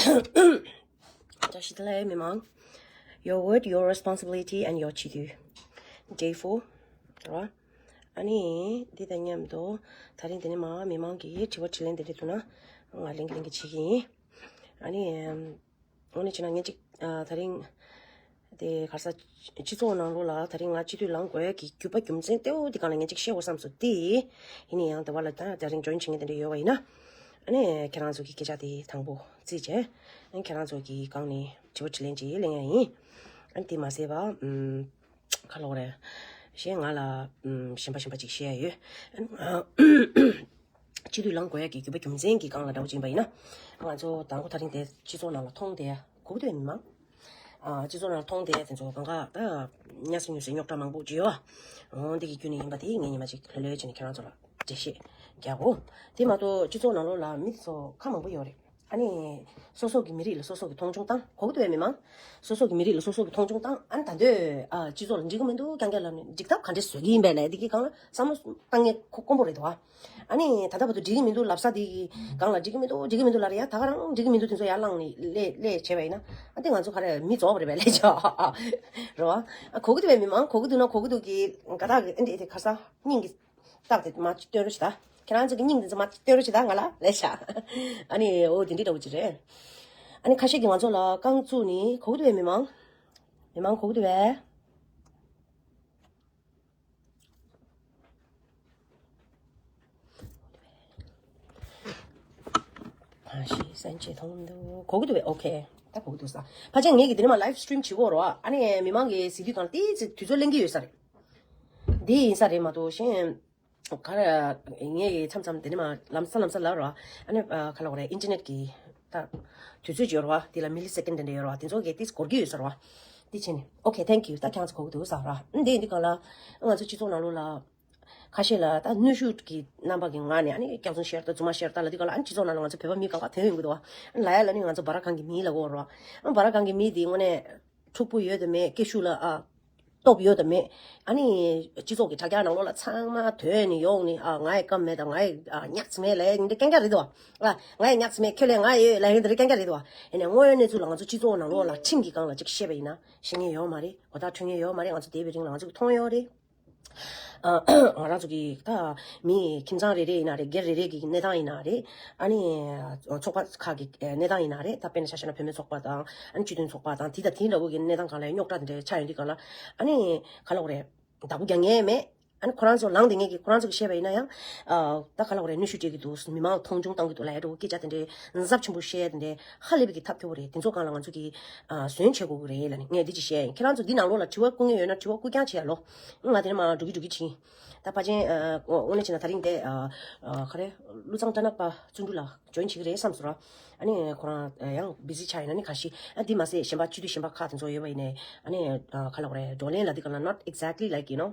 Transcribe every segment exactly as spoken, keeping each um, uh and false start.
བཀྲ་ཤིས་བདེ་ལེགས་མི་མང་། Your word, your responsibility and your བྱེད་དུས། Day four རེད་བ། ཨ་ནི་འདི་དང་མཉམ་དུ་ད་རིང་འདི་ནས་མ་མི་མང་གི་དྲི་བ་དྲིས་ལན་དེ་འདྲ་འདུག་ན་ང་ལན་གྱི་ལན་གྱི་བྱེད་ཀྱི་ཡིན། ཨ་ནི་ཨམ། དངོས་གནས་བྱས་ན་ངས་ཅིག་ཨ། ད་རིང་དེ་ག་རེ་ཟ། སྤྱི་ཚོགས་ནང་ལོགས་ལ་ད་རིང་ང་སྤྱི་འཐུས་ལངས་དགོས་ཀྱི་རྒྱུ་བ་རྒྱུ་མཚན་གཙོ་བོ་དེ་སྒང་ལ་ངས་ཅིག་བཤད་དགོས་བསམ་སོང་། དེ་ཡིན་ན་ཡང་དེ་བ་ལ་ད་ད་རིང་join བྱེད་མཁན་དེ་འདྲ་ཡོད་པ་ཡིན་ན། ཨ་ནི་ཁྱེད་རང་ཚོ་གི་སྐད་ཆ་དེ་དང་པོ་བརྩིས་བྱས། ཨ་ནི་ཁྱེད་རང་ཚོ་གི་སྒང་ནས་དྲི་བ་དྲིས་ལན་ཅིག་གླེང་ཡ་ཡིན། ཨ་ནི་དེ་མ་ཟད་པ་ཨམ། ག་ལབ་དགོས་རེད། གཞན་ང་ལ་ཨམ། གཞན་པ་གཞན་པ་ཅིག་བཤད་ཡ་ཡོད། ཨ་ནི་སྤྱི་འཐུས་ལངས་དགོས་ཡ་གི་རྒྱུ་བ་རྒྱུ་མཚན་གྱི་སྒང་ལ་འདྲ་བོ་ཅིག་ཡིན་པ་ཡིན་ན། ང་ཚོ་དང་པོ་ད་རིང་དེ་སྤྱི་ཚོགས་ནང་ལ་མཐོང་བསྡད་ཡ་གོ་གི་འདུག་མི་མང་། ཨ། སྤྱི་ཚོགས་ནང་ལ་མཐོང་བསྡད་ཡ་དེ་ཚོ་གང་ག་ད་ཉ་སྲིན་ཉུ་སྲིན་རྙོག་དྲ་མང་པོ་ཅིག་ཡོད་པ། འོ་འདི་གི་རྒྱུ་ནས་ཡིན་པ་དེ་ངས་ཉི་མ་ཅིག་ལྷོད་ལྷོད་བྱས་ནས་ཁྱེད་རང་ཚོ་ལ་འགྲེལ་བཤད་རྒྱག་གོ། དེ་མ་གཏོགས་སྤྱི་ཚོགས་ནང་ལོགས་ལ་མི་དེ་ཚོ་ཁ་མང་པོ་ཡོད་རེད། ཨ་ནི་སོ་སོ་གི་མི་རིགས་ལ་སོ་སོ་གི་མཐོང་ཆུང་བཏང་། གོ་གི་འདུག་གས་མི་མང་། སོ་སོ་གི་མི་རིགས་ལ་སོ་སོ་གི་མཐོང་ཆུང་བཏང་། ཨ་ནི་ད་འདོད་ཨ། སྤྱི་ཚོགས་ལ་འགྲིག་གི་མི་འདུག་རྐྱང་རྐྱང་ལབ་ནས་འགྲིག་ཐབས་ག་འདྲས་བཟོ་གི་ཡིན་པས་ལབ་འདི་གི་སྒང་ལ་བསམ་བློ་བཏང་ཡས་ཁོ་དཀོན་པོ་རེད་འདུག་ཨ། ཨ་ནི་ད་ལྟ་བར་དུ་འགྲིག་གི་མི་འདུག་ལབ་ས་འདི་གི་སྒང་ལ་འགྲིག་གི་མི་འདུག་འགྲིག་གི་མི་འདུག་ལབ་རེད་ཡ། ད་ག་རང་འགྲིག་གི་མི་འདུག་དེ་ཚོ་ཡར་བླངས་ནས་ལས་ལས་བྱས་པ་ཡིན་ན། ཨ་འདི་ང་ཚོ་ག་རེ་མི་རྫོགས་པ་རེད་པས་ལས་བྱ་རེད་བ། ཨ་གོ་གི་འདུག་པས་མི་མང་། གོ་གི་འདུག་ན་གོ་གི་འདུག་གི་དགའ་རྟགས་ཀྱི་ཨ་འདི་དེ་ག་ས་སྙིང་གི་རྟགས་དེ་མ་སྟོན་རོགས་བྱེད་ད། ཁྱེད་རང་ཚོ་གི་སྙིང་དེ་ཚོ་མ་སྟོན་རོགས་བྱེད་ད་ང་ལ་ལས་བྱ། ཨ་ནི་འོ་དེ་འདྲའི་འདྲ་བོ་ཅིག་རེད། ཨ་ནི་ཁ་ཤས་ཀྱིས་ང་ཚོ་ལ་རྐང་བཙུགས་ནི་གོ་གི་འདུག་པས་མི་མང་། མི་མང་གོ་གི་འདུག་པས། ཨ་ཤི་སན་ཆེ་ཐོང་འདུག་གོ་གི་འདུག་པས། ཨོ་ཁེ། ད་གོ་གི་འདུག་ས། ཕལ་ཆེར་ངེད་ཀྱི་དེ་ནས་མ་live stream བྱེད་དགོས་རོ། ཨ་ནི་མི་མང་གི་གཟིགས་དུས་གང་ལ་ཏོག་ཙམ་དུས་ཚོད་ལེན་གྱི་ཡོད་ས་རེད། འདི་ཡིན་ས་རེད་མ་གཏོགས་གཞན། ག་རེ། ངས་ཀྱི་མཚམས་མཚམས་དེ་ནས་མ་ལམ་སང་ལམ་སང་ལབ་རོ། ཨ་ནི་ཨ། ག་ལབ་དགོས་རེད། ཨིན་ཊར་ནེཊ་གི་ད་དུས་ཚོད་ཅིག་ཡོད་རེད་བ། དེ་ལ་མི་ལི་སེ་ཀན་དེ་འདྲ་ཡོད་རེད་བ། དེ་ཚོ་གི་ཏིས་འགོར་གྱི་ཡོད་ས་རེད་བ། དེ་བྱས་ནས་ཨོ་ཁེ་ཐེང་ཀིའུ། ད་ཁྱེད་ཚོ་གོ་གི་འདུག་ས་ར། འདི་འདི་ག་ལ་ང་ཚོ་སྤྱི་ཚོགས་ནང་ལོགས་ལ་ཁ་ཤས་ལ་ད་གནོན་ཤུགས་ཀྱི་རྣམ་པ་གི་ངང་ནས་ཨ་ནི་སྐྱག་རྫུན་བཤད་ད་རྫུན་མ་བཤད་ད་ལབ་དུས་ག་ལ། ཨ་ནི་སྤྱི་ཚོགས་ནང་ལ་ང་ཚོ་བོད་པ་མི་གང་ག་ཐོན་ཡོང་གི་འདུག་བ། ཨ་ནི་ལབ་ཡ་ལ་ནི་ང་ཚོ་སྦ་ར་གང་གི་མི་ལབ་དགོས་རེད་བ། ཨ་ནི་སྦ་ར་གང་གི་མི་དེ་དངོས་གནས་འཁྲུག་པོ་ཡོད་དམ་མེད། སྐད་ཤུགས་ལ་ཨ། སྟོབས་ཡོད་དམ་མེད། ཨ་ནི་སྤྱི་ཚོགས་ཀྱི་དྲ་རྒྱ་ནང་ལོགས་ལ་ཚང་མ་ཐོན་ནས་ཡོང་ནས། ཨ། ང་ཡི་སྐམ་མེད་དང་། ང་ཡི་ཨ། ཉག་ཅིག་མེད་ལབ་ཡ་འདི་རྐྱང་རྐྱང་རེད་དོ། ཨ། ང་ཡི་ཉག་ཅིག་མེད། ཁྱོད་ལ་ང་ཡོད་ལབ་ཡ་འདི་རྐྱང་རྐྱང་རེད་དོ། ཡིན་ནའི་དངོས་ཡོད་གནས་ཚུལ་ལ་ང་ཚོ་སྤྱི་ཚོགས་ནང་ལོགས་ལ་ཁྲིམས་ཀྱི་སྒང་ལ་ཅིག་བཤད་པ་ཡིན་ན་ཤེས་མཁན་ཡོད་མ་རེད། གོ་བརྡ་འཕྲོད་མཁན་ཡོད་མ་རེད། ང་ཚོ་བསྡད་པའི་རིང་ལ་ང་ཚོ་གིས་མཐོང་ཡོད་རེད། ཨ། ང་རང་ཚོ་གི་ད་མི་ཁྱིམ་ཚང་རེ་རེ་ཡིན་ན་རེད། སྒེར་རེ་རེ་གི་གནས་སྟངས་ཡིན་ན་རེད། ཨ་ནི་ཚོགས་པ་ཁག་གི་གནས་སྟངས་ཡིན་ན་རེད། ད་དཔེར་ན་ཆ་བཞག་ན་བུད་མེད་ཚོགས་པ་དང་། ཨ་ནི་སྤྱི་མཐུན་ཚོགས་པ་དང་། དེ་དང་དེ་འདྲ་བོ་གི་གནས་སྟངས་སྒང་ལ་རྙོག་དྲ་དེ་འདྲ་ཆགས་ཡོང་དུས་སྒང་ལ། ཨ་ནི་ག་ལབ་དགོས་རེད། བདག་པོ་རྒྱག་མཁན་མེད། ཨ་ནི་ཁོ་རང་ཚོ་ལངས་བསྡད་མཁན་གྱི་ཁོ་རང་ཚོ་གིས་བཤད་པ་ཡིན་ན་ཡང་། ཨ། ད་ག་ལབ་དགོས་རེད། གནོན་ཤུགས་སྤྲད་ཀྱི་འདུག་མི་མང་ལ་མཐོང་ཆུང་བཏང་གི་འདུག་ལབ་ཡ་འདྲ་བོ་སྐད་ཆ་དེ་འདྲའི་ཚབས་ཆེན་པོ་བཤད་ཡ་དེ་འདྲའི་ཧ་ལས་པའི་གི་ཐབས་སྐྱོ་པོ་རེད། དེ་ཚོ་སྒང་ལ་ང་ཚོ་གིས་ཨ། ཟོན་བྱེད་དགོས་ཀྱི་རེད་ལབ་ནས་ངས་འདི་ཅིག་བཤད་ཡིན། ཁྱེད་རང་ཚོ་འདི་ནང་ལོགས་ལ་དྲི་བ་བསྐུར་མཁན་ཡོད་ན་དྲི་བ་བསྐུར་རྐྱང་བྱེད་ཡ་ལོ། ང་དེ་ནས་མར་འགྲོ་གི་འགྲོ་གི་ཕྱིན། ད་ཕལ་ཆེར་ཨ། དངོས་གནས་བྱས་ན་ད་རིང་དེ་ཨ། ཨ། ག་རེ། བློ་བཟང་སྐྲ་ནག་པ་བརྩོན་འགྲུས་ལགས་ཇོ་ཡིན་བྱེད་ཀྱི་རེད་བསམ་སོང་ར། ཨ་ནི་ཁོ་རང་ཡང་བི་ཟི་ཆགས་ཡིན་ན་ནི་ག་ཤི། ཨ། འདི་མ་ཟད་གཞན་པ་སྤྱི་འཐུས་གཞན་པ་ཁག་དེ་ཚོ་ཡོད་པ་ཡིན་ནའི། ཨ་ནི་ཨ། ག་ལབ་དགོས་རེད། བགྲོ་གླེང་ལབ་དུས་སྒང་ལ་not exactly like, you know,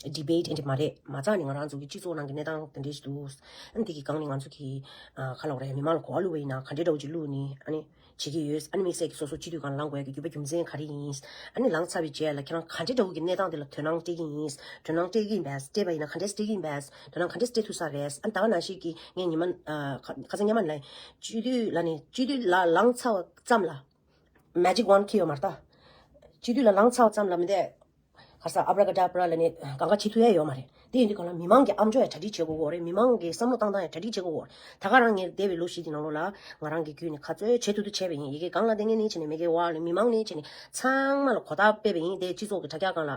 debate and མ་རེད། མ་རྩ་ནས་ང་རང་ཚོ་གི་སྤྱི་ཚོགས་ནང་གི་གནས་སྟངས་དེ་འདྲ་ཞིག་འདུག་ཨ་ནི་དེ་གི་སྒང་ནས་ང་ཚོ་གི་ཨ། ག་ལབ་དགོས་རེད། མི་མང་ལ་གོ་བ་བླུགས་པ་ཡིན་ན་ག་འདྲའི་འདྲ་བོ་ཅིག་བླུགས་ནི། ཨ་ནི་བྱེད་ཀྱི་ཡོད། ཨ་ནི་དམིགས་བསལ་གྱི་སོ་སོ་སྤྱི་འཐུས་སྒང་ལངས་དགོས་ཡ་གི་རྒྱུ་བ་རྒྱུ་མཚན་ག་རེ་ཡིན། ཨ་ནི་ལངས་ཚར་བའི་རྗེས་ལ་ཁྱེད་རང་ག་འདྲའི་འདྲ་བོ་གི་གནས་སྟངས་དེ་ལ་དོ་སྣང་སྤྲད་ཀྱི་ཡིན། དོ་སྣང་སྤྲད་ཀྱི་ཡིན་པས། སྤྲད་པ་ཡིན་ན་ག་འདྲས་སྤྲད་ཀྱི་ཡིན་པས། དོ་སྣང་ག་འདྲས་སྤྲད་ཐུབ་ས་རེད། ཨ་ནི་ད་ག་ནང་བཞིན་གྱི་ངས་ཉི་མ་ཨ། ཁ་ཁ་སང་ཉི་མ་ནས་སྤྱི་འཐུས་ལ་ནི་སྤྱི་འཐུས་ལ་ལངས་ཚར་བ་ཙམ་ལ་magic wand འཁྱེར་ཡོད་མ་རེད་ད། སྤྱི་འཐུས་ལ་ལངས་ཚར་བ་ཙམ་ལ་མི་འདས། ག་ས་abracadabra ལ་ནི་གང་ག་བྱེད་ཐུབ་ཡ་ཡོད་མ་རེད། དེ་ཡིན་དུས་གང་ལ་མི་མང་གི་ཨམ་ཅོག་ཡ་གྲ་སྒྲིག་བྱེད་དགོས་གོ་རེད། མི་མང་གི་བསམ་བློ་བཏང་སྟངས་ཡ་གྲ་སྒྲིག་བྱེད་དགོས་གོ་རེད། ད་ག་རང་ངས་འདས་པའི་ལོ་བཞི་དེ་ནང་ལོགས་ལ་ང་རང་གི་བརྒྱུད་ནས་ག་ཚོད་བྱེད་ཐུབ་ཐུབ་བྱས་པ་ཡིན། ཡ་གི་སྒང་ལ་བསྡད་མཁན་ནི་བྱས་ནས་མེད་མཁན་བར་ལ་མི་མང་ནི་བྱས་ནས་ཚང་མ་ལ་གོ་བརྡ་སྤེལ་བ་ཡིན། དེ་སྤྱི་ཚོགས་ཀྱི་དྲ་རྒྱ་སྒང་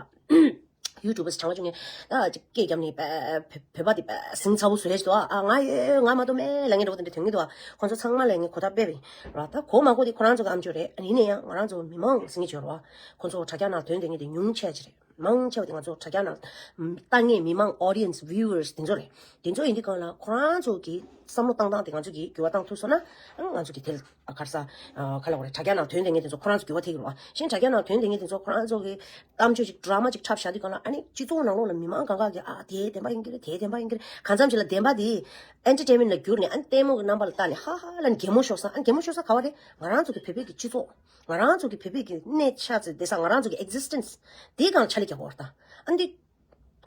ལ་YouTubers གྲངས་ཆུང་ངས་ད་ཅིག་སྐད་བརྒྱབ་ནས་བོད་པ་དེ་ཟིང་ཚ་བོ་བཟོས་ཞིག་འདུག་ཨ། ང་ཡོད་ང་མ་གཏོགས་མེད་ལབ་མཁན་འདྲ་བོ་དེ་འདྲ་ཐོན་གྱི་འདུག་ཨ། ཁོང་ཚོ་ཚང་མ་ལ་ངས་གོ་བརྡ་སྤེལ་བ་ཡིན་ར། ད་གོ་མ་གོ་དེ་ཁོ་རང་ཚོ་གི་ཨམ་ཅོག་རེད། ཡིན་ན་ཡང་ང་རང་ཚོ་མི་མང་ཟེར་མཁན་ཅིག་ཡོད་རེད་བ། ཁོང་ཚོ་དྲ་རྒྱ་ནང་ཐོན་བསྡད་མཁན་དེ་ཉུང་ཆེ་ཅིག་རེད། མང་ཆེ་བ་དེ་ང་ཚོ་དྲ་རྒྱ་ནང་ལྟ་མཁན་མི་མང་audience viewers དེ་ཚོ་རེད། དེ་ཚོ་ཡིན་དུས་སྒང་ལ་ཁོ་རང་ཚོ་གི་བསམ་བློ་བཏང་སྟངས་དེ་ང་ཚོ་གིས་འགྱུར་བ་བཏང་ཐུབ་སོང་ན། ཨ། ང་ཚོ་གི་དེ་ལ་ག་རེ་ཟ། ཨ། ག་ལབ་དགོས་རེད། དྲ་རྒྱ་ནང་ཐོན་བསྡད་མཁན་དེ་ཚོ་ཁོ་རང་ཚོ་འགྱུར་བ་ཐེབས་ཀྱི་རེད་བ། གཞན་དྲ་རྒྱ་ནང་ཐོན་བསྡད་མཁན་དེ་ཚོ་ཁོ་རང་ཚོ་གི་གཏམ་བརྗོད་ཅིག་drama ཅིག་འཁྲབ་བཞག་དུས་སྒང་ལ། ཨ་ནི་སྤྱི་ཚོགས་ནང་ལོགས་ལ་མི་མང་གང་ག་གིས་ཨ་དེ་བདེན་པ་ཡིན་གྱི་རེད། དེ་བདེན་པ་ཡིན་གྱི་རེད། གང་འཚམ་ཞིག་ལ་བདེན་པ་དེ་entertainment ལ་བསྒྱུར་ནས། ཨ་ནི་ལྟད་མོ་གི་རྣམ་པ་ལ་བལྟས་ནས་ཧ་ཧ་ལབ་ནས་གད་མོ་ཤོར་ས། ཨ་ནི་གད་མོ་ཤོར་ས་ག་བ་རེད། ང་རང་ཚོ་གི་བོད་པའི་གི་སྤྱི་ཚོགས། ང་རང་ཚོ་གི་བོད་པའི་གི་གནས་ཆགས་ཚེ་བསྡད་ས། ང་རང་ཚོ་གི་existence དེའི་སྒང་ལ་ཕྱག་ལས་རྒྱག་དགོས་རེད་ད། ཨ་ནི་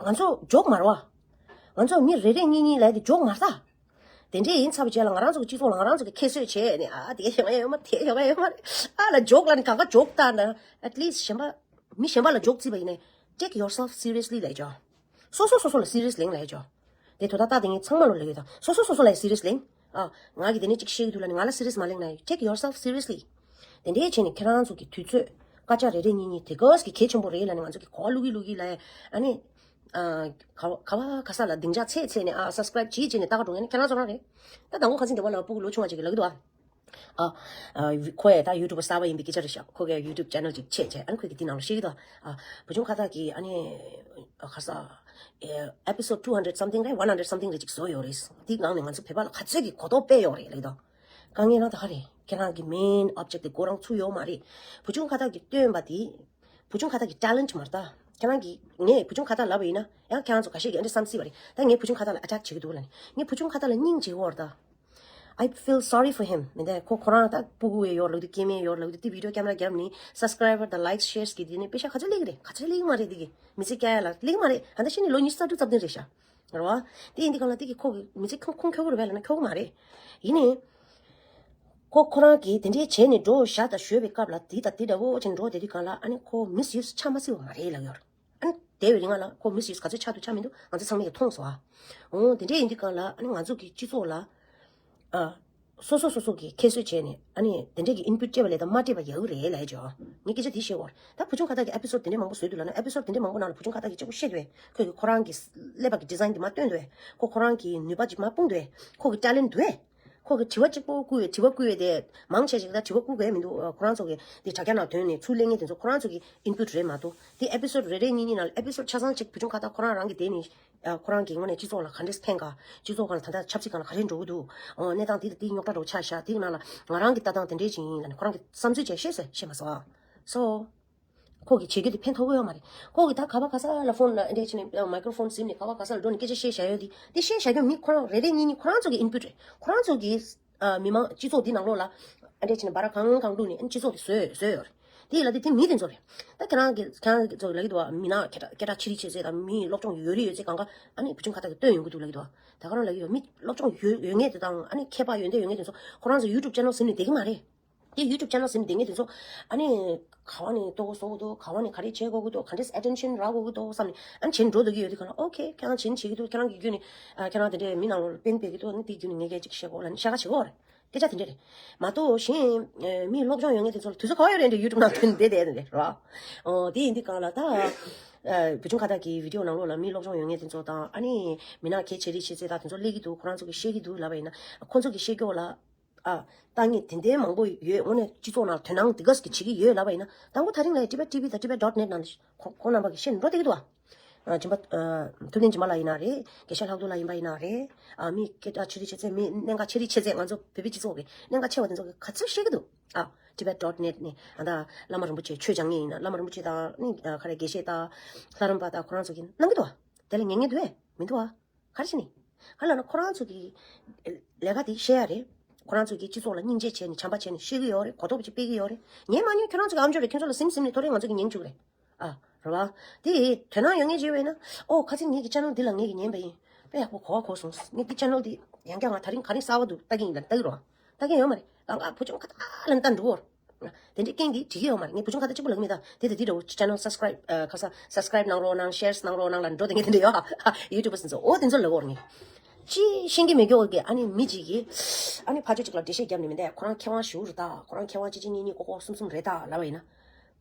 ང་ཚོ་joke མ་རེད་བ། ང་ཚོ་མི་རེ་རེ་གཉིས་གཉིས་ལབ་དེ་joke མ་རེད་ད། དེ་འདྲས་ཡིན་ཚར་བའི་རྗེས་ལ་ང་རང་ཚོ་གི་སྤྱི་ཚོགས་ལ་ང་རང་ཚོ་གི་ཁྱད་གསོད་བྱས་ནས། ཨ། དེ་ཡོང་ཡ་ཡོད་མ་རེད། དེ་ཡོང་ཡ་ཡོད་མ་རེད། ཨ་ལ་ཇོག་ལ་ནི་གང་ག་ཇོག་ལྟ་ན། at least གཞན་པ་མི་གཞན་པ་ལ་ཇོག་བརྩིས་པ་ཡིན་ནའི། take yourself seriously ལབ་ཡ་ཅོ། སོ་སོ་སོ་སོ་ལ་སི་རི་ཡས་ལེན་ལབ་ཡ་ཅོ། དེ་དོ་ད་ལྟ་དེ་ངས་ཚང་མ་ལོ་ལབ་ཡོད་ད། སོ་སོ་སོ་སོ་ལ་སི་རི་ཡས་ལེན། ཨ། ང་གི་དེ་ནས་ཅིག་བཤད་ཀྱི་འདུག་ལ་ནི་ང་ལ་སི་རི་ཡས་མ་ལེན་ན། take yourself seriously། དེ་འདྲའི་བྱས་ནས་ཁྱེད་རང་ཚོ་གི་དུས་ཚོད་སྐར་ཆ་རེ་རེ་གཉིས་གཉིས་དེ་གོས་གི་གལ་ཆེན་པོ་རེད་ལབ་ནས་ང་ཚོ་གི་གོ་བ་བླུག་གི་བླུག་གི་ལབ་ཡ། ཨ་ནི། ཨ། ག་བ་ག་བ་ག་ས་ལ་སྡིངས་ཆ་ཚད་ཚད་ནས། ཨ། སབ་སི་ཀ་རབ་བྱེད་བྱེད་ནས་ལྟ་ག་འགྲོ་མཁན་ནི་ཁྱེད་རང་ཚོ་རང་རེད། ད་དང་པོ་ཁ་སང་དེ་བ་ལ་སྤུ་གུ་ལོ་ཆུང་བ་ཅིག་གིས་ལབ་ཀྱི་འདུག་ཨ། ཨ། ཨ། ཁོ་ཡ་ད་ཡུ་ཊུབ་པ་གསར་པ་ཡིན་པའི་སྐད་ཆ་རེད་ཤག་ཁོ་གི་ཡུ་ཊུབ་ཆེ་ནལ་ཅིག་ཕྱེས་བྱས། ཨ་ནི་ཁོས་གི་དེ་ནང་ལ་བཤད་ཀྱི་འདུག་ཨ། བུ་ཆུང་ཁ་བཏགས་ཀྱིས་ཨ་ནི་ག་ས། ཨེ། episode two hundred something རེད། one hundred something རེད་ཅིག་བཟོ་ཡོད་རེད། དེའི་སྒང་ནས་ང་ཚོ་བོད་པ་ལ་ག་ཚོད་ཀྱི་གོ་རྟོགས་སྤེལ་ཡོད་རེད་ལབ་ཀྱི་འདུག་དཀའ་ངལ་རང་ད་ག་རེད། ཁྱེད་རང་གི་main object དེ་ཁོ་རང་ཚུགས་ཡོད་མ་རེད། བུ་ཆུང་ཁ་བཏགས་ཀྱིས་བཏོན་པ་དེ། བུ་ཆུང་ཁ་བཏགས་ཀྱི་talent མ་རེད་ད། ཁྱེད་རང་གིས་ངས་བུ་ཆུང་ཁ་བཏགས་ལབ་པ་ཡིན་ན་ཡང་ཁྱེད་རང་ཚོ་འགའ་ཤས་ཀྱིས་ཨ་འདྲ་བསམ་སྲིད་པ་རེད། ད་ངས་བུ་ཆུང་ཁ་བཏགས་ལ་attack བྱེད་ཀྱི་འདུག་ལབ་ནས། ངས་བུ་ཆུང་ཁ་བཏགས་ལ་སྙིང་རྗེ་བོར་ད། I feel sorry for him. མི་འདུག་ཁོ་ཁོ་རང་ད་སྤུ་གུ་ཡོད་ལབ་དུས། སྐྱེ་དམན་ཡོད་ལབ་དུས། དེ་video camera བརྒྱབ་ནས་subscriber དང་likes shares གི་དེ་ནས་པེ་ཤ་ག་ཚོད་སླེབས་ཀྱི་རེད། ག་ཚོད་སླེབས་ཀྱི་མ་རེད། དེ་གི་མི་ཚེ་སྐྱེལ་ཡ་ལ་སླེབས་ཀྱི་མ་རེད། ད་ལྟ་ཕྱི་ནས་ལོ་ཉི་ཤུ་རྩ་དྲུག་རྩ་བདུན་རེད་ཤག་རེད་བ། དེ་ཡིན་དུས་གང་ལ་དེ་གི་ཁོ་གི་མི་ཚེ་ཁུངས་ཁུངས་འཁྱོལ་གི་རེད་པས་ལབ་ན་འཁྱོལ་གི་མ་རེད། ཡིན་ནའི། ཁོ་ཁོ་རང་གིས་དེ་འདྲའི་བྱས་ནས་འགྲོ་བཞག་དང་ཞོགས་པའི་སྐབས་ལ་དེ་དང་དེ་འདྲ་བོ་བྱས་ནས་འགྲོ་བསྡད་དུས་གང་ལ། ཨ་ནི་ཁོ་misuse ཆགས་མ་སྲིད་པ་མ་རེད་ལབ་ཡོད་རེད། ཨ་ནི་དེ་བའི་རིང་ལ་ཁོ་misuse ག་ཚོད་ཆགས་འདུག་ཆགས་མི་འདུག་ང་ཚོ་ཚང་མས་ཀྱིས་མཐོང་སོང་ཨ། འོ་དེ་འདྲས་ཡིན་དུས་གང་ལ། ཨ་ནི་ང་ཚོ་གི་སྤྱི་ཚོགས་ལ། ཨ། སོ་སོ་སོ་སོ་གིས་ཁྱད་གསོད་བྱས་ནས། ཨ་ནི་དེ་འདྲས་ཀྱི་input སྤྲད་པ་ལས་ད་མ་སྤྲད་པ་ཡག་གི་རེད་ལབ་ཡ་ཅོ། ངས་སྐད་ཆ་དེ་བཤད་ཡོད་རེད། ད་བུ་ཆུང་ཁ་བཏགས་ཀྱིས་episode དེ་འདྲས་མང་པོ་བཟོས་འདུག་ལབ་ན། episode དེ་འདྲས་མང་པོ་ནང་ལ་བུ་ཆུང་ཁ་བཏགས་ཀྱིས་གཅིག་པོ་བཤད་འདུག་གས། ཁོས་ཀྱིས་ཁོ་རང་གི་ཀླད་པ་གི་design དེ་མར་སྟོན་འདུག་གས། ཁོ་ཁོ་རང་གི་ནུས་པ་ཅིག་མར་སྤུངས་འདུག་གས། ཁོ་གི་talent འདུག་གས། ཁོ་གི་དྲི་བ་གཅིག་པོ་བསྐུར་བའི། དྲི་བ་བསྐུར་བའི་དེ་མང་ཆེ་ཞིག་ད་དྲི་བ་བསྐུར་དགོས་མི་འདུག་ཁོ་རང་ཚོ་གི་དེ་དྲ་རྒྱ་ནང་ཐོན་ནས་ཚུར་གླེང་མཁན་དེ་ཚོ་ཁོ་རང་ཚོ་གི་input རེད་མ་གཏོགས། དེ་episode རེ་རེ་གཉིས་གཉིས་ནང་ལ་episode ཆ་ཚང་གཅིག་བུ་ཆུང་ཁ་བཏགས་ཁོ་རང་རང་གི་དེ་ནི། ཨ། ཁོ་རང་གི་དངོས་གནས་སྤྱི་ཚོགས་ལ་ག་འདྲས་ཕན་ག་སྤྱི་ཚོགས་སྒང་ལ་ད་ལྟ་ཆབ་སྲིད་སྒང་ལ་ག་རེ་འགྲོ་གི་འདུག་ཨོ། གནས་སྟངས་འདི་དང་འདི་རྙོག་དྲ་འདྲ་བོ་ཆགས་ཤག་དེའི་ནང་ལ་ང་རང་གི་ལྟ་སྟངས་དེ་འདྲས་ཅིག་ཡིན་ལབ་ནས་ཁོ་རང་གི་བསམ་ཚུལ་ཅིག་བཤད་ཟེར། བཤད་མ་སོང་ཨ། so ཁོ་གིས་བྱེད་རྒྱུ་དེ་ཕན་ཐོགས་ཀྱི་ཡོད་མ་རེད། ཁོ་གིས་ད་ག་བ་ག་ས་ལ་ཕོན་ལ་ཨ་འདྲས་བྱས་ནས། microphone ཟིན་ནས་ག་བ་ག་ས་ལ་འགྲོ་ནས་སྐད་ཆ་བཤད་བཞག་ཡོད་དེ། དེ་བཤད་བཞག་རྒྱུ་མི་ཁོ་རང་རེ་རེ་གཉིས་གཉིས་ཁོ་རང་ཚོ་གི་input རེད། ཁོ་རང་ཚོ་གིས། ཨ། མི་མང་སྤྱི་ཚོགས་འདི་ནང་ལོགས་ལ་ཨ་འདྲས་བྱས་ནས་འབའ་ར་གང་གང་བླུགས་ནས། ཨ། སྤྱི་ཚོགས་དེ་བཟོས་བཟོས་ཡོད་རེད། དེ་ཡིན་ལ་དེ་དེ་མི་དེ་ཚོ་རེད། ད་ཁྱེད་རང་གི་ཁྱེད་རང་གི་ཚོ་ལབ་ཀྱི་འདུག་བ། མི་ནང་སྐད་གྲགས་སྐད་གྲགས་ཆེ་རིགས་ཆེ་ཚད་དང་། མི་སློབ་སྦྱོང་ཡོད་རིགས་ཡོད་ཚད་གང་ག་ཨ་ནི་བུ་ཆུང་ཁ་བཏགས་ཀྱིས་བཏོན་ཡོང་གི་འདུག་ལབ་ཀྱི་འདུག་བ། ད་ག་རང་ལབ་ཀྱི་ཡོད། མི་སློབ་སྦྱོང་ཡོད་ཡོད་མཁན་དེ་དང་། ཨ་ནི་མཁས་པ་ཡོན་ཏན་ཡོད་མཁན་དེ་ཚོ་ཁོ་རང་ཚོ་YouTube channel ཟིན་ནས་བསྡད་ཀྱི་མ་རེད། དེ་YouTube channel ཟིན་ནས་བསྡད་མཁན་དེ་ཚོ་ཨ་ནི་ག་བ་ནས་ལྟོ་གོས་བཟོ་དགོས་འདུག་ག་བ་ནས་ག་རེ་བྱེད་དགོས་ཀྱི་འདུག་ག་འདྲས་attention རག་དགོས་ཀྱི་འདུག་བསམ་ནས། ཨ་ནི་བྱེད་འགྲོ་སྡོད་ཀྱི་ཡོད་དུས་གང་ལ། okay ཁྱེད་རང་བྱེད་བྱེད་ཀྱི་འདུག་ཁྱེད་རང་གི་བརྒྱུད་ནས། ཨ། ཁྱེད་རང་དེ་འདྲས་མི་ནང་ལོགས་ལ་ཕན་ཕེབས་ཀྱི་འདུག་ཨ་ནི་དེ་བརྒྱུད་ནས་ངས་སྐད་ཆ་ཅིག་བཤད་དགོས་ལབ་ནས་བཤད་ཁ་བྱེད་ཀྱི་ཡོད་རེད། སྐད་ཆ་དེ་འདྲས་རེད་མ་གཏོགས། གཞན་མི་སློབ་སྦྱོང་ཡོད་མཁན་དེ་ཚོ་ལ་དུས་ཚོད་ག་བ་ཡོད་རེད་འདྲ། YouTube ནང་ཐོན་བསྡད་བསྡད་རེད་ར། ཨོ། དེ་ཡིན་དུས་གང་ལ་ད། ཨ། བུ་ཆུང་ཁ་བཏགས་ཀྱི་video ནང་ལོགས་ལ་མི་སློབ་སྦྱོང་ཡོད་མཁན་དེ་ཚོ་དང་། ཨ་ནི་མི་ནང་གལ་ཆེ་རིགས་ཆེ་ཚད་དང་དེ་ཚོ་སླེབས་ཀྱི་འདུག་ཁོ་རང་ཚོ་གིས་བཤད་ཀྱི་འདུག་ལབ་པ་ཡིན་ན། ཁོ་ཚོ་གིས་བཤད་ཀྱོག་ལ། ཨ། ལྟ་མཁན་དེ་འདྲའི་མང་པོ་ཡོད། དངོས་གནས་སྤྱི་ཚོགས་ནང་དོ་སྣང་དེ་ག་ཙམ་གྱིས་བྱེད་ཀྱི་ཡོད་ལབ་པ་ཡིན་ན། དང་པོ་ད་རིང་ལ་Tibet T V དང་Tibet dot net ནང་ཁོ་ཁོང་རྣམ་པ་གིས་བཤད་ནས་འགྲོ་བསྡད་ཀྱི་འདུག་བ། ཨ། སྦྱིན་པ། ཨ། ཐུབ་བསྟན་སྦྱིན་པ་ལགས་ཡིན་ན་རེད། དགེ་བཤེས་ལྷག་རྡོར་ལགས་ཡིན་པ་ཡིན་ན་རེད། ཨ། མི་སྐད་གྲགས་ཆེ་རིགས་ཆེ་ཚད། མི་གནད་འགག་ཆེ་རིགས་ཆེ་ཚད། ང་ཚོ་བོད་པའི་སྤྱི་ཚོགས་ཀྱི་གནད་འགག་ཆེ་བ་དེ་ཚོ་གིས་ག་ཚོད་བཤད་ཀྱི་འདུག་ཨ། Tibet dot net ནས། ཨ། ད་བླ་མ་རིན་པོ་ཆེ་ཆོས་སྦྱང་མཁན་ཡིན་ན་བླ་མ་རིན་པོ་ཆེ་དང་ནི། ཨ། ག་རེ། དགེ་བཤེས་དང་ལྷ་རམས་པ་དང་ཁོ་རང་ཚོ་གིས་གནང་གི་འདུག་བ། དེ་ལ་ཉན་མཁན་འདུག་གས། མི་འདུག་བ། ག་རེ་བྱས་ནས། ག་ལབ་ན་ཁོ་རང་ཚོ་གི་ལས་ཀ་དེ་བཤད་ཡ་རེད། ཁོ་རང་ཚོ་གིས་སྤྱི་ཚོགས་ལ་སྙིང་རྗེ་བྱས་ནས་བྱམས་པ་བྱས་ནས་བཤད་ཀྱི་ཡོད་རེད། གོ་རྟོགས་ཅིག་སྤེལ་གྱི་ཡོད་རེད། ཉན་མ་ཉན་ཁྱོད་རང་ཚོ་གི་ཨམ་ཅོག་རེད། ཁྱོད་ཚོ་ལ་ཟིན་ཟིན་ནས་ཐོ་རེ་ང་ཚོ་གིས་ཉན་བཅུག་རེད། ཨ། རེད་བ། དེ་དོ་སྣང་ཡོད་མཁན་ཅིག་ཡོད་པ་ཡིན་ན། ཨོ། ཁ་སང་ངེད་ཀྱི་channel འདི་ལ་ངེད་ཀྱིས་ཉན་པ་ཡིན། དཔེ་ཡག་པོ་གོ་བ་གོ་སོང་། ངས་འདི་channel འདི་ཡང་བསྐྱར་ང་དེ་རིང་ག་རེ་གསར་པ་འདུག་ལྟ་གི་ཡིན་ལབ་ལྟ་གི་རེད་བ། ལྟ་མཁན་ཡོད་མ་རེད། ལ་ང་བུ་ཆུང་ཁ་ཏ་ལ་ལྟ་འགྲོ་བར། དེ་འདྲའི་རྐྱེན་གྱིས་འགྲིག་གི་ཡོད་མ་རེད། ངས་བུ་ཆུང་ཁ་ཏ་གཅིག་པོ་ལབ་ཀྱི་མེད་ད། དེ་དང་དེ་འདྲ་བོ་channel subscribe། ཨ། ཁ་ས་subscribe གནང་རོགས་གནང་། share གནང་རོགས་གནང་ལབ་འགྲོ་བསྡད་མཁན་དེ་འདྲ་ཡོད་ཨ། YouTubers འདི་ཚོ། འོ། དེ་ཚོ་ལབ་དགོས་རེད། ངས་ཅི་ཤེས་ཀྱི་མེད་ཀྱོག་གི། ཨ་ནི་མི་གཅིག་གིས་ཨ་ནི་ཕར་ཕྱོགས་གཅིག་ལ་འགྲེལ་བཤད་བརྒྱབ་ནས། མི་འདུག་ཁོ་རང་མཁས་དབང་ཞེ་པོ་རེད་ད། ཁོ་རང་མཁས་དབང་གཅིག་གཅིག་གཉིས་གཉིས་ཀོ་ཀོ་གསུམ་གསུམ་རེད་ད་ལབ་པ་ཡིན་ན།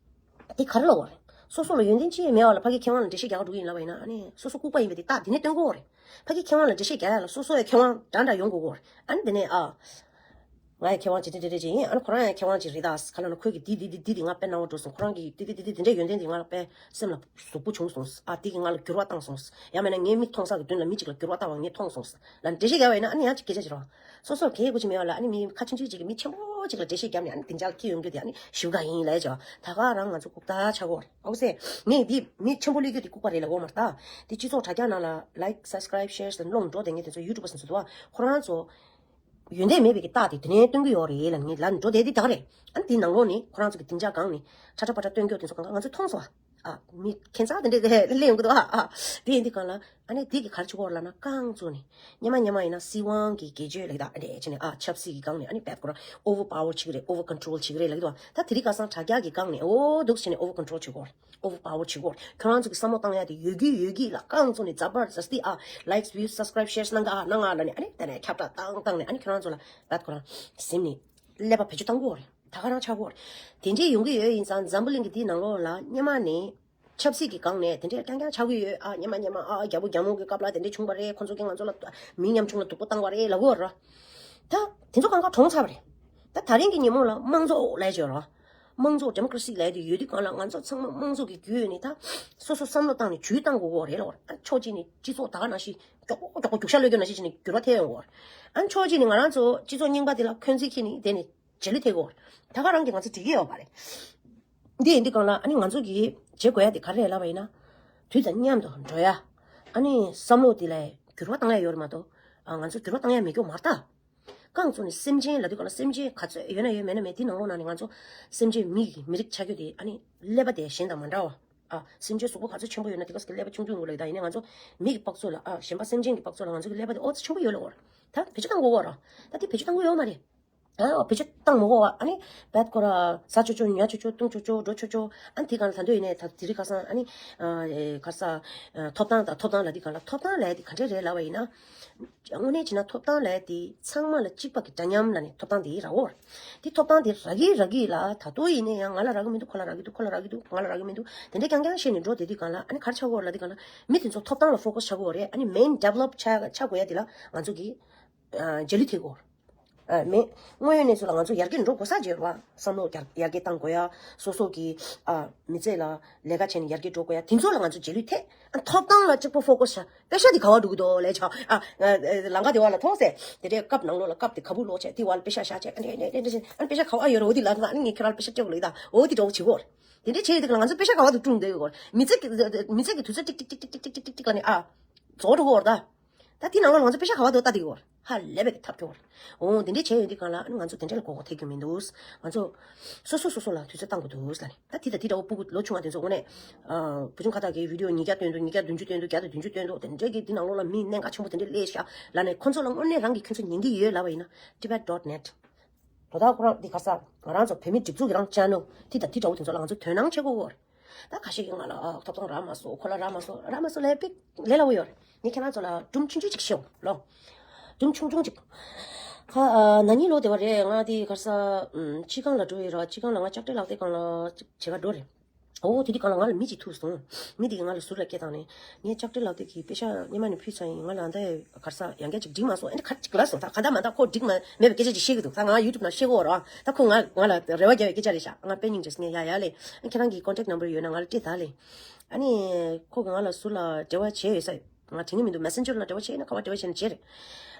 དེ་ག་རེ་ལབ་དགོས་རེད། སོ་སོ་ལ་ཡོན་ཏན་ཅི་ཡང་མེད་པ་ལ་ཕ་གིའི་མཁས་དབང་ལ་འགྲེལ་བཤད་རྒྱག་ག་འགྲོ་གི་ཡིན་ལབ་པ་ཡིན་ན། ཨ་ནི་སོ་སོ་ལྐུགས་པ་ཡིན་པ་དེ་རྟགས་དེ་ནས་སྟོན་དགོས་རེད། ཕ་གིའི་མཁས་དབང་ལ་འགྲེལ་བཤད་རྒྱག་ཡ་ལ་སོ་སོ་ཡང་མཁས་དབང་འདྲ་འདྲ་ཡོང་དགོས་རེད། ཨ་ནི་དེ་ནས། ཨ། ང་ཡང་མཁས་དབང་ཇི་འདྲ་འདྲ་འདྲ་ཅིག་ཡིན། ཨ་ནི་ཁོ་རང་ཡང་མཁས་དབང་ཅིག་རེད་ད། ག་ལབ་ན་ཁོས་ཀྱིས་འདི་འདི་འདི་འདི་ང་དཔེ་སྣང་བ་འགྲོ་སོང་། ཁོ་རང་གིས་འདི་འདི་འདི་འདི་འདི་འདྲའི་ཡོན་ཏན་འདི་ང་ལ་དཔེ་སེམས་ལ་ཟུག་པོ་བྱུང་སོང་། ཨ། འདི་གིས་ང་ལ་འགྱུར་བ་བཏང་སོང་། ཡང་མིན་ན་ངའི་མིག་མཐོང་ས་གི་མདུན་ལ་མི་གཅིག་ལ་འགྱུར་བ་བཏང་བ་ངས་མཐོང་སོང་ལབ་འགྲེལ་བཤད་རྒྱག་པ་ཡིན་ན། ཨ་ནི་ཡང་ཅིག་སྐད་ཆ་ཅིག་རེད་བ། སོ་སོར་གལ་དགོས་ཅིག་མེད་པ་ལ། ཨ་ནི་མི་ཁ་ཆུང་ཆུང་ཅིག་གིས་མི་ཆེན་པོ་ཅིག་ལ་འགྲེལ་བཤད་བརྒྱབ་ནས། ཨ་ནི་སྡིངས་ཆ་ལ་འཁྱེར་ཡོང་རྒྱུ་དེ། ཨ་ནི་ཞེ་པོ་དགའ་ཡིན་ལབ་ཡ་ཅིག་རེད་བ། ད་ག་རང་ང་ཚོ་ལྐུགས་རྟགས་ཆགས་ཀྱི་ཡོད་རེད། ཨོ་སེ། ངས་འདི་མི་ཆེན་པོ་སླེབས་རྒྱུ་དེ་ལྐུགས་པ་རེད་ལབ་ཀྱི་ཡོད་མ་རེད་ད། འདི་སྤྱི་ཚོགས་དྲ་རྒྱ་ནང་ལ་like subscribe share ཟེར་སློང་འགྲོ་བསྡད་མཁན་དེ་ཚོ། YouTubers འདི་ཚོ་འདུག་བ། ཁོ་རང་ཚོ་ཡོན་ཏན་མེད་པའི་གི་རྟགས་དེ་དེ་ནས་སྟོན་གྱི་ཡོད་རེད་ལབ་ནས་ལབ་འགྲོ་བསྡད་དེ། ད་ག་རེད། ཨ་ནི་དེའི་ནང་ལོགས་ནས་ཁོ་རང་ཚོ་གི་སྡིངས་ཆ་སྒང་ནས་ཁྲ་ཁྲ་པ་ཁྲ་སྟོན་རྒྱུ་དེ་ཚོ་གང་ག་ང་ཚོས་མཐོང་སོང་བ། ཨ་མི་ཁྱད་མཚར་དེ་འདྲས་དེ་སླེབས་ཡོང་གི་འདུག་ཨ་ཨ་དེ་ཡིན་དུས་གང་ལ་ཨ་ནི་དེ་གི་ག་རེ་བྱེད་ཀྱི་ཡོད་རེད་ལབ་ན། རྐང་བཙུགས་ནས་སྔོན་མ་སྔོན་མ་ཡིན་ན་སྲིད་དབང་གི་སྒེར་གཅོད་ལབ་ཀྱི་འདུག་ཨ་འདྲས་བྱས་ནས་ཨ་ཆབ་སྲིད་ཀྱི་སྒང་ནས་ཨ་ནི་བེད་ཁོ་རང་ཨོ་ཝར་པ་ཝར་བྱེད་ཀྱི་རེད། ཨོ་ཝར་ཀོན་ཊོལ་བྱེད་ཀྱི་རེད་ལབ་ཀྱི་འདུག་ད་དེ་རིང་ཁ་སང་དྲ་རྒྱ་གི་སྒང་ནས་འོ་འདུག་བྱས་ནས་ཨོ་ཝར་ཀོན་ཊོལ་བྱེད་ཀྱི་ཡོད་རེད། ཨོ་ཝར་པ་ཝར་བྱེད་ཀྱི་ཡོད་རེད། ཁྱོད་རང་ཚོ་གི་བསམ་བློ་བཏང་ཡ་དེ་ཡོད་རྒྱུ་ཡོད་རྒྱུ་ལ་རྐང་བཙུགས་ནས་ཛ་བར་ཛ་སྟི་ཨ་ལའིཀ་སི་བིའུ་སི་སབ་སི་ཀ་རའིབ་ཤེར་སི་གནང་ག་ཨ་གནང་ང་ལབ་ནས་ཨ་ནི་དེ་ནས་ཁྱབ་བསྒྲགས་བཏང་བཏང་ནས་ཨ་ནི་ཁྱོད་རང་ཚོ་ལ་བེད་ཁོ་རང་ཟིན་ནས་ཀླད་པ་བེད་སྤྱོད་བཏང་གི་ཡོད་རེད། ད་ག་རང་ཆགས་ཀྱི་ཡོད་རེད། དེ་འདྲས་ཡོང་གི་ཡོད་ཡིན་ཙང་འཛམ་བུ་གླིང་གི་འདི་ནང་ལོགས་ལ་སྔོན་མ་ནས་ཆབ་སྲིད་ཀྱི་སྒང་ནས་དེ་འདྲས་རྐྱང་རྐྱང་ཆགས་ཀྱི་ཡོད། ཨ་སྔོན་མ་སྔོན་མ་ཨ་རྒྱལ་པོ་རྒྱལ་མོ་གི་སྐབས་ལ་དེ་འདྲས་བྱུང་བ་རེད། ཁོ་ཚོ་གིས་ང་ཚོ་ལ་མི་ཉམ་ཆུང་ལ་སྡུག་པོ་བཏང་བ་རེད་ལབ་ཀྱི་ཡོད་རེད། ད་དེ་ཚོ་གང་ག་གྲོངས་ཚར་བ་རེད། ད་ད་རིང་གི་ཉིན་མོ་ལ་དམངས་གཙོ་ལབ་ཀྱི་ཡོད་རེད། དམངས་གཙོ་ཌེ་མོ་ཀ་ར་སི་ལབ་ཡ་དེ་ཡོད་དུས་གང་ལ་ང་ཚོ་ཚང་མ་དམངས་གཙོ་གི་བརྒྱུད་ནས་ད་སོ་སོ་བསམ་བློ་བཏང་ནས་ཇུས་བཏང་དགོས་ཀྱི་རེད་ལབ་ཀྱི་ཡོད་རེད། ཨ་ཕྱོགས་གཅིག་ནས་སྤྱི་ཚོགས་ད་ག་ནང་བཞིན་མགྱོགས་པོ་མགྱོགས་པོ་རྒྱུག་ཤར་གློད་རྒྱུག་ནང་བཞིན་བྱས་ནས་འགྱུར་བ་ཐེབས་ཡོང་གི་ཡོད་རེད། ཨ་ཕྱོགས་གཅིག་ནས་ང་རང་ཚོ་སྤྱི་ཚོགས་རྙིང་པ་དེ་ལ་འཁོན་འཛིན་འཁྱེར་ནས་དེ་ནས་རྗེས་ལུས་ཐེབས་ཀྱི་ཡོད་རེད། ད་ག་རང་གིས་ང་ཚོ་འགྲིག་གི་ཡོད་མ་རེད། འདི་ཡིན་དུས་གང་ལ་ཨ་ནི་ང་ཚོ་གིས་བྱེད་དགོས་ཡ་དེ་ག་རེ་རེད་ལབ་པ་ཡིན་ན། དུས་དང་མཉམ་དུ་འགྲོ་ཡ། ཨ་ནི་བསམ་བློ་དེ་ལ་འགྱུར་བ་བཏང་ཡ་ཡོད་རེད་མ་གཏོགས། ཨ་ང་ཚོ་འགྱུར་བ་བཏང་ཡ་མེད་རྒྱུ་མ་རེད་ད། རྐང་བཙུགས་ནས་སེམས་ཅན་ལབ་དུས་གང་ལ་སེམས་ཅན་ག་ཚོད་ཡོད་ན་ཡོད་མེད་ན་མེད། དེ་ནང་ལོགས་ནང་ནས་ང་ཚོ་སེམས་ཅན་མི་གི་མི་རིགས་ཆགས་རྒྱུ་དེ་ཨ་ནི་ཀླད་པ་དེ་གཞན་དང་མ་འདྲ་བ། ཨ་སེམས་ཅན་གཟུགས་པོ་ག་ཚོད་ཆེན་པོ་ཡོད་ན་དེ་ག་ཚོད་ཀྱི་ཀླད་པ་ཆུང་ཆུང་ཡོད་ལབ་ཡོད། ད་ཡིན་ནའི་ང་ཚོ་མི་གི་དཔག་ཚོད་ལ་ཨ་གཞན་པ་སེམས་ཅན་གྱི་དཔག་ཚོད་ལ་ང་ཚོ་གི་ཀླད་པ་དེ་ཨོ་ཙི་ཆེན་པོ་ཡོད་ལབ་ཡོད་རེད། ད་བེད་སྤྱོད་བཏང་དགོས་ཀྱི་ཡོད་རེད། ད་དེ་བེད་སྤྱོད་བཏང་དགོས་ཡོད་མ་རེད། ཨ་བེད་སྤྱོད་བཏང་མི་དགོས་པ། ཨ་ནི་བད་ཁོ་ར་ཟ་ཆོག་ཆོག་ཉ་ཆོག་ཆོག་བཏུང་ཆོག་ཆོག་འགྲོ་ཆོག་ཆོག་ཨ་ནི་དེ་གང་ལ་ད་འདོད་ཡིན་ནའི་ད་དེ་རིང་ཁ་སང་ཨ་ནི་ཨ་ཨེ་ག་ས་ཨ་ཐོབ་ཐང་དང་ཐོབ་ཐང་ལབ་དུས་གང་ལ་ཐོབ་ཐང་ལབ་ཡ་དེ་ག་འདྲས་རེད་ལབ་པ་ཡིན་ན། དངོས་གནས་བྱས་ན་ཐོབ་ཐང་ལབ་ཡ་དེ་ཚང་མ་ལ་གཅིག་པ་གི་འདྲ་མཉམ་ལབ་ནས་ཐོབ་ཐང་དེ་རག་གོ། དེ་ཐོབ་ཐང་དེ་རག་གི་རག་གི་ལ་ད་དུང་ཡིན་ནའི་ཡང་ང་ལ་རག་གི་མི་འདུག་ཁོ་ལ་རག་གི་འདུག་ཁོ་ལ་རག་གི་འདུག་ང་ལ་རག་གི་མི་འདུག་དེ་འདྲས་རྐྱང་རྐྱང་བཤད་ནས་འགྲོ་བསྡད་དུས་གང་ལ་ཨ་ནི་ག་རེ་ཆགས་ཀྱི་ཡོད་རེད་ལབ་དུས་གང་ལ་མི་དེ་ཚོ་ཐོབ་ཐང་ལ་ཕོ་ཀ་སི་ཆགས་ཀྱི་ཡོད་རེད། ཨ་ནི་མེན་ཌི་ཝེ་ལོབ་ཆགས་ཆགས་དགོས་ཡ་དེ་ལ་ང་ཚོ་གི་ཨ་རྗེས་ལུས་ཐེབས་ཀྱི་ཡོད་རེད། ཨ་མེད། དངོས་ཡོད་གནས་ཚུལ་ལ་ང་ཚོ་ཡར་རྒྱས་འགྲོ་དགོས་ས་བརྗོད་པ་བསམ་བློ་ཡར་ཡར་རྒྱས་བཏང་དགོས་ཡ། སོ་སོ་གི་ཨ་མི་ཚེ་ལ་ལས་ཀ་བྱས་ནས་ཡར་རྒྱས་འགྲོ་དགོས་ཡ་དེ་ཚོ་ལ་ང་ཚོ་རྗེས་ལུས་ཐེབས། ཨ་ཐོབ་ཐང་ལ་གཅིག་པོ་ཕོ་ཀ་སི་བྱ། པེ་ཤ་དེ་ག་བ་འགྲོ་གི་འདུག་ལས་བྱ། ཨ་ལམ་ཁ་དེ་བ་ལ་ཐོག་སེ་དེ་འདྲའི་ཀབ་ནང་ལོགས་ལ་ཀབ་དེ་ག་བུ་ལོག་བྱས་དེ་བ་ལ་པེ་ཤ་བཞག་བྱས། ཨ་འདྲ་འདྲ་འདྲ་ཨ་པེ་ཤ་ག་བ་ཡོད་རེད། འོ་དེ་ལ་ཨ་ནི་ངས་ཁྱེད་རང་ལ་པེ་ཤ་སྤྲད་དགོས་ལེ་ད། འོ་དེ་འདྲ་བོ་བྱེད་དགོས། དེ་འདྲའི་བྱས་ཡོད་དུས་ལ་ང་ཚོ་པེ་ཤ་ག་བ་དུ་བཀྲུངས་བསྡད་ཡོད་གོ། མི་ཚེ་གི་མི་ཚེ་གི་དུས་ཚོད་ཏིག་ཏིག་ཏིག་ཏིག་ལ་ནི་ཨ་རྫོགས་འགྲོ་གི་ཡོད་རེད་ད། ད་དེ་ནང་ལོགས་ལ་ང་ཚོ་པེ་ཤ་ག་བ་དུ་ལྟ་བསྡད་ཡོད་གོ། ཧ་ལས་པའི་ཐབས་སྐྱོ་བ་རེད། འོ་དེ་འདྲས་བྱས་ཡོད་དུས་གང་ལ་ཨ་ནི་ང་ཚོ་དེ་འདྲས་ལ་མགོ་སྐོར་ཐེབས་རྒྱུ་མི་འདུག་ང་ཚོ་སོ་སོ་སོ་སོ་ལ་དུས་ཚོད་བཏང་དགོས་འདུག་ལབ་ནས། ད་དེ་དང་དེ་འདྲ་བོ་སྤུ་གུ་ལོ་ཆུང་བ་དེ་ཚོ་དངོས་གནས་ཨ་བུ་ཆུང་ཁ་བཏགས་ཀྱི་བི་ཌི་ཡོ་ཉིས་བརྒྱ་བཏོན་འདུག་ཉིས་བརྒྱ་བདུན་ཅུ་བཏོན་འདུག་བརྒྱ་དང་བདུན་ཅུ་བཏོན་འདུག་དེ་འདྲས་ཀྱི་དེ་ནང་ལོགས་ལ་མི་གནད་འགག་ཆེན་པོ་དེ་འདྲས་སླེབས་ཤག་ལབ་ནས་ཁོ་ཚོ་ལ་དངོས་གནས་རང་གི་ཁྱོད་ཚོ་ཉན་གི་ཡོད་ལབ་པ་ཡིན་ན། Tibet dot net། དོ་བདག་ཁོ་རང་འདི་ག་ས་ང་རང་ཚོ་བོད་མི་སྒྲིག་འཛུགས་ཀྱི་རང་ཅན་ནལ་དེ་དང་དེ་འདྲ་བོ་དེ་ཚོ་ལ་ང་ཚོ་དོ་སྣང་བྱེད་དགོས་ཀྱི་ཡོད་རེད། ད་ཁ་ཤས་ཀྱིས་ང་ལ་ཨ་ཐོབ་ཐང་རག་མ་སོང་། ཁོ་ལ་རག་མ་སོང་། རག་མ་སོང་ལབ་པའི་ལས་སླ་བོ་ཡོད་རེད། ངས་ཁྱེད་རང་ཚོ་ལ་སྒྲུང་ཆུང་ཆུང་ཅིག་བཤད་འོང་ལོ། སྒྲུང་ཆུང་ཆུང་ཅིག་ཁ་ཨ་ན་ནིང་ལོ་དེ་བ་རེད། ང་དེ་ག་ས་ཨམ་སྤྱི་ཁང་ལ་འགྲོ་ཡི་ར། སྤྱི་ཁང་ལ་ང་ལྕགས་སྤྲེལ་ལག་དེབ་སྒང་ལ་ཅིག་བྱེད་ག་འགྲོ་རེད། འོ་དེ་དུས་སྒང་ལ་ང་ལ་མི་གཅིག་ཐུག་སོང་། མི་དེ་གིས་ང་ལ་ཟུར་ལ་སྐད་བཏང་ནས། ངས་ལྕགས་སྤྲེལ་ལག་དེབ་ཀྱི་པེ་ཤག་སྔོན་མ་ནས་ཕུལ་ཚར་ཡིན། ང་ལ་ཨ་མདའ་ག་ས་ཡང་བསྐྱར་ཅིག་སྒྲིག་མ་སོང་། ཨ་ནི་ག་ཅིག་ལབ་སོང་། ད་ག་འདྲ་མ་འདྲ་ཁོ་འགྲིག་མ་མེད་པའི་སྐད་ཆ་ཅིག་བཤད་ཀྱི་འདུག་ད་ང་ཡུ་ཊུབ་ནང་བཤད་ཀྱི་ཡོད་རེད། ད་ཁོ་ང་ང་ལ་རེ་བ་རྒྱག་པའི་སྐད་ཆ་རེད་ཤག་ང་དཔེ་སྙིང་རྗེ་སོང་། ངས་ཡ་ཡ་ལེ། ཨ་ཁྱེད་རང་གི་ཀོན་ཊེག་ནམ་བར་ཡོད་ན་ང་ལ་སྤྲད་ད་ལེ། ཨ་ནི་ཁོ་གིས་ང་ལ་ཟུར་ལ་འབྲེལ་བ་བྱས་ཡོད་ས། ང་དྲན་གྱི་མི་འདུག་མེ་སེན་ཇར་ལ་འབྲེལ་བ་བྱས་ཡིན་ན་ག་པར་འབྲེལ་བ་བྱས་ན་བྱས་རེད།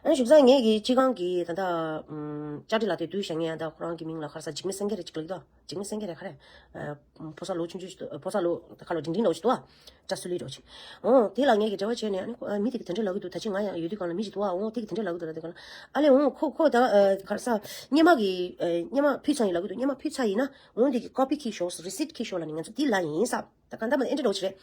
ཨ་ནི་བཞུགས་ས་ངེད་ཀྱི་སྤྱི་ཁང་གི་ད་ལྟ་ཨམ་ལྕགས་སྤྲེལ་ལག་དེབ་བསྡུས་བཞག་མཁན་ཡང་ད་ཁོ་རང་གི་མིང་ལ་ག་རེ་ཟ། འཇིགས་མེད་སེང་གེ་རེད་ཅིག་ལབ་ཀྱི་འདུག་འཇིགས་མེད་སེང་གེ་རེད་ག་རེ། ཨ་ཕོ་གསར་ལོ་ཆུང་ཆུང་ཞིག་འདུག་ཕོ་གསར་ལོ་ཁ་ལོ་འབྲིང་འབྲིང་འདྲ་བོ་ཞིག་འདུག་ཨ། བཀྲ་སུ་ལི་འདྲ་བོ་ཞིག་འོ་དེ་ལ་ངེད་ཀྱིས་འབྲེལ་བ་བྱས་ནས། ཨ་ནི་ཁོ་ཨ་མི་དེ་གིས་དེ་འདྲ་ལབ་ཀྱི་འདུག་ད་ཅི་ང་ཡང་ཡོད་དུས་སྒང་ལ་མི་ཞིག་འདུག་ཨ། འོ་དེ་གིས་དེ་འདྲ་ལབ་ཀྱི་འདུག་ལབ་དུས་སྒང་ལ། ཨ་ལེ་འོ་ཁོ་ཁོ་ད་ཨ་ག་རེ་ཟ། སྔོན་མ་གི་ཨ་སྔོན་མ་ཕུལ་ཚར་ཡིན་ལབ་ཀྱི་འདུག་སྔོན་མ་ཕུལ་ཚར་ཡིན་ན་འོ་འདི་གི་ཀོ་པི་འཁྱེར་ཤོག་རི་སིཊ་འཁྱེར་ཤོག་ལབ་ནས་ང་ཚོ་འདི་ལབ་ཡིན་ས། ད་གང་ལྟར་མ་ཨེ་འདྲ་འདྲ་བོ་ཞིག་རེད།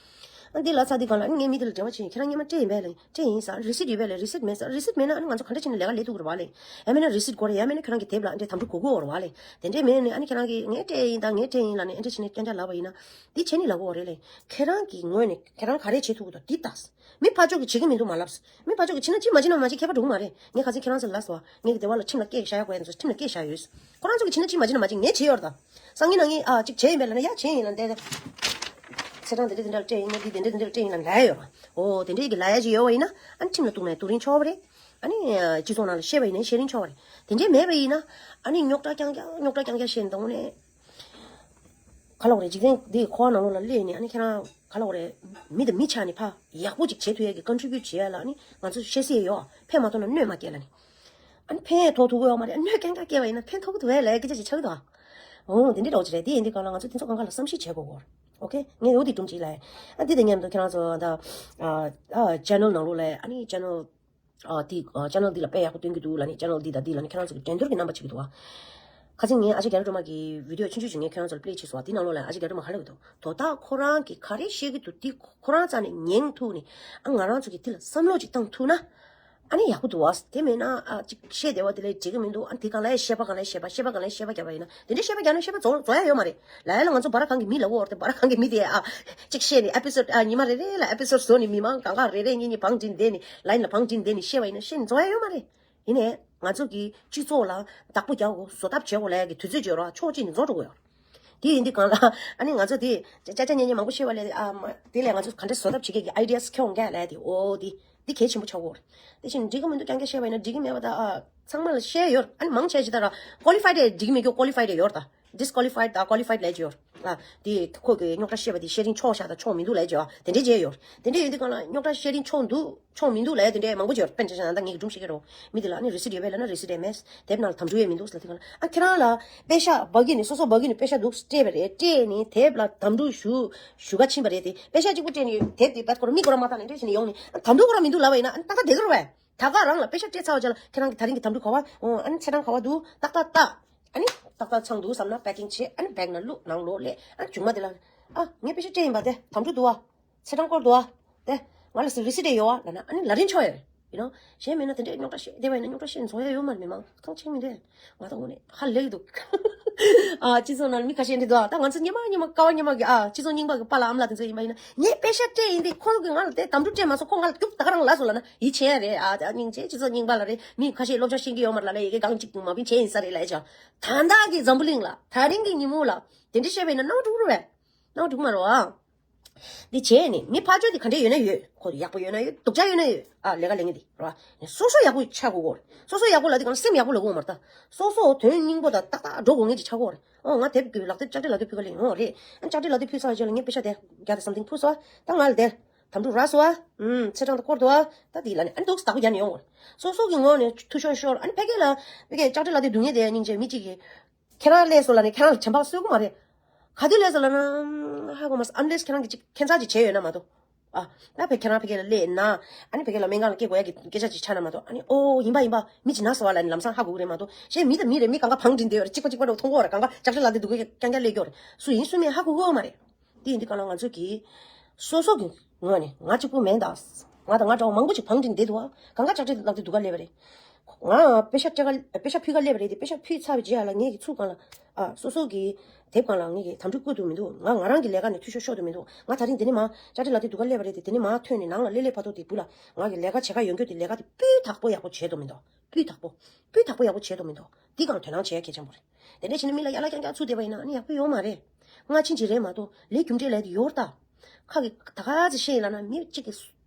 ཨ་འདི་ལབ་ཚར་དུས་སྒང་ལ་ཨ་ནི་ངས་མི་དེ་ལ་འབྲེལ་བ་བྱས་ཡིན། ཁྱེད་རང་སྔོན་མ་སྤྲད་ཡིན་པས་ལབ། སྤྲད་ཡིན་ས། རི་སིཊ་ཡོད་པས་ལབ། རི་སིཊ་མེད་ས། རི་སིཊ་མེད་ན་ཨ་ནི་ང་ཚོ་ག་འདྲ་བྱས་ནས་ལས་ཀ་ལས་ཐུབ་ཀྱི་རེད་པ་ལེ། ཡང་མིན་ན་རི་སིཊ་དགོས་རེད། ཡང་མིན་ན་ཁྱེད་རང་གི་དེབ་ལ་ཨ་འདྲས་དམ་ཕྲུག་དགོས་ཀྱི་ཡོད་རེད་པ་ལེ། དེ་འདྲས་མེད་ནས་ཨ་ནི་ཁྱེད་རང་གིས་ངས་སྤྲད་ཡིན་ད་ངས་སྤྲད་ཡིན་ལབ་ནས་ཨ་འདྲས་བྱས་ནས་སྐྱོན་ཆ་ལབ་པ་ཡིན་ན། འདི་བྱས་ནས་ལབ་དགོས་རེད་ལེ། ཁྱེད་རང་གི་ངོས་ནས་ཁྱེད་རང་ག་རེ་བྱེད་ཐུབ་ཀྱི་འདུག་འདི་ལྟ། མི་ཕར་ཕྱོགས་ཀྱིས་བྱེད་ཀྱི་མི་འདུག་མ་ལབ། མི་ཕར་ཕྱོགས་ཀྱིས་བྱེད་ན་ཅི་མ་བྱེད་ན་མ་བྱེད་ཁྱད་པར་འགྲོ་གི་མ་རེད། ངས་ག་ཚོད་ཁྱེད་རང་ཚོ་ལ་ལབ་སོང་། ངས་ཀྱི་དེབ་ལ་ཁྲིམས་ལ་སྐད་བཞག་ཡག་པོ་ཡ་ཚོ་ཁྲིམས་ལ་སྐད་བཞག་ཡོད། ཁོ་རང་ཚོ་གིས་བྱེད་ན་ཅི་མ་བྱེད་ན་མ་བྱེད། ངས་བྱས་ཡོད་རེད་ད། སང་ཉིན་གནངས་ཉིན་ཨ་ཅིག་བྱས་ཡིན་པས་ལབ་ན་ཡ་བྱས་ཡིན་ལབ་འདི། ཚེས་གྲངས་དེ་འདྲ་དེ་འདྲ་སྤྲད་ཡིན་ན་འདི་དེ་འདྲ་དེ་འདྲ་སྤྲད་ཡིན་ལབ་ལབ་ཡོད་རེད། འོ་དེ་འདྲའི་གི་ལབ་ཡ་ཅིག་ཡོད་པ་ཡིན་ན་ཨ་ནི་ཁྲིམས་ལ་གཏུགས་ནས་གཏུགས་རིན་ཆོག་པ་རེད། ཨ་ནི་སྤྱི་ཚོགས་ནང་ལ་བཤད་པ་ཡིན་ན་བཤད་རིན་ཆོག་པ་རེད། དེ་འདྲའི་མེད་པ་ཡིན་ན་ཨ་ནི་རྙོག་དྲ་རྐྱང་རྐྱང་རྙོག་དྲ་རྐྱང་རྐྱང་བཤད་ནས་གཏོང་ནས། ག་ལབ་དགོས་རེད། འཇིག་རྟེན་འདིའི་འཁོར་བ་ནང་ལོགས་ལ་སླེབས་ནས་ཨ་ནི་ཁྱེད་རང་ག་ལབ་དགོས་རེད། མི་དང་མི་ཆ་ནས་ཕར་ཡག་པོ་ཅིག་བྱེད་ཐུབ་ཡས་ཀྱི་ཀོན་ཊི་བྷིའུཊ་བྱེད་ཡས་ལ་ཨ་ནི་ང་ཚོ་བཤད་སྲོལ་ཡོད། ཕན་མ་ཐོགས་ན་གནོད་མ་སྐྱེལ་ལབ་ནས། ཨ་ནི་ཕན་ཐོགས་ཐུབ་ཀྱི་ཡོད་མ་རེད། གནོད་རྐྱང་རྐྱང་སྐྱེལ་བ་ཡིན་ན་ཕན་ཐོགས་ཀྱི་འདུག་གས་ལབ་ཡས་སྐད་ཆ་ཆགས་ཀྱི་འདུག་ཨ། འོ་དེ་འདྲའི་འདྲ་བོ་ཅིག་རེད། དེ་ཡིན་དུས་སྒང་ལ་ང་ཚོ་དེ་ཚོ་གང་ག་ལ་བསམ་གཞིག་བྱེད་དགོས་ཀྱི་ཡོད་རེད། ཨོ་ཁེ། ངས་འོ་དེ་སྒྲུང་ཅིག་ལབ་ཡིན། ཨ་འདི་དང་མཉམ་དུ་ཁྱེད་རང་ཚོ་ད་ཨ་ཨ་ཅེ་ནལ་ནང་ལོགས་ལ་ཨ་ནི་ཅེ་ནལ་ཨ་དེ་ཨ་ཅེ་ནལ་འདི་ལ་དཔེ་ཡག་པོ་སྟོན་གྱི་འདུག་ལབ་ནས། ཅེ་ནལ་འདི་དང་འདི་ལབ་ནས་ཁྱེད་རང་ཚོ་གི་འགྲན་བསྡུར་གྱི་རྣམ་པ་བྱེད་ཀྱི་འདུག་ཨ། ཁ་སང་ངས་ཨ་ཅེ་རྒྱ་རི་སྒྲོལ་མ་གི་བི་ཌི་ཡོ་ཆུང་ཆུང་ཞིག་ངས་ཁྱོད་རང་ཚོ་ལ་པི་ལེ་བྱས་སོང་བ། དེ་ནང་ལོགས་ལ་ཨ་ཅེ་རྒྱ་རི་སྒྲོལ་མ་ག་རེ་ལབ་ཀྱི་འདུག་དོ་བདག་ཁོ་རང་གིས་ག་རེ་བཤད་ཀྱི་འདུག་དེ་ཁོ་རང་རྩ་ནས་ཉན་ཐུབ་ནས། ཨ་ང་རང་ཚོ་གིས་དེ་ལ་བསམ་བློ་ཅིག་བཏང་ཐུབ་ན། ཨ་ནི་ཡག་པོ་འདུག་བ། དེ་མེད་ན་ཨ་ཅིག་བཤད་བདེ་བ་དེ་ལས་འགྲིག་གི་མི་འདུག་ཨ་དེ་གང་ལ་བཤད་པ་གང་ལ་བཤད་པ་བཤད་པ་གང་ལ་བཤད་པ་བརྒྱབ་པ་ཡིན་ན། དེ་འདྲའི་བཤད་པ་བརྒྱབ་ན་བཤད་པ་རྫོགས་རྫོགས་ཡ་ཡོད་མ་རེད། ལ་ཡ་ལ་ང་ཚོ་བར་ཁང་གི་མི་ལབ་ཀྱི་ཡོད་རེད་དེ། བར་ཁང་གི་མི་དེ་ཨ་ཅིག་བཤད་ནས་ཨེ་པི་སོ་ཌི་ཨ་ཉི་མ་རེ་རེ་ལ་ཨེ་པི་སོ་ཌི་བཟོ་ནས་མི་མང་གང་ག་རེ་རེ་གཉིས་གཉིས་བང་སྒྲིག་བསྡད་ནས་ལ་ཡིན་ལ་བང་སྒྲིག་བསྡད་ནས་བཤད་པ་ཡིན་ན་བཤད་ནས་རྫོགས་ཡ་ཡོད་མ་རེད། ཡིན་ནའི་ང་ཚོ་གི་སྤྱི་ཚོགས་ལ་བདག་པོ་རྒྱག་དགོས། བཟོ་ཐབས་བྱེད་དགོས་ལབ་ཡ་གི་དུས་ཚོད་ཅིག་ཡོད་རེད་བ། ཕྱོགས་གཅིག་ནས་རྫོགས་འགྲོ་གི་ཡོད་རེད། དེ་ཡིན་དུས་གང་ལ་ཨ་ནི་ང་ཚོ་དེ་ཅ་ཅ་ཉན་ཉན་མང་པོ་བཤད་པ་ལས་ཨ་མ་དེ་ལས་ང་ཚོ་ག་འདྲ་བཟོ་ཐབས་བྱེད་མཁན་གྱི་ཨའི་ཌི་ཡ་ཁྱོང་རྒྱག་ལབ་ཡ་དེ་ཨོ་དེ་དེ་གལ་ཆེན་པོ་ཆགས་ཀྱི་ཡོད་རེད། དེ་བཞིན་འགྲིག་གི་མི་འདུག་རྐྱང་རྐྱང་བཤད་པ་ཡིན་ན་འགྲིག་གི་མེད་པ་དང་ཨ་ཚང་མ་ལ་བཤད་ཡོད་རེད། ཨ་ནི་མང་ཆེ་ཞིག་ད་ར་ཀོ་ལི་ཕའི་ཌི་འགྲིག་གི་མེད་རྒྱུ་ཀོ་ལི་ཕའི་ཌི་ཡོད་རེད་ད། ཌིས་ཀོ་ལི་ཕའི་ཌི་དང་ཀོ་ལི་ཕའི་ཌི་ལབ་ཀྱི་ཡོད་རེད། ཨ་དེ་ཁོ་གི་རྙོག་དྲ་བཤད་པ་དེ་བཤད་རིན་ཆོག་ཤག་དང་ཆོག་མི་འདུག་ལབ་ཀྱི་ཡོད་རེད། དེ་འདྲས་བྱས་ཡོད་རེད། དེ་འདྲས་ཡོད་དུས་གང་ལ་རྙོག་དྲ་བཤད་རིན་ཆོག་འདུག་ཆོག་མི་འདུག་ལབ་ཡ་དེ་འདྲས་མང་པོ་ཅིག་ཡོད་རེད། དཔེར་ན་ཆ་བཞག་ན་ད་ངས་ཀྱི་སྒྲུང་བཤད་ཀྱི་རེད། མི་དེ་ལ་ཨ་ནི་རི་སིཊ་ཡོད་པས་ལབ་ན་རི་སིཊ་ཡང་མེད། དེབ་ནང་ལ་དམ་ཕྲུག་ཡོད་མི་འདུག་ལབ་དུས་གང་ལ་ཨ་ཁྱེད་རང་ལ་པེ་ཤག་སྦ་གི་ནས་སོ་སོ་སྦ་གི་ནས་པེ་ཤག་འདུག་སྤྲད་པ་རེད། སྤྲད་ནས་དེབ་ལ་དམ་ཕྲུག་ཞུ་ཞུ་ག་ཕྱིན་པ་རེད། དེ་པེ་ཤག་གཅིག་པུ་སྤྲད་ནས་དེབ་དེ་བད་ཁོ་རང་མིག་ཁོ་རང་མ་བལྟས་ནས་འདྲ་བྱས་ནས་ཡོང་ནས་ཨ་དམ་ཕྲུག་ཁོ་རང་མི་འདུག་ལབ་པ་ཡིན་ན་ཨ་ནི་ཏག་ཏག་བསྡད་ཀྱི་རེད་པས། ད་ག་རང་ལ་པེ་ཤག་སྤྲད་ཚར་བ་ཅག་ལ་ཁྱེད་རང་གི་ད་རིང་གི་དམ་ཕྲུག་ག་བ་འོ་ཨ་ནི་ཚེས་གྲངས་ག་བ་འདུག་ཏག་ཏག་ཏག་ཨ་ནི་ཏག་ཏག་ཚང་འདུག་བསམ་ན་པེ་ཀིང་བྱེད། ཨ་ནི་བེག་ནང་བླུགས། ནང་ལོགས་སླེབས། ཨ་ནི་མཇུག་མ་དེ་ལ་ཨ་ངས་པེ་ཤག་སྤྲད་ཡིན་པ་དེ་དམ་ཕྲུག་འདུག་བ། ཚེས་གྲངས་སྐོར་འདུག་བ། དེ་ང་ལ་རི་སིཊ་ཡོད་བ་ལབ་ན་ཨ་ནི་ལབ་རིན་ཆོག་ཡོད་རེད། ཡིན་ནོ། གཞན་མིན་ན་དེ་འདྲའི་རྙོག་དྲ་བཤད་བསྡད་པ་ཡིན་ན་རྙོག་དྲ་བཤད་བཟོ་ཡ་ཡོད་མ་རེད། མི་མང་ཐང་ཆད་མི་འདུག་ང་ད་དངོས་གནས་ཧ་ལས་ཀྱི་འདུག་ཨ་སྤྱི་ཚོགས་ནང་མི་ཁ་ཤས་འདི་འདུག་ཨ་ད་ང་ཚོ་སྔོན་མ་སྔོན་མ་ཀ་བ་སྔོན་མ་གི་ཨ་སྤྱི་ཚོགས་རྙིང་པ་གི་པཱ་ལགས་ཨ་མ་ལགས་དེ་ཚོ་ཡིན་པ་ཡིན་ན་ངས་པེ་ཤག་སྤྲད་ཡིན་དེ་ཁོང་གིས་ང་ལ་དེ་དམ་ཕྲུག་སྤྲད་མ་སོང་། ཁོང་ང་ལ་རྒྱུག་ད་ག་རང་ལབ་སོང་ལབ་ན་ཡིད་ཆེས་རེད། ཨ་ད་སྙིང་རྗེ། སྤྱི་ཚོགས་རྙིང་པ་ལ་རེད། མི་ཁ་ཤས་སློབ་སྦྱོང་ཤེས་ཀྱི་ཡོད་མ་རེད་ལབ་ན་ཡི་གེ་གང་གཅིག་མ་བིན་བྱས་ཡིན་ས་རེད་ལབ་ཡ་ཅག་ད་ལྟ་གི་འཛམ་བུ་གླིང་ལ་ད་རིང་གི་ཉིན་མོ་ལ་དེ་འདྲ་བཤད་པ་ཡིན་ན་སྣང་བ་འགྲིག་རེད་པས། སྣང་བ་འགྲིག་མ་རེད་བ། འདི་བྱས་ནས་མི་ཕར་ཕྱོགས་འདི་ག་འདྲས་ཡོད་ན་ཡོད། ཁོ་ཡག་པོ་ཡོད་ན་ཡོད། སྡུག་ཅག་ཡོད་ན་ཡོད། ཨ་ལས་ཀ་ལས་ངན་འདི་རེད་བ། སོ་སོ་ཡག་པོ་ཆགས་དགོས་གོ། སོ་སོ་ཡག་པོ་ལབ་དུས་གང་སེམས་ཡག་པོ་ལབ་དགོས་མ་རེད་ད། སོ་སོ་དོན་སྙིང་པོ་དང་ཏག་ཏག་འགྲོ་དགོས་ངེས་ཅིག་ཆགས་གོ་རེད། ཨོ་ང་དེབ་ཀྱི་ལག་དེབ་ལྕགས་དྲི་ལག་དེབ་ཕུལ་ག་ལེན་ཨོ་རེད། ཨ་ལྕགས་དྲི་ལག་དེབ་ཕུལ་ཚར་རྗེས་ལ་ངས་པེ་ཤག་དེ་བརྒྱ་དང་སམ་ཐིང་ཕུལ་སོང་། ད་ང་ལ་དེ་དམ་ཕྲུག་རག་སོང་། ཨུམ་ཚེས་གྲངས་དང་སྐོར་འདུག་ད་དེ་ལ་ནི་ཨ་ནི་འདུག་སྟག་པོ་རྒྱ་ནས་ཡོང་གོ་རེད། སོ་སོ་གི་ངོས་ནས་འཐུས་ཤོར་ཤོར། ཨ་ནི་ཕ་གི་ལ་ཕ་གི་ལྕགས་དྲི་ལག་དེབ་སྡུག་བསྔལ་དེ་སྙིང་རྗེ་མི་གཅིག་གིས། ཁྱེད་རང་སླེབས་སོང་ལབ་ནས་ཁྱེད་རང་ལ་དྲན་པ་གསོས་ཀྱི་མ་རེད། ག་དུས་སླེབས་སོང་ལབ་ན་ཧ་གོ་མ་སོང་། ཨན་ལེས་ཁྱེད་རང་གིས་ཅིག་ཁྱད་མཚར་ཅིག་བྱས་ཡོད་ན་མ་གཏོགས། ཨ་ད་བས་ཁྱེད་རང་ཕ་གི་ལ་སླེབས་ན་ཨ་ནི་ཕ་གི་ལ་སྨན་ཁང་ལ་སྐྱེལ་དགོས་ཡ་གི་སྐད་ཆ་ཅིག་ཆགས་ན་མ་གཏོགས། ཨ་ནི་ཨོ་ཡིན་པ་ཡིན་པ་མི་ཅིག་ན་སོང་བ་ལབ་ནས་ལམ་སང་ཧ་གོ་གི་རེད་མ་གཏོགས། གཞན་མི་དང་མི་རེད། མི་གང་ག་བང་སྒྲིག་བསྡད་ཡོད་རེད། གཅིག་པ་འདྲ་བོ་མཐོང་གི་ཡོད་རེད། གང་ག་ལྕགས་དྲི་ལག་དེབ་སྡུག་གི་རྐྱང་རྐྱང་སླེབས་ཀྱི་ཡོད་རེད། སུ་ཡིན་སུ་མིན་ཧ་གོ་གི་ཡོད་མ་རེད། དེ་ཡིན་དུས་གང་ལ་ང་ཚོ་གིས་སོ་སོ་གི་ངོས་ནས་ང་གཅིག་པུ་མིན་ད། ང་དང་ང་འདྲ་བ་མང་པོ་ཅིག་བང་སྒྲིག་བསྡད་འདུག་བ། གང་ག་ལྕགས་དྲི་ལག་དེབ་སྡུག་ག་སླེབས་པ་རེད། ང་པེ་ཤག་སྤྲད་ག་པེ་ཤག་ཕུལ་ག་སླེབས་པ་རེད་དེ། པེ་ཤག་ཕུལ་ཚར་བའི་རྗེས་ལ་ངས་ཀྱི་ཚུར་གང་ལ་ཨ་སོ་སོ་གི་དེབ་གང་ལ་ངས་ཀྱི་དམ་ཕྲུག་བསྐུར་འདུག་མི་འདུག་ང་ང་རང་གི་ལས་ཀ་ནས་འཐུས་ཤོར་ཤོར་འདུག་མི་འདུག་ང་ད་རིང་དེ་ནས་མ་ལྕགས་དྲི་ལག་དེབ་སྡུག་ག་སླེབས་པ་རེད་དེ། དེ་ནས་མ་ཐོན་ནས་ནང་ལ་སླེབས་སླེབས་བར་དུ་དེ་བུ་ལ་ང་གི་ལས་ཀ་བྱེད་ག་ཡོང་རྒྱུ་དེ་ལས་ཀ་དེ་སྤུས་དག་པོ་ཡག་པོ་བྱས་འདུག་མི་འདུག་སྤུས་དག་པོ་སྤུས་དག་པོ་ཡག་པོ་བྱས་འདུག་མི་འདུག་འདི་གང་དོ་སྣང་བྱེད་ཡ་གལ་ཆེན་པོ་རེད། དེ་འདྲ་བྱས་ན་མི་ལ་ཡ་ལ་རྐྱང་རྐྱང་ཚུར་བསྡད་པ་ཡིན་ན་ཨ་ནི་ཡག་པོ་ཡོད་མ་རེད། སྔ་ཕྱིན་ཅིག་རེད་མ་གཏོགས་ལས་རྒྱུ་འབྲས་ལས་དེ་ཡོད་རེད་ད། ཁ་གི་ད་ག་ཚོད་བཤད་ཡིན་ལབ་ན་མི་གཅིག་གི་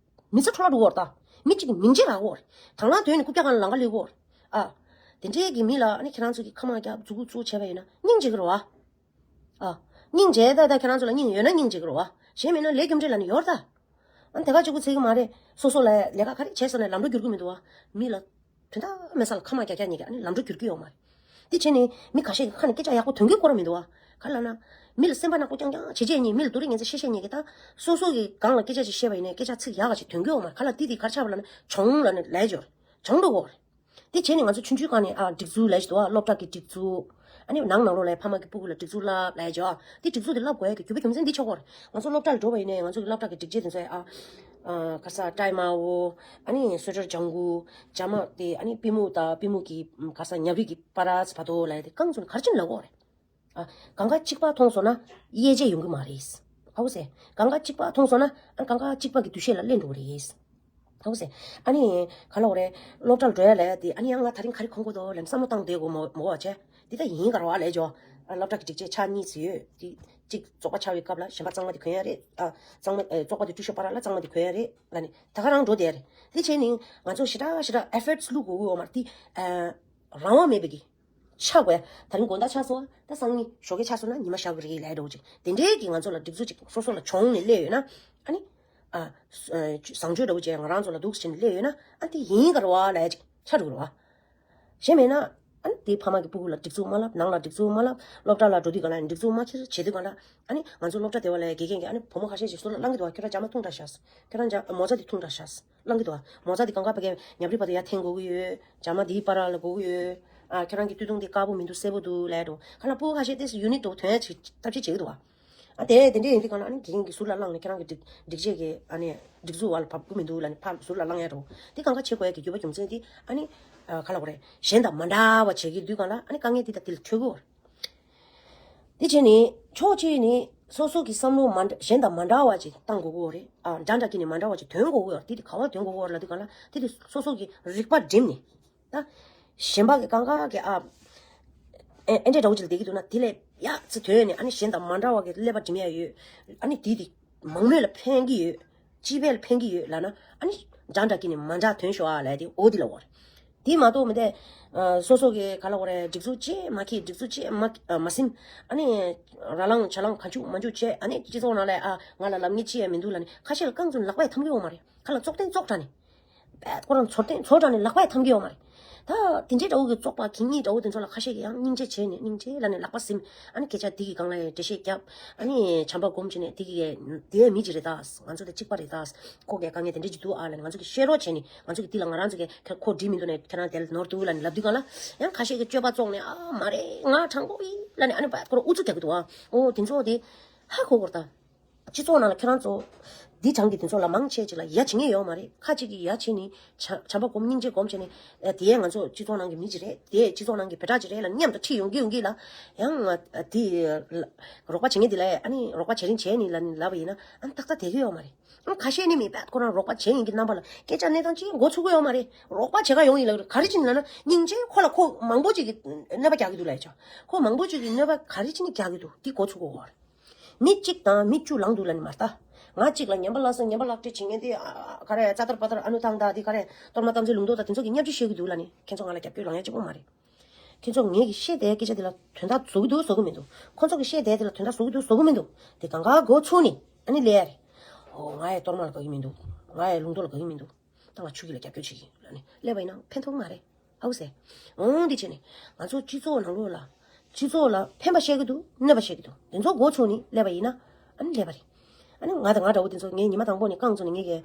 མི་ཚེ་འཕྲོ་བརླག་འགྲོ་གི་ཡོད་རེད་ད། མི་གཅིག་གི་མིང་ཆད་རག་གི་ཡོད་རེད། དང་བླངས་དོན་ནི་རྐུབ་བཀྱག་སྒང་ལ་ལམ་ཁ་སླེབས་ཀྱི་ཡོད་རེད། ཨ། དེ་འདྲའི་གི་མི་ལ་ཨ་ནི་ཁྱེད་རང་ཚོ་གི་ཁ་མ་རྒྱག་མཛུ་གུ་བཙུགས་བྱས་པ་ཡིན་ན་སྙིང་རྗེ་གི་རེད་བ། ཨ། སྙིང་རྗེ་ད་ད་ཁྱེད་རང་ཚོ་ལ་སྙིང་ཡོད་ན་སྙིང་རྗེ་གི་རེད་བ། གཞན་མིན་ན་ལས་རྒྱུ་འབྲས་ལབ་ནི་ཡོད་རེད་ད། ཨ་ནི་དེ་ག་གཅིག་པུ་ཚད་ཀྱི་མ་རེད། སོ་སོ་ལ་ལས་ཀ་ག་རེ་བྱས་སོང་ན་ལམ་འགྲོ་འགྱུར་གྱི་མི་འདུག་བ། མི་ལ། དོན་དག་མེད་ས་ལ་ཁ་མ་རྒྱག་རྒྱག་ཉེས་ཀྱི་ཨ་ནི་ལམ་འགྲོ་འགྱུར་གྱི་ཡོད་མ་རེད། དེ་བྱས་ནས་མི་ཁ་ཤས་ཀྱི་ཁ་ནས་སྐད་ཆ་ཡག་པོ་ཐོན་གྱི་སྐོར་མི་འདུག་བ། ག་ལབ་ན། མི་ལ་སེམས་པ་ནག་པོ་རྐྱང་རྐྱང་བྱེད་བྱེད་ཉེས། མི་ལ་དུ་རེ་ངན་ཚ་བཤད་བཤད་ཉེས་ཀྱི་ད། སོ་སོ་གི་སྒང་ལ་སྐད་ཆ་ཅིག་བཤད་པ་ཡིན་ན་སྐད་ཆ་ཚིག་ཡག་ག་ཅིག་ཐོན་གྱི་ཡོད་མ་རེད། ག་ལ་དེ་དེ་ག་རེ་ཆགས་པ་ལབ་ན་གྱོང་ལབ་ནས་ལབ་ཡ་ཅིག་ཡོད་རེད། གྱོང་འགྲོ་གི་ཡོད་རེད། དེ་བྱས་ནས་ང་ཚོ་ཆུང་ཆུང་སྒང་ནས་ཨ་སྒྲིག་འཛུགས་ལབ་ཡ་ཅིག་འདུག་བ། སློབ་གྲྭ་གི་སྒྲིག་འཛུགས། ཨ་ནི་ནང་ནང་ལོགས་ལ་ཕ་མ་གི་སྤུ་གུ་ལ་སྒྲིག་འཛུགས་བསླབ་ལབ་ཡ་ཅིག་ཡོད། དེ་སྒྲིག་འཛུགས་དེ་བསླབ་དགོས་ཡ་གི་རྒྱུ་མཚན་འདི་ཆགས་ཀྱི་ཡོད་རེད། ང་ཚོ་སློབ་གྲྭ་ལ་འགྲོ་བ་ཡིན་ནའི་ང་ཚོ་གི་སློབ་གྲྭ་གི་སྒྲིག་ཆས་དེ་ཚོ་ཨ། ཨ་ག་ས་ཏྲའི་མའོ། ཨ་ནི་སུ་ཊར་ལྗང་གུ། ཇ་མ་དེ་ཨ་ནི་པུས་མོ་དང་པུས་མོ་གི་ག་ས་ཉྭ་རིལ་གྱི་པར་ར་བར་དོ་ལབ་ཡ་དེ་རྐང་བཙུགས་ནས་ག་རེ་བྱས་ནས་ལབ་ཀྱི་ཡོད་རེད། ཨ། གང་ག་གཅིག་པ་མཐོང་སོང་ན་དབྱེ་འབྱེད་ཡོང་གི་མ་རེད། ཧ་གོ་སོང་། གང་ག་གཅིག་པ་མཐོང་སོང་ན་ཨ་གང་ག་གཅིག་པ་གི་འདུ་ཤེས་ལ་སླེབས་འགྲོ་གི་རེད། ཧ་གོ་སོང་། ཨ་ནི་ག་ལབ་དགོས་རེད། སློབ་གྲྭ་ལ་འགྲོ་ཡ་ལབ་ཡ་དེ་ཨ་ནི་ཡང་ང་ད་རིང་ག་རེ་གོན་དགོས་འདུག་ལབ་ནས་བསམ་བློ་བཏང་བསྡད་དགོས་མ་མ་གོ་བ་བྱས། འདི་ལྟ་ཡིན་ག་རེ་བ་ལབ་ཡ་ཅིག་ཨ་སློབ་གྲྭ་གི་སྒྲིག་ཆས་ཆ་གཉིས་ཙམ་ཡོད། དེ་གཅིག་རྫོགས་པ་ཆགས་པའི་སྐབས་ལ་གཞན་པ་གཙང་མ་དེ་གོན་ཡ་རེད། ཨ་གཙང་མ་ཨ་རྫོགས་པ་དེ་བཀྲུ་ཤོག་པར་ར་ལ་གཙང་མ་དེ་གོན་ཡ་རེད་ལབ་ནས་ད་ག་རང་འགྲོ་བསྡད་ཡ་རེད། དེ་བྱས་ནས་ང་ཚོ་ཞེ་དྲག་ཞེ་དྲག་ཨེ་ཕོར་ཊི་སི་བླུག་དགོས་ཀྱི་ཡོད་མ་རེད། དེ་ཨ། རང་དབང་མེད་པའི་གི། ཆགས་དགོས། ད་རིང་དགོང་དག་ཆགས་སོང་བ། ད་སང་ཉིན་ཞོགས་ཀས་ཆགས་སོང་ན་ཉི་མ་ཞག་གི་རེད་ལབ་འདྲ་བོ་ཅིག་དེ་འདྲའི་གི་ང་ཚོ་ལ་སྒྲིག་འཛུགས་ཅིག་སོ་སོ་ལ་གྱོང་ནས་སླེབས་ཡོད་ན། ཨ་ནི། ཨ། བཟང་སྤྱོད་འདྲ་བོ་ཅིག་ང་རང་ཚོ་ལ་འདུག་ཟེར་ནས་སླེབས་ཡོད་ན། ཨ་དེ་ཡིན་ག་རེ་བ་ལབ་ཅིག་ཆགས་འགྲོ་གི་རེད་བ། གཞན་མེད་ན། ཨ་ནི་དེ་ཕ་མ་གི་སྤུ་གུ་ལ་སྒྲིག་འཛུགས་མ་ལབ། ནང་ལ་སྒྲིག་འཛུགས་མ་ལབ། སློབ་གྲྭ་ལ་འགྲོ་དུས་གང་ལ་སྒྲིག་འཛུགས་མ་ཁྱེར། བྱེད་དུས་གང་ལ། ཨ་ནི་ང་ཚོ་སློབ་གྲྭ་དེ་བ་ལ་དགེ་རྒན་གྱིས་ཨ་ནི་བུ་མོ་ཁ་ཤས་ཤིག་ཟུར་ལ་བླང་གི་འདུག་བ། ཁྱོད་རང་ཇ་མ་འཐུང་དྲགས་ཤག་ཁྱོད་རང་ཇ་མོ་ཙ་དེ་འཐུང་དྲགས་ཤག་བླང་གི་འདུག་བ། མོ་ཙ་དེ་གང་ག་ཕ་གིའི་ཉྭ་རིལ་བར་དུ་ཡར་འཐེན་དགོས་ཀྱི་ཡོད། ཇ་མ་དེའི་བར་ལ་དགོས་ཀྱི་ཡོད། ཨ་ཁྱེད་རང་གི་སྟོད་ཐུང་དེ་དཀར་པོ་མི་འདུག་སེར་པོ་འདུག་ལབ་འགྲོ། ཁ་ལ་སྤུ་གུ་ཁ་ཤས་དེ་སུ་ཡུ་ནིཊ་འགྲོ་དོན་ཡ་ཅིག་ཐབས་ཤེས་བྱེད་ཀྱི་འདུག་བ། ཨ་དེ་དེ་འདྲས་ཡིན་དུས་གང་ལ་ཨ་ནི་དགེ་རྒན་གྱིས་ཟུར་ལ་བླངས་ནས་ཁྱེད་རང་གི་སྒྲིག་སྒྲིག་ཆས་ཀྱི་ཨ་ནི་སྒྲིག་འཛུགས་བ་ལ་བབ་ཀྱི་མི་འདུག་ལབ་ནས་ཕར་ཟུར་ལ་བླངས་ཡ་འགྲོ། དེ་གང་ག་བྱེད་དགོས་ཡ་གི་རྒྱུ་བ་རྒྱུ་མཚན་དེ་ཨ་ནི་ཨ་ག་ལབ་དགོས་རེད། གཞན་དང་མ་འདྲ་བ་བྱེད་ཀྱི་དུས་གང་ལ་ཨ་ནི་དཀའ་ངལ་དེ་དང་དེ་ལ་འཕྲད་ཀྱི་ཡོད་རེད། དེ་བྱས་ནས་ཕྱོགས་གཅིག་ནས་སོ་སོ་གི་བསམ་བློ་མ་འདྲ་གཞན་དང་མ་འདྲ་བ་ཅིག་བཏང་དགོས་ཀྱི་ཡོད་རེད། ཨ་འདྲ་འདྲ་གི་ནས་མ་འདྲ་བ་ཅིག་ཐོན་དགོས་ཀྱི་ཡོད་རེད། དེ་དེ་ག་བ་ཐོན་དགོས་ཀྱི་ཡོད་རེད་ལབ་དུས་གང་ལ་དེ་དེ་སོ་སོ་གི་རིག་པ་བསྒྲིམས་ནས། ད་གཞན་པ་གི་གང་ག་གི་ཨ་ཨེ་ཨེ་འདྲས་འདྲ་བོ་ཅིག་ལ་བསྡད་ཀྱི་འདུག་ན་དེ་ལས་ཡག་ཅིག་ཐོན་ནས་ཨ་ནི་གཞན་དང་མ་འདྲ་བ་གི་ཀླད་པ་འགྲིམ་ཡ་ཡོད། ཨ་ནི་དེ་དེ་མང་མོས་ལ་ཕན་གྱི་ཡོད། སྤྱི་པའི་ལ་ཕན་གྱི་ཡོད་ལབ་ན་ཨ་ནི་འདྲ་འདྲ་གི་ནས་མ་འདྲ་ཐོན་ཤོག་ཨ་ལབ་དེ་འོ་དེ་ལ་འོ་རེད། དེ་མ་གཏོགས་མི་དེ་ཨ་སོ་སོ་གི་ག་ལ་འོ་རེད། སྒྲིག་འཛུགས་ཅེས་མ་ཁེ་སྒྲིག་འཛུགས་ཅེས་མ་ཨ་མ་སིམ། ཨ་ནི་ར་ལང་བྱ་ལང་ག་འཇུག་མ་འཇུག་བྱས། ཨ་ནི་སྤྱི་ཚོགས་ནང་ལ་ཨ་ང་ལ་ལབ་ངེས་ཅི་ཡང་མི་འདུག་ལབ་ནས་ཁ་ཤས་ལ་རྐང་བཙུགས་ནས་ལག་པས་འཐམ་གི་ཡོད་མ་རེད། ཁ་ལ་བཙོག་སྟེ་བཙོག་དྲགས་ནས། བད་ཁོ་རང་ཚོར་ཏེ་ཚོར་དྲགས་ནས་ལག་པས་འཐམ་གི་ཡོད་མ་རེད། ད་དེ་འདྲའི་འདྲ་བོ་གི་བཙོག་པ་གད་སྙིགས་འདྲ་བོ་དེ་ཚོ་ལ་ཁ་ཤས་ཀྱིས་ཡང་སྙིང་རྗེ་བྱས་ནས་སྙིང་རྗེ་ལབ་ནས་ལག་པ་ཟིམ། ཨ་ནི་སྐད་ཆ་དེ་གི་སྒང་ལ་ཡང་འགྲེལ་བཤད་བརྒྱབ། ཨ་ནི་བྱམས་པ་སྒོམ་བྱས་ནས་དེ་གི་དེ་ཡང་མི་གཅིག་རེད་ད། ང་ཚོ་དེ་གཅིག་པ་རེད་ད། ཁོ་གི་དཀའ་ངལ་དེ་འདྲ་ཅིག་འདུག་ཨ་ལབ་ནས་ང་ཚོ་གི་བཤད་རོགས་བྱས་ནས་ང་ཚོ་གི་དེ་ལ་ང་རང་ཚོ་གི་ཁོ་འགྲིག་མི་འདུག་ནས་ཁྱེད་རང་དེ་ལ་ནོར་འདུག་ལབ་ནས་ལབ་དུས་སྒང་ལ་ཡང་ཁ་ཤས་ཀྱིས་སྤྱོད་པ་བཙོག་ནས་ཨ་མ་རེད་ང་དྲང་པོ་ཡིན་ལབ་ནས་ཨ་ནི་བད་ཁོ་རང་ཨུ་ཚུགས་རྒྱག་གི་འདུག་ཨ། ཨོ་དེ་ཚོ་དེ་ཧ་གོ་དགོས་རེད་ད། སྤྱི་ཚོགས་ནང་ལ་ཁྱེད་རང་ཚོ་འདི་གྲངས་ཀྱི་དེ་ཚོ་ལ་མང་ཆེ་ཅིག་ལ་ཡ་བྱེད་མཁན་ཡོད་མ་རེད། ཁ་ཅིག་གིས་ཡ་བྱེད་ནི་བྱ་བྱམས་པ་སྒོམ་སྙིང་རྗེ་སྒོམ་བྱས་ནས་ཨ་དེ་ང་ཚོ་སྤྱི་ཚོགས་ནང་གི་མི་ཅིག་རེད། དེ་སྤྱི་ཚོགས་ནང་གི་བྱེ་བྲག་ཅིག་རེད་ལབ་མཉམ་དུ་ཁྲིད་ཡོང་གི་ཡོང་གི་ལ་ཡང་ང་དེ་རོགས་པ་བྱེད་མཁན་དེ་ལ་ཨ་ནི་རོགས་པ་བྱེད་རིན་བྱས་ནི་ལ་ནི་ལབ་པ་ཡིན་ན་ཨ་ནི་ཏག་ཏག་བསྡད་ཀྱི་ཡོད་མ་རེད། ཨ་ཁ་ཤས་ནི་མི་བད་ཁོ་རང་རོགས་པ་བྱེད་ཡིན་གྱི་རྣམ་པ་ལ་སྐད་ཆ་གནས་སྟངས་ཅིག་མགོ་ཚུགས་ཀྱི་ཡོད་མ་རེད། རོགས་པ་བྱེད་ག་ཡོང་ཡིན་ལ་ག་རེ་བྱེད་ནི་ལབ་ན་སྙིང་རྗེ་ཁོ་ལ་ཁོ་མང་པོ་ཅིག་གིས་གནོད་པ་རྒྱག་གི་འདུག་ལབ་ཡ་ཆོག་ཁོ་མང་པོ་ཅིག་གིས་གནོད་པ་ག་རེ་བྱེད་ནི་རྒྱག་གི་འདུག་དེ་མགོ་ཚུགས་དགོས་རེད། མི་གཅིག་དང་མི་བཅུ་ལངས་འདུག་ལབ་ནི་མ་རེད་ད། ང་གཅིག་ལ་ངན་པ་ལབ་ས་ངན་པ་ལག་སྤྲད་བྱེད་མཁན་དེ་ཨ་ག་རེ་རྩ་དར་པ་དར་ཨ་ནུ་ཐང་དང་དེ་ག་རེ་གཏོར་མ་གཏམ་ཚེ་ལུང་རྟོགས་དང་དེ་ཚོ་གི་བརྙས་བཅོས་བཤད་གི་འདུག་ལབ་ནི་ཁྱེད་ཚོ་ང་ལ་རྒྱབ་སྐྱོར་ལངས་ཡ་གཅིག་པོ་མ་རེད། ཁྱེད་ཚོ་ངེད་ཀྱི་བཤད་བསྡད་སྐད་ཆ་དེ་ལ་དོན་དག་བཟོ་གི་འདུག་བཟོ་གི་མི་འདུག་ཁོ་ཚོ་གི་བཤད་བསྡད་དེ་ལ་དོན་དག་བཟོ་གི་འདུག་བཟོ་གི་མི་འདུག་དེ་གང་ག་མགོ་ཚུགས་ནི་ཨ་ནི་ལས་ཡ་རེད། ཨོ་ང་ཡི་གཏོར་མ་ལ་དགའ་གི་མི་འདུག་ང་ཡི་ལུང་རྟོགས་ལ་དགའ་གི་མི་འདུག་ད་ང་ཆོས་སྐྱིད་ལ་རྒྱབ་སྐྱོར་བྱེད་ཀྱི་ཡིན་ལབ་ནས་སླེབས་པ་ཡིན་ན་ཕན་ཐོགས་མ་རེད། ཨའུ་ཟེར། འོང་འདི་བྱས་ནས་ང་ཚོ་སྤྱི་ཚོགས་ནང་ལོགས་ལ་སྤྱི་ཚོགས་ལ་ཕན་པ་བཤད་ཀྱི་འདུག་གནོད་པ་བཤད་ཀྱི་འདུག་དེ་ཚོ་མགོ་ཚུགས་ནས་སླེབས་པ་ཡིན་ན་ཨ་ནི་སླེབས་པ་རེད། ཨ་ནི་ང་དང་ང་འདྲ་བོ་དེ་ཚོ་ངས་ཉི་མ་དང་པོ་ནས་རྐང་བཙུགས་ནས་ངས་ཀྱི་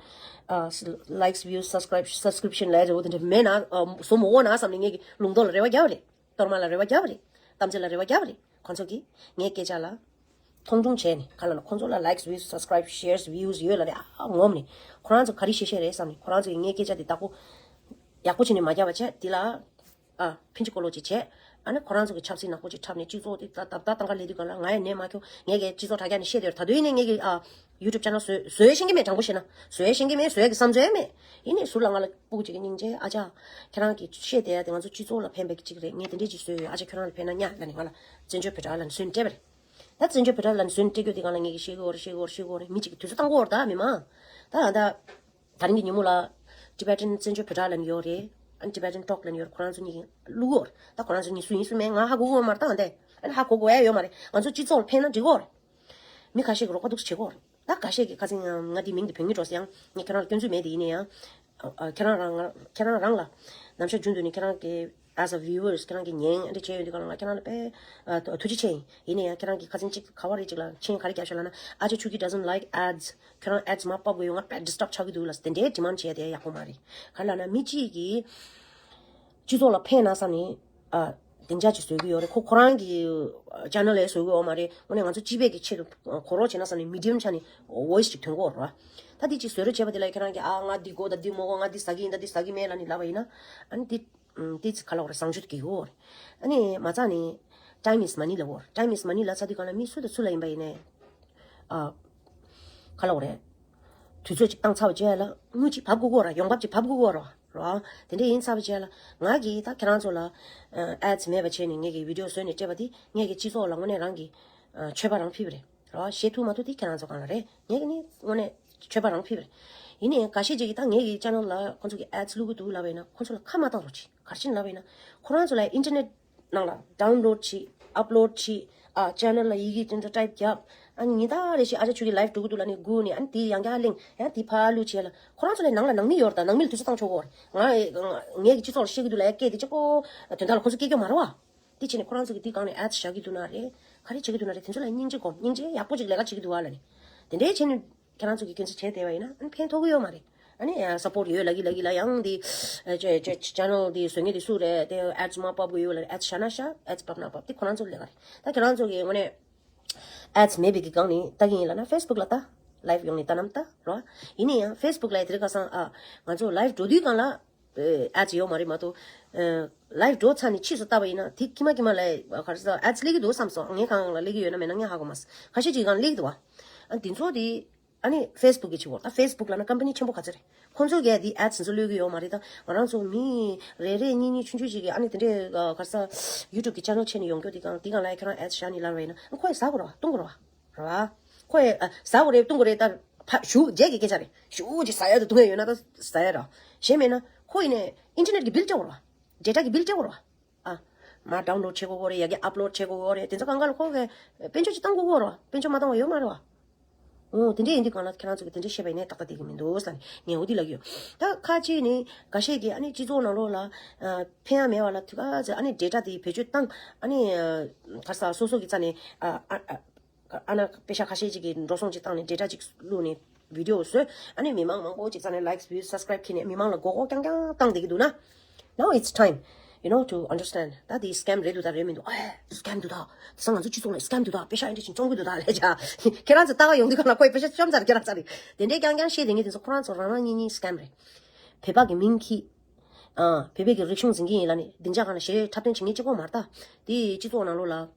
ཨ་likes views subscribe subscription་ལབ་ཡ་འདྲ་བོ་དེ་འདྲ་མེད་ན་ཨ་བཟོ་མི་དགོས་ན་བསམ་ནས་ངས་ཀྱི་ལུང་རྟོགས་ལ་རེ་བ་རྒྱབ་པ་རེད། གཏོར་མ་ལ་རེ་བ་རྒྱབ་པ་རེད། གཏམ་ཚེ་ལ་རེ་བ་རྒྱབ་པ་རེད། ཁོང་ཚོ་གིས་ངའི་སྐད་ཆ་ལ་མཐོང་ཆུང་བྱས་ནས་ག་ལ་ལ་ཁོང་ཚོ་ལ་likes views subscribe shares views་ཡོད་ལ་རེད། ཨ་ངོམ་ནས་ཁོ་རང་ཚོ་ག་རེ་བཤད་བཤད་རེད་བསམ་ནས་ཁོ་རང་ཚོ་གིས་ངའི་སྐད་ཆ་དེ་བདག་པོ་ཡག་པོ་བྱས་ནས་མ་རྒྱབ་པ་བྱས་དེ་ལ་ཨ་ཕིན་ཅི་ཀོ་ལོ་ཅིག་བྱས། ཨ་ནི་ཁོ་རང་ཚོ་གི་ཆབ་སྲིད་ནག་པོ་ཅིག་འཁྲབ་ནས་སྤྱི་ཚོགས་དེ་ད་ད་ད་ལྟ་ལས་དུས་ག་ལ་ང་ཡང་ནད་མ་ཁྱོ་ངས་གི་སྤྱི་ཚོགས་དྲ་རྒྱ་ནས་བཤད་དེ་ད་དུང་ཡིན་ནས་ངས་གི་ཨ་YouTube channel་བཟོས་བཟོས་ཤེས་ཀྱི་མེད། དྲང་པོ་བཤད་ན་བཟོས་ཤེས་ཀྱི་མེད། བཟོས་ཀྱི་བསམ་ཚུལ་མེད། ཡིན་ནས་ཟུར་ལ་ང་ལ་སྤུ་གུ་ཅིག་གི་སྙིང་རྗེ་ཨ་ཅག་ཁྱེད་རང་གི་བཤད་དེ་དེ་ང་ཚོ་སྤྱི་ཚོགས་ལ་ཕན་པའི་ཅིག་རེད། ངས་དེ་འདྲས་ཅིག་བཟོས་ཡོད། ཨ་ཅག་ཁྱོད་རང་ལ་ཕན་ན་ཉག་ལབ་ནས་ང་ལ་བཙན་བྱོལ་བོད་དྲ་ལབ་ནས་བཟོས་ནས་སྤྲད་པ་རེད། ད་བཙན་བྱོལ་བོད་དྲ་ལབ་ནས་བཟོས་ནས་སྤྲད་རྒྱུ་དེ་གང་ལ་ངས་གི་ཤེས་གི་ཡོད་རེད། ཤེས་གི་ཡོད་རེད། ཤེས་གི་ཡོད་རེད། མི་གཅིག་གི་དུས་ཚོད་བཏང་གི་ཡོད་རེད། ད་མི་མང་ད་ད། ད་རིང་གི་ཉིན་མོ་ལ་Tibetan་བཙན་བྱོལ་བོད་དྲ་ལབ་ནས་ཡོད་རེད། ཨ་ནི་Tibetan Talk་ལབ་ནས་ཡོད་རེད། ཁོ་རང་ཚོ་གཉིས་ཀྱིས་བླུག་གོ་རེད། ད་ཁོ་རང་ཚོ་གཉིས་སུ་ཡིན་སུ་མིན་ང་ཧ་གོ་གི་ཡོད་མ་རེད། ད་ང་འདས་ཨ་ནི་ཧ་གོ་དགོས་ཡ་ཡོད་མ་རེད། ང་ཚོ་སྤྱི་ཚོགས་ལ་ཕན་ན་འགྲིག་གོ་རེད། མི་ཁ་ཤས་ཀྱིས་རོགས་པ་འདུག་སེ་བྱེད་གོ་རེད། ད་ཁ་ཤས་ཀྱིས་ཁ་སང་ང་འདི་མིང་འདི་བོད་ངེས་འགྲོ་ཟེར་ཡང་ངས་ཁྱེད་རང་ལ་སྐྱོན་འཛུགས་མེད་དེ་ཡིན་ན་ཡང་། ཨ་ཁྱེད་རང་རང་ང་ཁྱེད་རང་རང་ལ་ནམ་ཞག་རྒྱུན་དུ་ནས་ཁྱེད་རང་གི་as a viewers་ཁྱེད་རང་གི་ཉན་འདྲ་བྱས་ཡོད་དུས་ག་ལ་ང་ཁྱེད་རང་ལ་དཔེ་ཨ་ཐུགས་རྗེ་ཆེ་ཡིན། ཡིན་ན་ཡང་ཁྱེད་རང་གིས་ཁ་སང་གཅིག་ག་བ་རེ་གཅིག་ལ་མཆན་ག་རེ་བརྒྱབ་ཤག་ལབ་ན་ཨ་ཅག་ཆོས་སྐྱིད་doesn't like ads། ཁྱོད་རང་ads་མ་ཕབ་དགོས་ཡོད། ང་དཔེ་disturb་ཆགས་ཀྱི་འདུག་ལ་དེ་འདྲའི་demand་བྱས་ཏེ་ཡག་པོ་མ་རེད། ག་ལབ་ན་མི་གཅིག་གིས་སྤྱི་ཚོགས་ལ་ཕན་ན་བསམ་ནས་ཨ་སྡིངས་ཆ་ཅིག་བཟོ་གི་ཡོད་རེད། ཁོ་ཁོ་རང་གི་channel་ལ་བཟོ་གི་ཡོད་མ་རེད། དངོས་གནས་ང་ཚོ་སྤྱི་པའི་གི་ཆེད་དུ་གོ་རོགས་བྱས་ན་བསམ་ནས་medium་ཆ་ནས་voice་ཅིག་ཐོན་གི་ཡོད་རེད། ད་དེ་ཅིག་བཟོ་རོགས་བྱས་པ་དེ་ལ་ཁྱེད་རང་གིས་ཨ་ང་འདི་དགོས་ད་འདི་མ་དགོས་ང་འདི་ཟ་གི་ཡིན་ད་འདི་ཟ་གི་མེད་ལབ་ནས་ལབ་པ་ཡིན་ན་ཨ་ནི་དེ་ཨམ་དེ་ཚོ་ག་ལབ་དགོས་རེད། བཟང་སྤྱོད་དུ་གི་ཡོད་རེད། ཨ་ནི་མ་རྩ་ནས་time is money་ལབ་དགོས་རེད། time is money་ལབ་ཚར་དུས་གང་ལ་མི་སུ་དང་སུ་ལ་ཡིན་པ་ཡིན་ནའི་ཨ་ག་ལབ་དགོས་རེད། དུས་ཚོད་ཅིག་བཏང་ཚར་བ་བྱས་ལ་དངུལ་ཅིག་བབས་དགོས་ཀྱི་ཡོད་རེད། ཡོང་འབབ་ཅིག་བབས་དགོས་ཀྱི་ཡོད་རེད། རེད་བ། དེ་འདྲས་ཡིན་ཚར་བ་བྱས་ལ་ང་གིས་ད་ཁྱེད་རང་ཚོ་ལ་ads་མེད་པ་བྱས་ནས་ངས་ཀྱི་video་བཟོས་ནས་སྤྲད་པ་དེ་ངས་ཀྱི་སྤྱི་ཚོགས་ལ་དངོས་གནས་རང་གི་མཆོད་པ་རང་ཕུལ་བ་རེད། རེད་བ། བྱེད་ཐུབ་མ་ཐུབ་དེ་ཁྱེད་རང་ཚོ་སྒང་ལ་རེད། ངས་ཀྱི་ནི་དངོས་གནས་མཆོད་པ་རང་ཕུལ་བ་རེད། ཡིན་ནའི་འགའ་ཤས་ཅིག་གིས་ད་ངས་ཀྱི་channel་ལ་ཁོང་ཚོ་གི་ads་བླུག་གི་འདུག་ལབ་པ་ཡིན་ན་ཁོང་ཚོ་ལ་ཁ་མ་བཏང་རོགས་གྱིས། ག་རེ་བྱས་ནས་ལབ་པ་ཡིན་ན་ཁོ་རང་ཚོ་ལ་internet་ནང་ལ་download་བྱེད། upload་བྱེད། ཨ་channel་ལ་ཡི་གེ་དེ་ཚོ་type་བརྒྱབ། ཨ་ཉིན་ལྟར་རེ་བཞིན་ཨ་ཅག་ཆོས་སྐྱིད་live་འགྲོ་གི་འདུག་ལབ་ནས་སྒུག་ནས་ཨ་ནི་དེ་ཡང་བསྐྱར་གླེང་ཡང་དེ་ཕར་བླུག་བྱས་ལ་ཁོ་རང་ཚོ་ལ་ནང་ལ་ནང་མི་ཡོད་རེད། ད་ནང་མི་ལ་དུས་ཚོད་བཏང་ཆོག་གོ་རེད། ང་ངས་ཀྱི་སྤྱི་ཚོགས་ལ་བཤད་ཀྱི་འདུག་ལབ་ཡ་སྐད་དེ་གཅིག་པོ་དོན་དག་ལ་ཁོ་ཚོ་སྐད་སྐྱོ་མ་རེད་བ། དེ་བྱས་ནས་ཁོ་རང་ཚོ་གིས་དེ་སྒང་ནས་ads་བཞག་གི་འདུག་ན་རེད། ག་རེ་བྱེད་ཀྱི་འདུག་ན་རེད། དེ་ཚོ་ལ་སྙིང་རྗེ་སྒོམ། སྙིང་རྗེ་ཡག་པོ་ཅིག་ལས་ཀ་བྱེད་ཀྱི་འདུག་བ་ལབ་ནས། དེ་འདྲའི་བྱས་ནས་ཁྱེད་རང་ཚོ་གིས་སྐྱོན་འཛུགས་བྱས་བསྡད་པ་ཡིན་ན་ཨ་ནི་ཕན་ཐོགས་ཀྱི་ཡོད་མ་རེད། ཨ་ནི་ཡང་སཔོར་ཊི་ཡོད་ལབ་ཀྱི་ལབ་ཀྱི་ལ། ཡང་འདི་ཅེ་ཅེ་ཅེ་ནལ་འདི་བཟོ་མཁན་འདི་སུ་རེད། དེ་ཨེཌ་མར་ཕབ་དགོས་ཡོད་ལ། ཨེཌ་བཞག་ན་བཞག་ཨེཌ་ཕབ་ན་ཕབ། དེ་ཁོ་རང་ཚོ་ལས་ཀ་རེད། ད་ཁྱེད་རང་ཚོ་གི་དངོས་གནས་ཨེཌ་མེད་པའི་གི་སྒང་ནས་ལྟ་གི་ཡིན་ལབ་ན་ཕེ་སི་བུག་ལ་ལྟ། ལའིབ་ཡོང་ནས་ལྟ་ན་ལྟ་རོ། ཡིན་ན་ཡང་ཕེ་སི་བུག་ལ་དེ་རིང་ཁ་སང་ཨ་ང་ཚོ་ལའིབ་འགྲོ་དུས་སྒང་ལ་ཨེཌ་ཡོད་མ་རེད། མ་གཏོགས་ལའིབ་འགྲོ་ཚར་ནས་ཕྱིས་སུ་ལྟ་བ་ཡིན་ན་དེ་ཁྱི་མ་ཁྱི་མ་ལ་ག་རེ་ཟེར་ཨེཌ་སླེབས་ཀྱི་འདུག་བསམ་སོང་། ངའི་སྒང་ལ་སླེབས་ཀྱི་ཡོད་ན་མེད་ན་ངས་ཧ་གོ་མ་སོང་། ཁ་ཤས་ཅིག་སྒང་སླེབས་ཀྱི་འདུག་བ། ཨ་དེ་ཚོ་དེ། ཨ་ནི་ཕེ་སི་བུག་གི་བྱེད་སྒོ། ད་ཕེ་སི་བུག་ལབ་ན་ཀམ་པ་ནི་ཆེན་པོ་ག་ཚོད་རེད། ཁོང་ཚོ་གིས་འདི་ཨེཌ་ཚོ་བླུག་གི་ཡོད་མ་རེད། ད་ང་རང་ཚོ་མི་རེ་རེ་གཉིས་གཉིས་ཆུང་ཆུང་ཅིག་གིས་ཨ་ནི་དེ་འདྲའི་ག་རེ་ཟེར་ཡུ་ཊུབ་གི་ཅེ་ནལ་ཕྱེ་ནས་ཡོང་རྒྱུ་དེ་སྒང་དེ་སྒང་ལ་ཁྱེད་རང་ཨེཌ་བཞག་ནས་ལབ་པ་ཡིན་ན་ཁོས་ཟ་དགོས་རེད་བ། བཏུང་དགོས་རེད་བ། རེད་བ། ཁོས་ཨ་ཟ་དགོས་རེད་བཏུང་དགོས་རེད། ད་ཕ་ཞུ་རྗེས་ཀྱི་སྐད་ཆ་རེད། ཞུ་ཅིག་ཟ་ཡ་དང་བཏུང་ཡ་ཡོད་ན་ད་ཟ་ཡ་རེད་བ། གཞན་མེད་ན་ཁོ་ཡིན་ནས་ཨིན་ཊར་ནེཊ་གི་བིལ་སྤྲད་དགོས་རེད་བ། ཌེ་ཊ་གི་བིལ་སྤྲད་དགོས་རེད་བ། ཨ། མར་ཌའུན་ལོཌ་བྱེད་དགོས་ཀྱི་རེད། ཡ་གི་ཨབ་ལོཌ་བྱེད་དགོས་ཀྱི་རེད། དེ་ཚོ་གང་ག་ལ་ཁོ་གིས་དཔལ་འབྱོར་ཅིག་བཏང་དགོས་ཀྱི་རེད་བ། དཔལ་འབྱོར་མ་བཏང་བ་ཡོད་མ་རེད་བ། འོ་དེ་འདྲ་ཡིན་དུས་སྒང་ལ་ཁྱེད་རང་ཚོ་གིས་དེ་འདྲ་བཤད་པ་ཡིན་ནའི་ཏག་ཏག་བསྡད་ཀྱི་མི་འདུག་ཟེར་ནས་ངས་འོ་དེ་ལབ་ཀྱི་ཡོད། ད་ཁ་ཅིག་ནི་འགའ་ཤས་ཀྱིས་ཨ་ནི་སྤྱི་ཚོགས་ནང་ལོགས་ལ་ཨ་ཕན་ཡ་མེད་པ་ལ་དུས་ག་ཚོད་ཨ་ནི་ཌེ་ཊ་དེ་བེད་སྤྱོད་བཏང་། ཨ་ནི་ཨ་ག་རེ་ཟེར་སོ་སོ་གི་རྩ་ནས་ཨ་ཨ་ཨ་ཨ་ན་པེ་ཤ་ཁ་ཤས་ཅིག་གིས་འགྲོ་སོང་ཅིག་བཏང་ནས་ཌེ་ཊ་ཅིག་བླུགས་ནས་བི་ཌི་ཡོ་བཟོས། ཨ་ནི་མི་མང་མང་པོ་ཅིག་རྩ་ནས་ལའིཀ་སི་བིའུ་སབ་སི་ཀ་རའིབ་ཁྱེར་ནས་མི་མང་ལ་མགོ་སྐོར་རྐྱང་རྐྱང་བཏང་བསྡད་ཀྱི་འདུག་ན། Now it's time, you know, to understand. ད་དེ་སི་ཀེམ་རེད་འདུག་ད་རེད་མི་འདུག་ཨེ་སི་ཀེམ་འདུག་ད། དེང་སང་ང་ཚོ་སྤྱི་ཚོགས་ལ་སི་ཀེམ་འདུག་ད། པེ་ཤ་ཨེ་འདྲ་ཞིག་བཅོམ་གི་འདུག་ད་ལས་བྱ། ཁྱེད་རང་ཚོ་ལྟ་ག་ཡོང་དུས་སྒང་ལ་ཁོས་པེ་ཤ་བཅོམ་ཚར། ཁྱེད་རང་ཚོ་རེད། དེ་འདྲའི་རྐྱང་རྐྱང་བཤད་བསྡད་མཁན་དེ་ཚོ་ཁོ་རང་ཚོ་རང་རང་གཉིས་གཉིས་སི་ཀེམ་རེད། བོད་པ་གི་མིང་ཁྱེར། ཨ། བོད་པའི་གི་རིག་གཞུང་འཛིན་གྱི་ཡིན་ལབ་ནས་སྡིངས་ཆ་སྒང་ལ་གཞས་འཁྲབ་སྟོན་བྱེད་མཁན་གཅིག་པོ་མ་རེད་ད། དེ་སྤྱི་ཚོགས་ནང་ལོགས་ལ།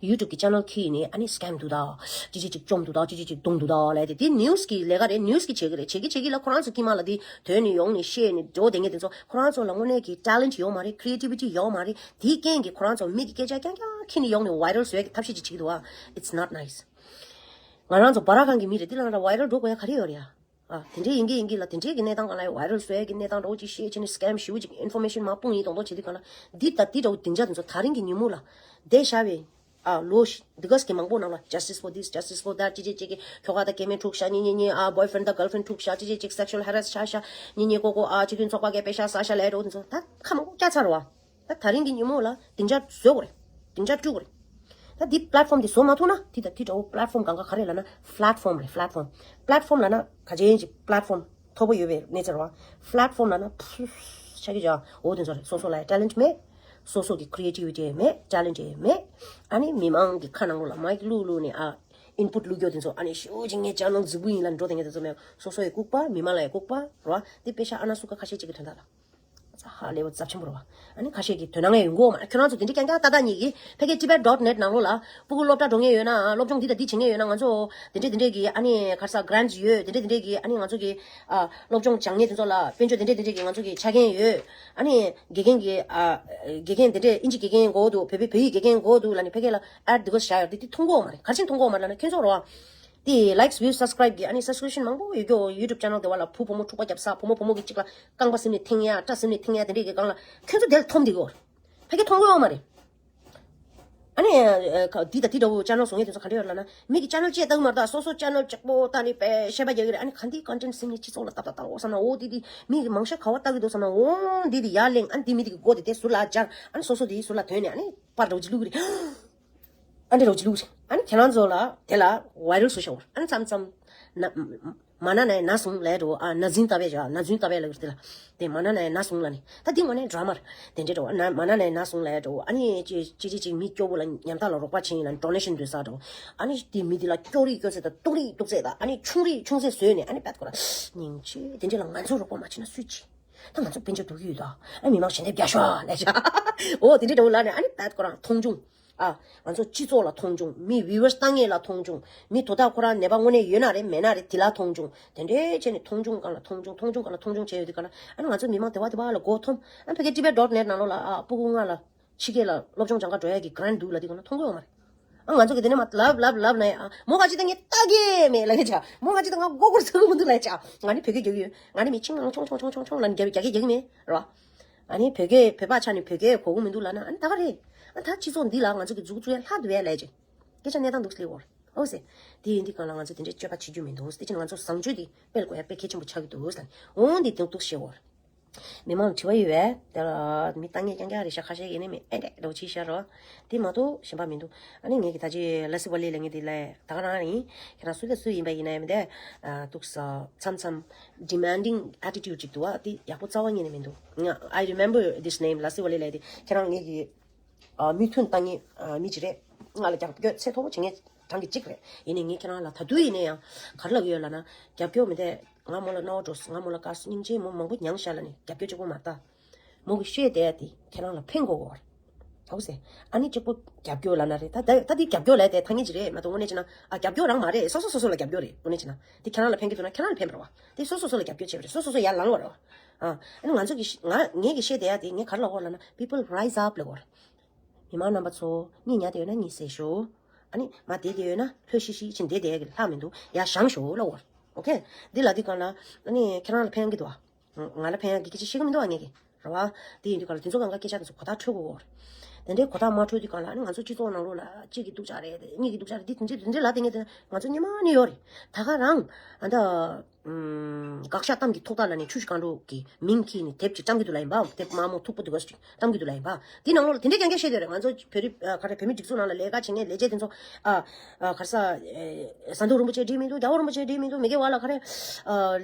ཡུ་ཊུབ་གི་ཅེ་ནལ་ཁྱེར་ནས་ཨ་ནི་སི་ཀེམ་འདུག་ད། ཅི་ཅི་ཅིག་བཅོམ་འདུག་ད། ཅི་ཅི་ཅིག་བརྡུངས་འདུག་ད་ལབ་དེ། དེ་ནིའུ་སི་གི་ལས་ཀ་རེད། ནིའུ་སི་གི་བྱེད་ཀྱི་རེད། བྱེད་ཀྱི་བྱེད་ཀྱི་ལ་ཁོ་རང་ཚོ་དཀྱིལ་མ་ལ་དེ་དོན་ནས་ཡོང་ནས་བཤད་ནས་འགྲོ་བསྡད་མཁན་དེ་ཚོ་ཁོ་རང་ཚོ་ལ་དངོས་གནས་ཀྱི་ཊེ་ལེན་ཊི་ཡོད་མ་རེད། ཁི་རི་ཨེ་ཊི་བི་ཊི་ཡོད་མ་རེད། དེའི་རྐྱེན་གྱིས་ཁོ་རང་ཚོ་མི་གི་སྐད་ཆ་རྐྱང་རྐྱང་ཁྱེར་ནས་ཡོང་ནས་ཝའི་རལ་བཟོ་ཡ་གི་ཐབས་ཤེས་ཅིག་བྱེད་ཀྱི་འདུག་ཨ། It's not nice. ང་རང་ཚོ་བ་ར་གང་གི་མི་རེད། དེ་ལ་ང་རང་ཝའི་རལ་འགྲོ་དགོས་ཡ་ག་རེ་ཡོད་རེད་ཨ། ཨ། དེ་འདྲས་ཡིན་གྱི་ཡིན་གྱི་ལ། དེ་འདྲས་ཀྱི་གནས་སྟངས་སྒང་ལ་ཝའི་རལ་བཟོ་ཡ་གི་གནས་སྟངས་འདྲ་བོ་ཅིག་བཤད་བྱས་ནས་སི་ཀེམ་ཞེ་པོ་ཅིག་ཨིན་ཕོར་མེ་ཤན་མར་སྤུངས་ཡིན་མདོག་མདོག་བྱེད་དུས་སྒང་ལ། འདི་ལྟ་འདི་འདྲ་བོ་སྡིངས་ཆ་དེ་ཚོ་ད་རིང་གི་ཉིན་མོ་ལ་བསྡད་བཞག་པའི། ཨ། ལོ་ཤི་འདི་ག་ཟིག་གི་མང་པོ་ནང་ལ་Justice for this, justice for that ཅི་ཅི་ཅིག་གི་ཁྱོ་ག་དང་སྐྱེ་དམན་འཁྲུག་ཤག་གཉིས་གཉིས་གཉིས། ཨ། boyfriend དང་girlfriend འཁྲུག་ཤག་ཅི་ཅི་ཅིག་sexual harass བྱས་ཤག་གཉིས་གཉིས་ཀོ་ཀོ། ཨ། སྤྱི་མཐུན་ཚོགས་པ་གིས་པེ་ཤག་ཟ་ཤག་ལབ་འདྲ་བོ་དེ་ཚོ་ད་ཁ་མང་པོ་བཀྱག་ཚར་བ། ད་ད་རིང་གི་ཉིན་མོ་ལ་སྡིངས་ཆ་བཟོ་དགོས་རེད། སྡིངས་ཆ་བསྐྲུན་དགོས་རེད། ད་འདི་པི་ལེཊ་ཕོམ་འདི་བཟོ་མ་ཐུབ་ན། དེ་ད་དེ་འདྲ་བོ་པི་ལེཊ་ཕོམ་གང་ག་ག་རེ་ལབ་ན་ཕི་ལེཊ་ཕོམ་རེད། ཕི་ལེཊ་ཕོམ། ཕི་ལེཊ་ཕོམ་ལབ་ན་ག་ཅན་ཅིག་པི་ལེཊ་ཕོམ་མཐོ་པོ་ཡོད་པའི་གནས་ཚུལ་རེད་བ། ཕི་ལེཊ་ཕོམ་ལབ་ན་ཕུ་ཆ་གི་ཇ་འོ་དེ་ཚོ་རེད། སོ་སོ་ལ་ཊེ་ལེན་ཊི་མེད། སོ་སོ་གི་ཁི་རི་ཨེ་ཊི་བི་ཊི་མེད། ཊེ་ལེན་ཊི་མེད། ཨ་ནི་མི་མང་གི་ཁ་ནང་ལོགས་ལ་མའིཀ་བླུགས་བླུགས་ནས། ཨ། ཨིན་པུཊ་བླུགས་རྒྱུ་དེ་ཚོ། ཨ་ནི་ཞེ་པོ་ཅིག་ངའི་ཅེ་ནལ་རྫིག་པོ་ཡིན་ལབ་འགྲོ་བསྡད་མཁན་དེ་ཚོ་མེད། སོ་སོ་ཡི་ལྐུགས་པ། མི་མང་ལ་ཡི་ལྐུགས་པ་རེད་བ། འདི་པེ་ཤག་ཨ་ན་སུ་ཀ་ཁ་ཤས་ཅིག་གི་དོན་དག་ལ། ཧ་ལས་པ་ཚབས་ཆེན་པོ་རེད་བ། ཨ་ནི་ཁ་ཤས་ཀྱིས་དོན་དག་ངས་ཡོང་གི་ཡོད་མ་རེད། ཁྱོད་རང་ཚོ་དེ་འདྲའི་རྐྱང་རྐྱང་ཏག་ཏག་ཉིད་ཀྱིས་ཕ་གིའི་ཊི་བེཊ་ཌོཊ་ནེཊ་ནང་ལོགས་ལ་སྤུ་གུ་སློབ་གྲྭ་འགྲོ་མཁན་ཡོད་ན། སློབ་སྦྱོང་འདི་དང་འདི་བྱེད་མཁན་ཡོད་ན། ང་ཚོ་དེ་འདྲས་དེ་འདྲས་ཀྱི་ཨ་ནི་ག་རེ་ཟེར་གྷི་རེནཊ་ཡོད། དེ་འདྲས་དེ་འདྲས་ཀྱི་ཨ་ནི་ང་ཚོ་གི་ཨ། སློབ་སྦྱོང་སྦྱང་མཁན་དེ་ཚོ་ལ་དཔལ་འབྱོར་དེ་འདྲས་དེ་འདྲས་ཀྱི་ང་ཚོ་གི་ཆ་རྐྱེན་ཡོད། ཨ་ནི་དགེ་རྒན་གྱི་ཨ། དགེ་རྒན་དེ་འདྲས་ཨིན་ཇི་དགེ་རྒན་དགོས་འདུག་བོད་པའི་བོད་ཡིག་དགེ་རྒན་དགོས་འདུག་ལབ་ནས་ཕ་གི་ལ་ཨེཌ་འདི་ག་བཞག་ཡོད་རེད། དེ་མཐོང་གི་ཡོད་མ་རེད། ག་རེ་བྱས་མཐོང་གི་ཡོད་མ་རེད་ལབ་ན། ཁྱོད་ཚོ་རེད་བ། དེ་ལའིཀ་སི་བིའུ་སི་སབ་སི་ཀ་རའིབ་གི་ཨ་ནི་སབ་སི་ཀི་རིབ་ཤན་མང་པོ་ཡོད་རྒྱུ་ཡུ་ཊུབ་ཅེ་ནལ་དེ་བ་ལ། བུ་བུ་མོ་འཁྲུག་པ་རྒྱབ་ས། བུ་མོ་བུ་མོ་གི་གཅིག་ལ་རྐང་པ་ཟིན་ནས་འཐེན་ཡ། སྐྲ་ཟིན་ནས་འཐེན་ཡ། དེ་འདྲས་ཀྱི་སྒང་ལ་ཁྱོད་ཚོ་དེ་ལ་འཐོམ་བསྡད་ཀྱི་ཡོད་རེད། ཕ་གི་མཐོང་གི་ཡོད་མ་རེད། ཨ་ནི་ཨ། ག་འདི་དང་འདི་འདྲ་བོ་ཅེ་ནལ་བཟོ་མཁན་དེ་ཚོ་ག་འདྲ་ཡོད་ལབ་ན། མི་གི་ཅེ་ནལ་ཅིག་ལྟ་གི་མ་རེད་ད། སོ་སོ་ཅེ་ནལ་གཅིག་པོ་ལྟ་ནས་པས་བཤད་པ་རྒྱག་གི་རེད། ཨ་ནི་ག་འདི་ཀོན་ཊེན་ཊི་ཟིན་ནས་སྤྱི་ཚོགས་ལ་ཏག་ཏག་ལྟ་འོ་བསམ་ན། འོ་འདི་འདི་མི་གི་མང་ཤོས་ག་བ་ལྟ་གི་འདུག་བསམ་ན། འོ་འདི་འདི་ཡར་གླེང་། ཨ་ནི་འདི་མི་འདི་གི་མགོ་དེ་དེ་ཟུར་ལ་སྦྱར། ཨ་ནི་སོ་སོ་དེ་ཟུར་ལ་དོན་ནས་ཨ་ནི་པར་འདྲ་བོ་ཅིག་བླུག་གི་རེད། ཨ་འདྲ་འདྲ་བོ་ཅིག་བླུག་གི་རེད། ཨ་ནི་ཁྱེད་རང་ཚོ་ལ་དེ་ལ་ཝའི་རལ་བཟོ་ཤོག་ཨ་ནི་མཚམས་མཚམས་ན། མ་ན་ན་ཡང་ན་སོང་ལབ་འགྲོ། ཨ། ན་ཟིན་ལྟ་བས་བྱ། ན་ཟིན་ལྟ་བས་ལབ་ཀྱི་རེད་དེ་ལ། དེ་མ་ན་ན་ཡང་ན་སོང་ལབ་ནས། ད་འདི་དངོས་གནས་ཌ་ར་མ་རེད། དེ་འདྲས་འགྲོ། ན། མ་ན་ན་ཡང་ན་སོང་ལབ་འགྲོ། ཨ་ནི་ཅི་ཅི་ཅི་ཅིག་མི་སྐྱོ་བོ་ལ་ཉམ་ཐག་ལ་རོགས་པ་བྱེད་ཡིན་ལབ་ཌོ་ནེ་ཤན་འདོན་ས་འགྲོ། ཨ་ནི་དེ་མི་དེ་ལ་སྐྱོ་རིས་སྐྱོ་ཚད་དང་སྡུག་རིས་སྡུག་ཚད་དང་། ཨ་ནི་ཆུང་རིས་ཆུང་ཚད་བཟོས་ནས། ཨ་ནི་བད་ཁོ་ར་སྙིང་རྗེ། དེ་འདྲས་ལ་ང་ཚོ་རོགས་པ་མ་བྱེད་ན་སུས་བྱེད། ད་ང་ཚོ་དཔལ་འབྱོར་སྡུག་གི་ཡོད་ད། ཨ། མི་མང་ཞལ་འདེབས་རྒྱག་ཤོག་ལབ་བྱ། འོ་དེ་འདྲས་འགྲོ་ལབ་ནས། ཨ་ནི་བད་ཁོ་ར་མཐོང་ཆུང་། ཨ། ང་ཚོ་སྤྱི་ཚོགས་ལ་མཐོང་ཆུང་། མི་བིའུ་ཝར་སི་ལྟ་མཁན་ལ་མཐོང་ཆུང་། མི་དོ་བདག་ཁོ་རང་ནད་པ་དངོས་གནས་ཡོད་ན་རེད་མེད་ན་རེད་དེ་ལ་མཐོང་ཆུང་། དེ་འདྲས་བྱས་ནས་མཐོང་ཆུང་སྒང་ལ་མཐོང་ཆུང་། མཐོང་ཆུང་སྒང་ལ་མཐོང་ཆུང་བྱས་ཡོད་དུས་སྒང་ལ། ཨ་ནི་ང་ཚོ་མི་མང་དེ་བ་དེ་བ་ལ་མགོ་འཐོམ། ཨ། ཕ་གི་ཊི་བེཊ་ཌོཊ་ནེཊ་ནང་ལོགས་ལ། ཨ། སྤུ་གུ་ལྔ་ལ་ཕྱི་རྒྱལ་ལ་སློབ་སྦྱོང་སྦྱང་ག་འགྲོ་ཡ་གི་གྷི་རེནཊ་འདུག་ལབ་དུས་སྒང་ལ་མཐོང་གི་ཡོད་མ་རེད། ཨ། ང་ཚོ་གི་དེ་ནས་མར་ལབ་ལབ་ལབ་ན་ཡང་། ཨ། མོ་ག་ཅི་ད་ངས་ལྟ་གི་མེད་ལབ་ཀྱི་བྱ། མོ་ག་ཅི་ད་ང་མགོ་སྐོར་ཚ་གི་མི་འདུག་ལབ་བྱ། ང་ནི་བོད་སྐད་རྒྱག་གི་ཡོད། ང་ནི་མི་ཆིང་ངང་ཆོང་ཆོང་ཆོང་ཆོང་ལབ་ནས་རྒྱག་རྒྱག་གི་རྒྱག་གི་མེད་རེད་བ། ཨ་ནི་བོད་སྐད་བོད་པ་ཆགས་ནས་བོད་སྐད་གོ་གི་མི་འདུག་ལབ་ན། ཨ་ནི་ད་ག་རེད། ཨ། ད་སྤྱི་ཚོགས་འདི་ལ་ང་ཚོ་གི་འཛུགས་བཅུག་ཡ་ལྷག་འདུག་བས་ལབ་ཅིག། སྐད་ཆ་གནས་སྟངས་འདུག་སེ་ལབ་བོར། ཨོ་ཟེར། དེ་ཡིན་དུས་སྒང་ལ་ང་ཚོ་དེ་འདྲའི་སྤྱོད་པ་བྱེད་རྒྱུ་མི་འདུག། དེ་ཕྱིར་ང་ཚོ་བཟང་སྤྱོད་དེ་སྤེལ་དགོས་ཡ་དཔེ་གལ་ཆེན་པོ་ཆགས་ཀྱི་འདུག་ལབ་ནས། འོ་འདི་འདུག་འདུག་སེ་བོར། མི་མང་ལ་དྲི་བ་ཡོད་པས། དེ་ལ་མི་ལྟ་མཁན་རྐྱང་རྐྱང་རེད་ཤག་ཁ་ཤས་ཡིན་ནི་མི་ཨེ་འདྲས་འདྲ་བོ་བྱས་ཤག་རོ། དེ་མ་གཏོགས་གཞན་པ་མི་འདུག་ཨ་ནི་ངས་ཀྱི་ད་ཅི་ལ་སི་ཝ་ལི་ལབ་མཁན་དེ་ལ་ད་ག་རང་རེད། ཁྱེད་རང་སུ་དང་སུ་ཡིན་པ་ཡིན་ན་ཡང་མི་འདྲ། ཨ་འདུག་ས་མཚམས་མཚམས་demanding attitude ཅིག་འདུག་ཨ་དེ་ཡག་པོ་རྩ་བ་ཉིད་ནས་མི་འདུག་ང་I remember this name ལ་སི་ཝ་ལི་ལབ་དེ་ཁྱེད་རང་ངས་ཀྱི་ཨ་མིག་མཐུན་ལྟ་མཁན་ཨ་མི་ཅིག་རེད། ང་ལ་རྒྱབ་སྐྱོར་ཚད་མཐོ་པོ་བྱེད་མཁན་གྲངས་ཀྱི་གཅིག་རེད། ཡིན་ནའི་ངས་ཁྱེད་རང་ལ་ད་དུང་ཡིན་ན་ཡང་ག་རེ་ལབ་ཀྱི་ཡོད་ལབ་ན། རྒྱབ་སྐྱོར་མི་འདུག་ང་མོ་ལ་རྣ་བ་འགྲོ། ང་མོ་ལ་དགའ། སྙིང་རྗེ། མོ་མང་པོ་མྱངས་ཤག་ལབ་ནས་རྒྱབ་སྐྱོར་གཅིག་པོ་མ་ལྟ། མོ་གིས་བཤད་བསྡད་ཡ་དེ་ཁྱེད་རང་ལ་ཕན་དགོས་ཀྱི་ཡོད་རེད། ཧ་གོ་སོང་། ཨ་ནི་གཅིག་པོ་རྒྱབ་སྐྱོར་ལབ་ན་རེད། ད་ད་ད་དེ་རྒྱབ་སྐྱོར་ལབ་དེ་ཐ་སྙད་ཅིག་རེད་མ་གཏོགས་དངོས་གནས་བྱས་ན་ཨ་རྒྱབ་སྐྱོར་རང་མ་རེད། སོ་སོ་སོ་སོ་ལ་རྒྱབ་སྐྱོར་རེད། དངོས་གནས་བྱས་ན་དེ་ཁྱེད་རང་ལ་ཕན་གྱི་འདུག་ན་ཁྱེད་རང་ལ་ཕན་པ་རེད་པ། དེ་སོ་སོ་སོ་ལ་རྒྱབ་སྐྱོར་བྱས་པ་རེད། སོ་སོ་སོ་ཡར་ལངས་པ་རེད་པ། ཨ་ཨ་ནི་ང་ཚོ་གི་ང་ངས་གི་བཤད་བསྡད་ཡ་དེ་ངས་ག་རེ་ལབ་ཀྱི་ཡོད་ལབ་ན། People rise up ལབ་ཀྱི་ཡོད་རེད། མི་མང་རྣམ་པ་ཚོ། གཉིད་ཉལ་བསྡད་ཡོད་ན་གཉིད་སད་ཤོག་ཨ་ནི་མར་བསྡད་བསྡད་ཡོད་ན་ལྷོད་ཤིག་ཤིག་ཕྱིན་བསྡད་བསྡད་ཡ་གི་ལྷག་མི་འདུག་ཡར་བཞེངས་ཤོག་ལབ་ཀྱི་ཡོད་རེད། ཨོ་ཁེ། འདི་ལབ་དུས་སྒང་ལ་ཨ་ནི་ཁྱེད་རང་ལ་ཕན་གྱི་འདུག་ཨ། ང་ལ་ཕན་ཡག་གི་སྐད་ཆ་བཤད་ཀྱི་མི་འདུག་ཨ་ངས་ཀྱི། རེད་པ། དེ་ཡིན་དུས་སྒང་ལ་དེ་ཚོ་སྒང་ག་སྐད་ཆ་དེ་ཚོ་གོ་བརྡ་འཕྲོད་དགོས་ཀྱི་ཡོད་རེད། དེ་འདྲའི་གོ་བརྡ་མ་འཕྲོད་དུས་སྒང་ལ་ཨ་ནི་ང་ཚོ་སྤྱི་ཚོགས་ནང་ལོགས་ལ་གཅིག་གི་སྡུག་ཅག་རེད། གཉིས་ཀྱི་སྡུག་ཅག་རེད། དེ་དེ་འདྲའི་དེ་འདྲའི་ལབ་བསྡད་མཁན་དེ་ང་ཚོ་སྔོན་མ་ནས་ཡོད་རེད། ད་ག་རང་ཨ་ད། ཨུམ། དགག་བཞག་གཏམ་གྱི་ཐོག་ཐག་ལབ་ནས་ཆུ་བཞི་སྒང་དྲུག་གི་མིང་འཁྱེར་ནས་དེབ་ཅིག་བཀྲམ་གྱི་འདུག་ལབ་ཡིན་པ། དེབ་དམར་མོ་མཐུག་པོ་འདུག་ག་ཅིག་བཀྲམ་གྱི་འདུག་ལབ་ཡིན་པ། དེ་ནང་ལོགས་ལ་དེ་འདྲའི་རྐྱང་རྐྱང་བཤད་བསྡད་རེད། ང་ཚོ་བོད་རིགས་ཨ་ག་རེ་བོད་མི་སྒྲིག་འཛུགས་ནང་ལ་ལས་ཀ་བྱེད་མཁན་ལས་བྱེད་དེ་ཚོ་ཨ་ཨ་ག་རེ་ཟ་ཨེ་ཟམ་གདོང་རིན་པོ་ཆེ་འགྲིག་མི་འདུག་རྒྱལ་བ་རིན་པོ་ཆེ་འགྲིག་མི་འདུག་མི་སྒེར་བ་ལ་ག་རེ་ཨ་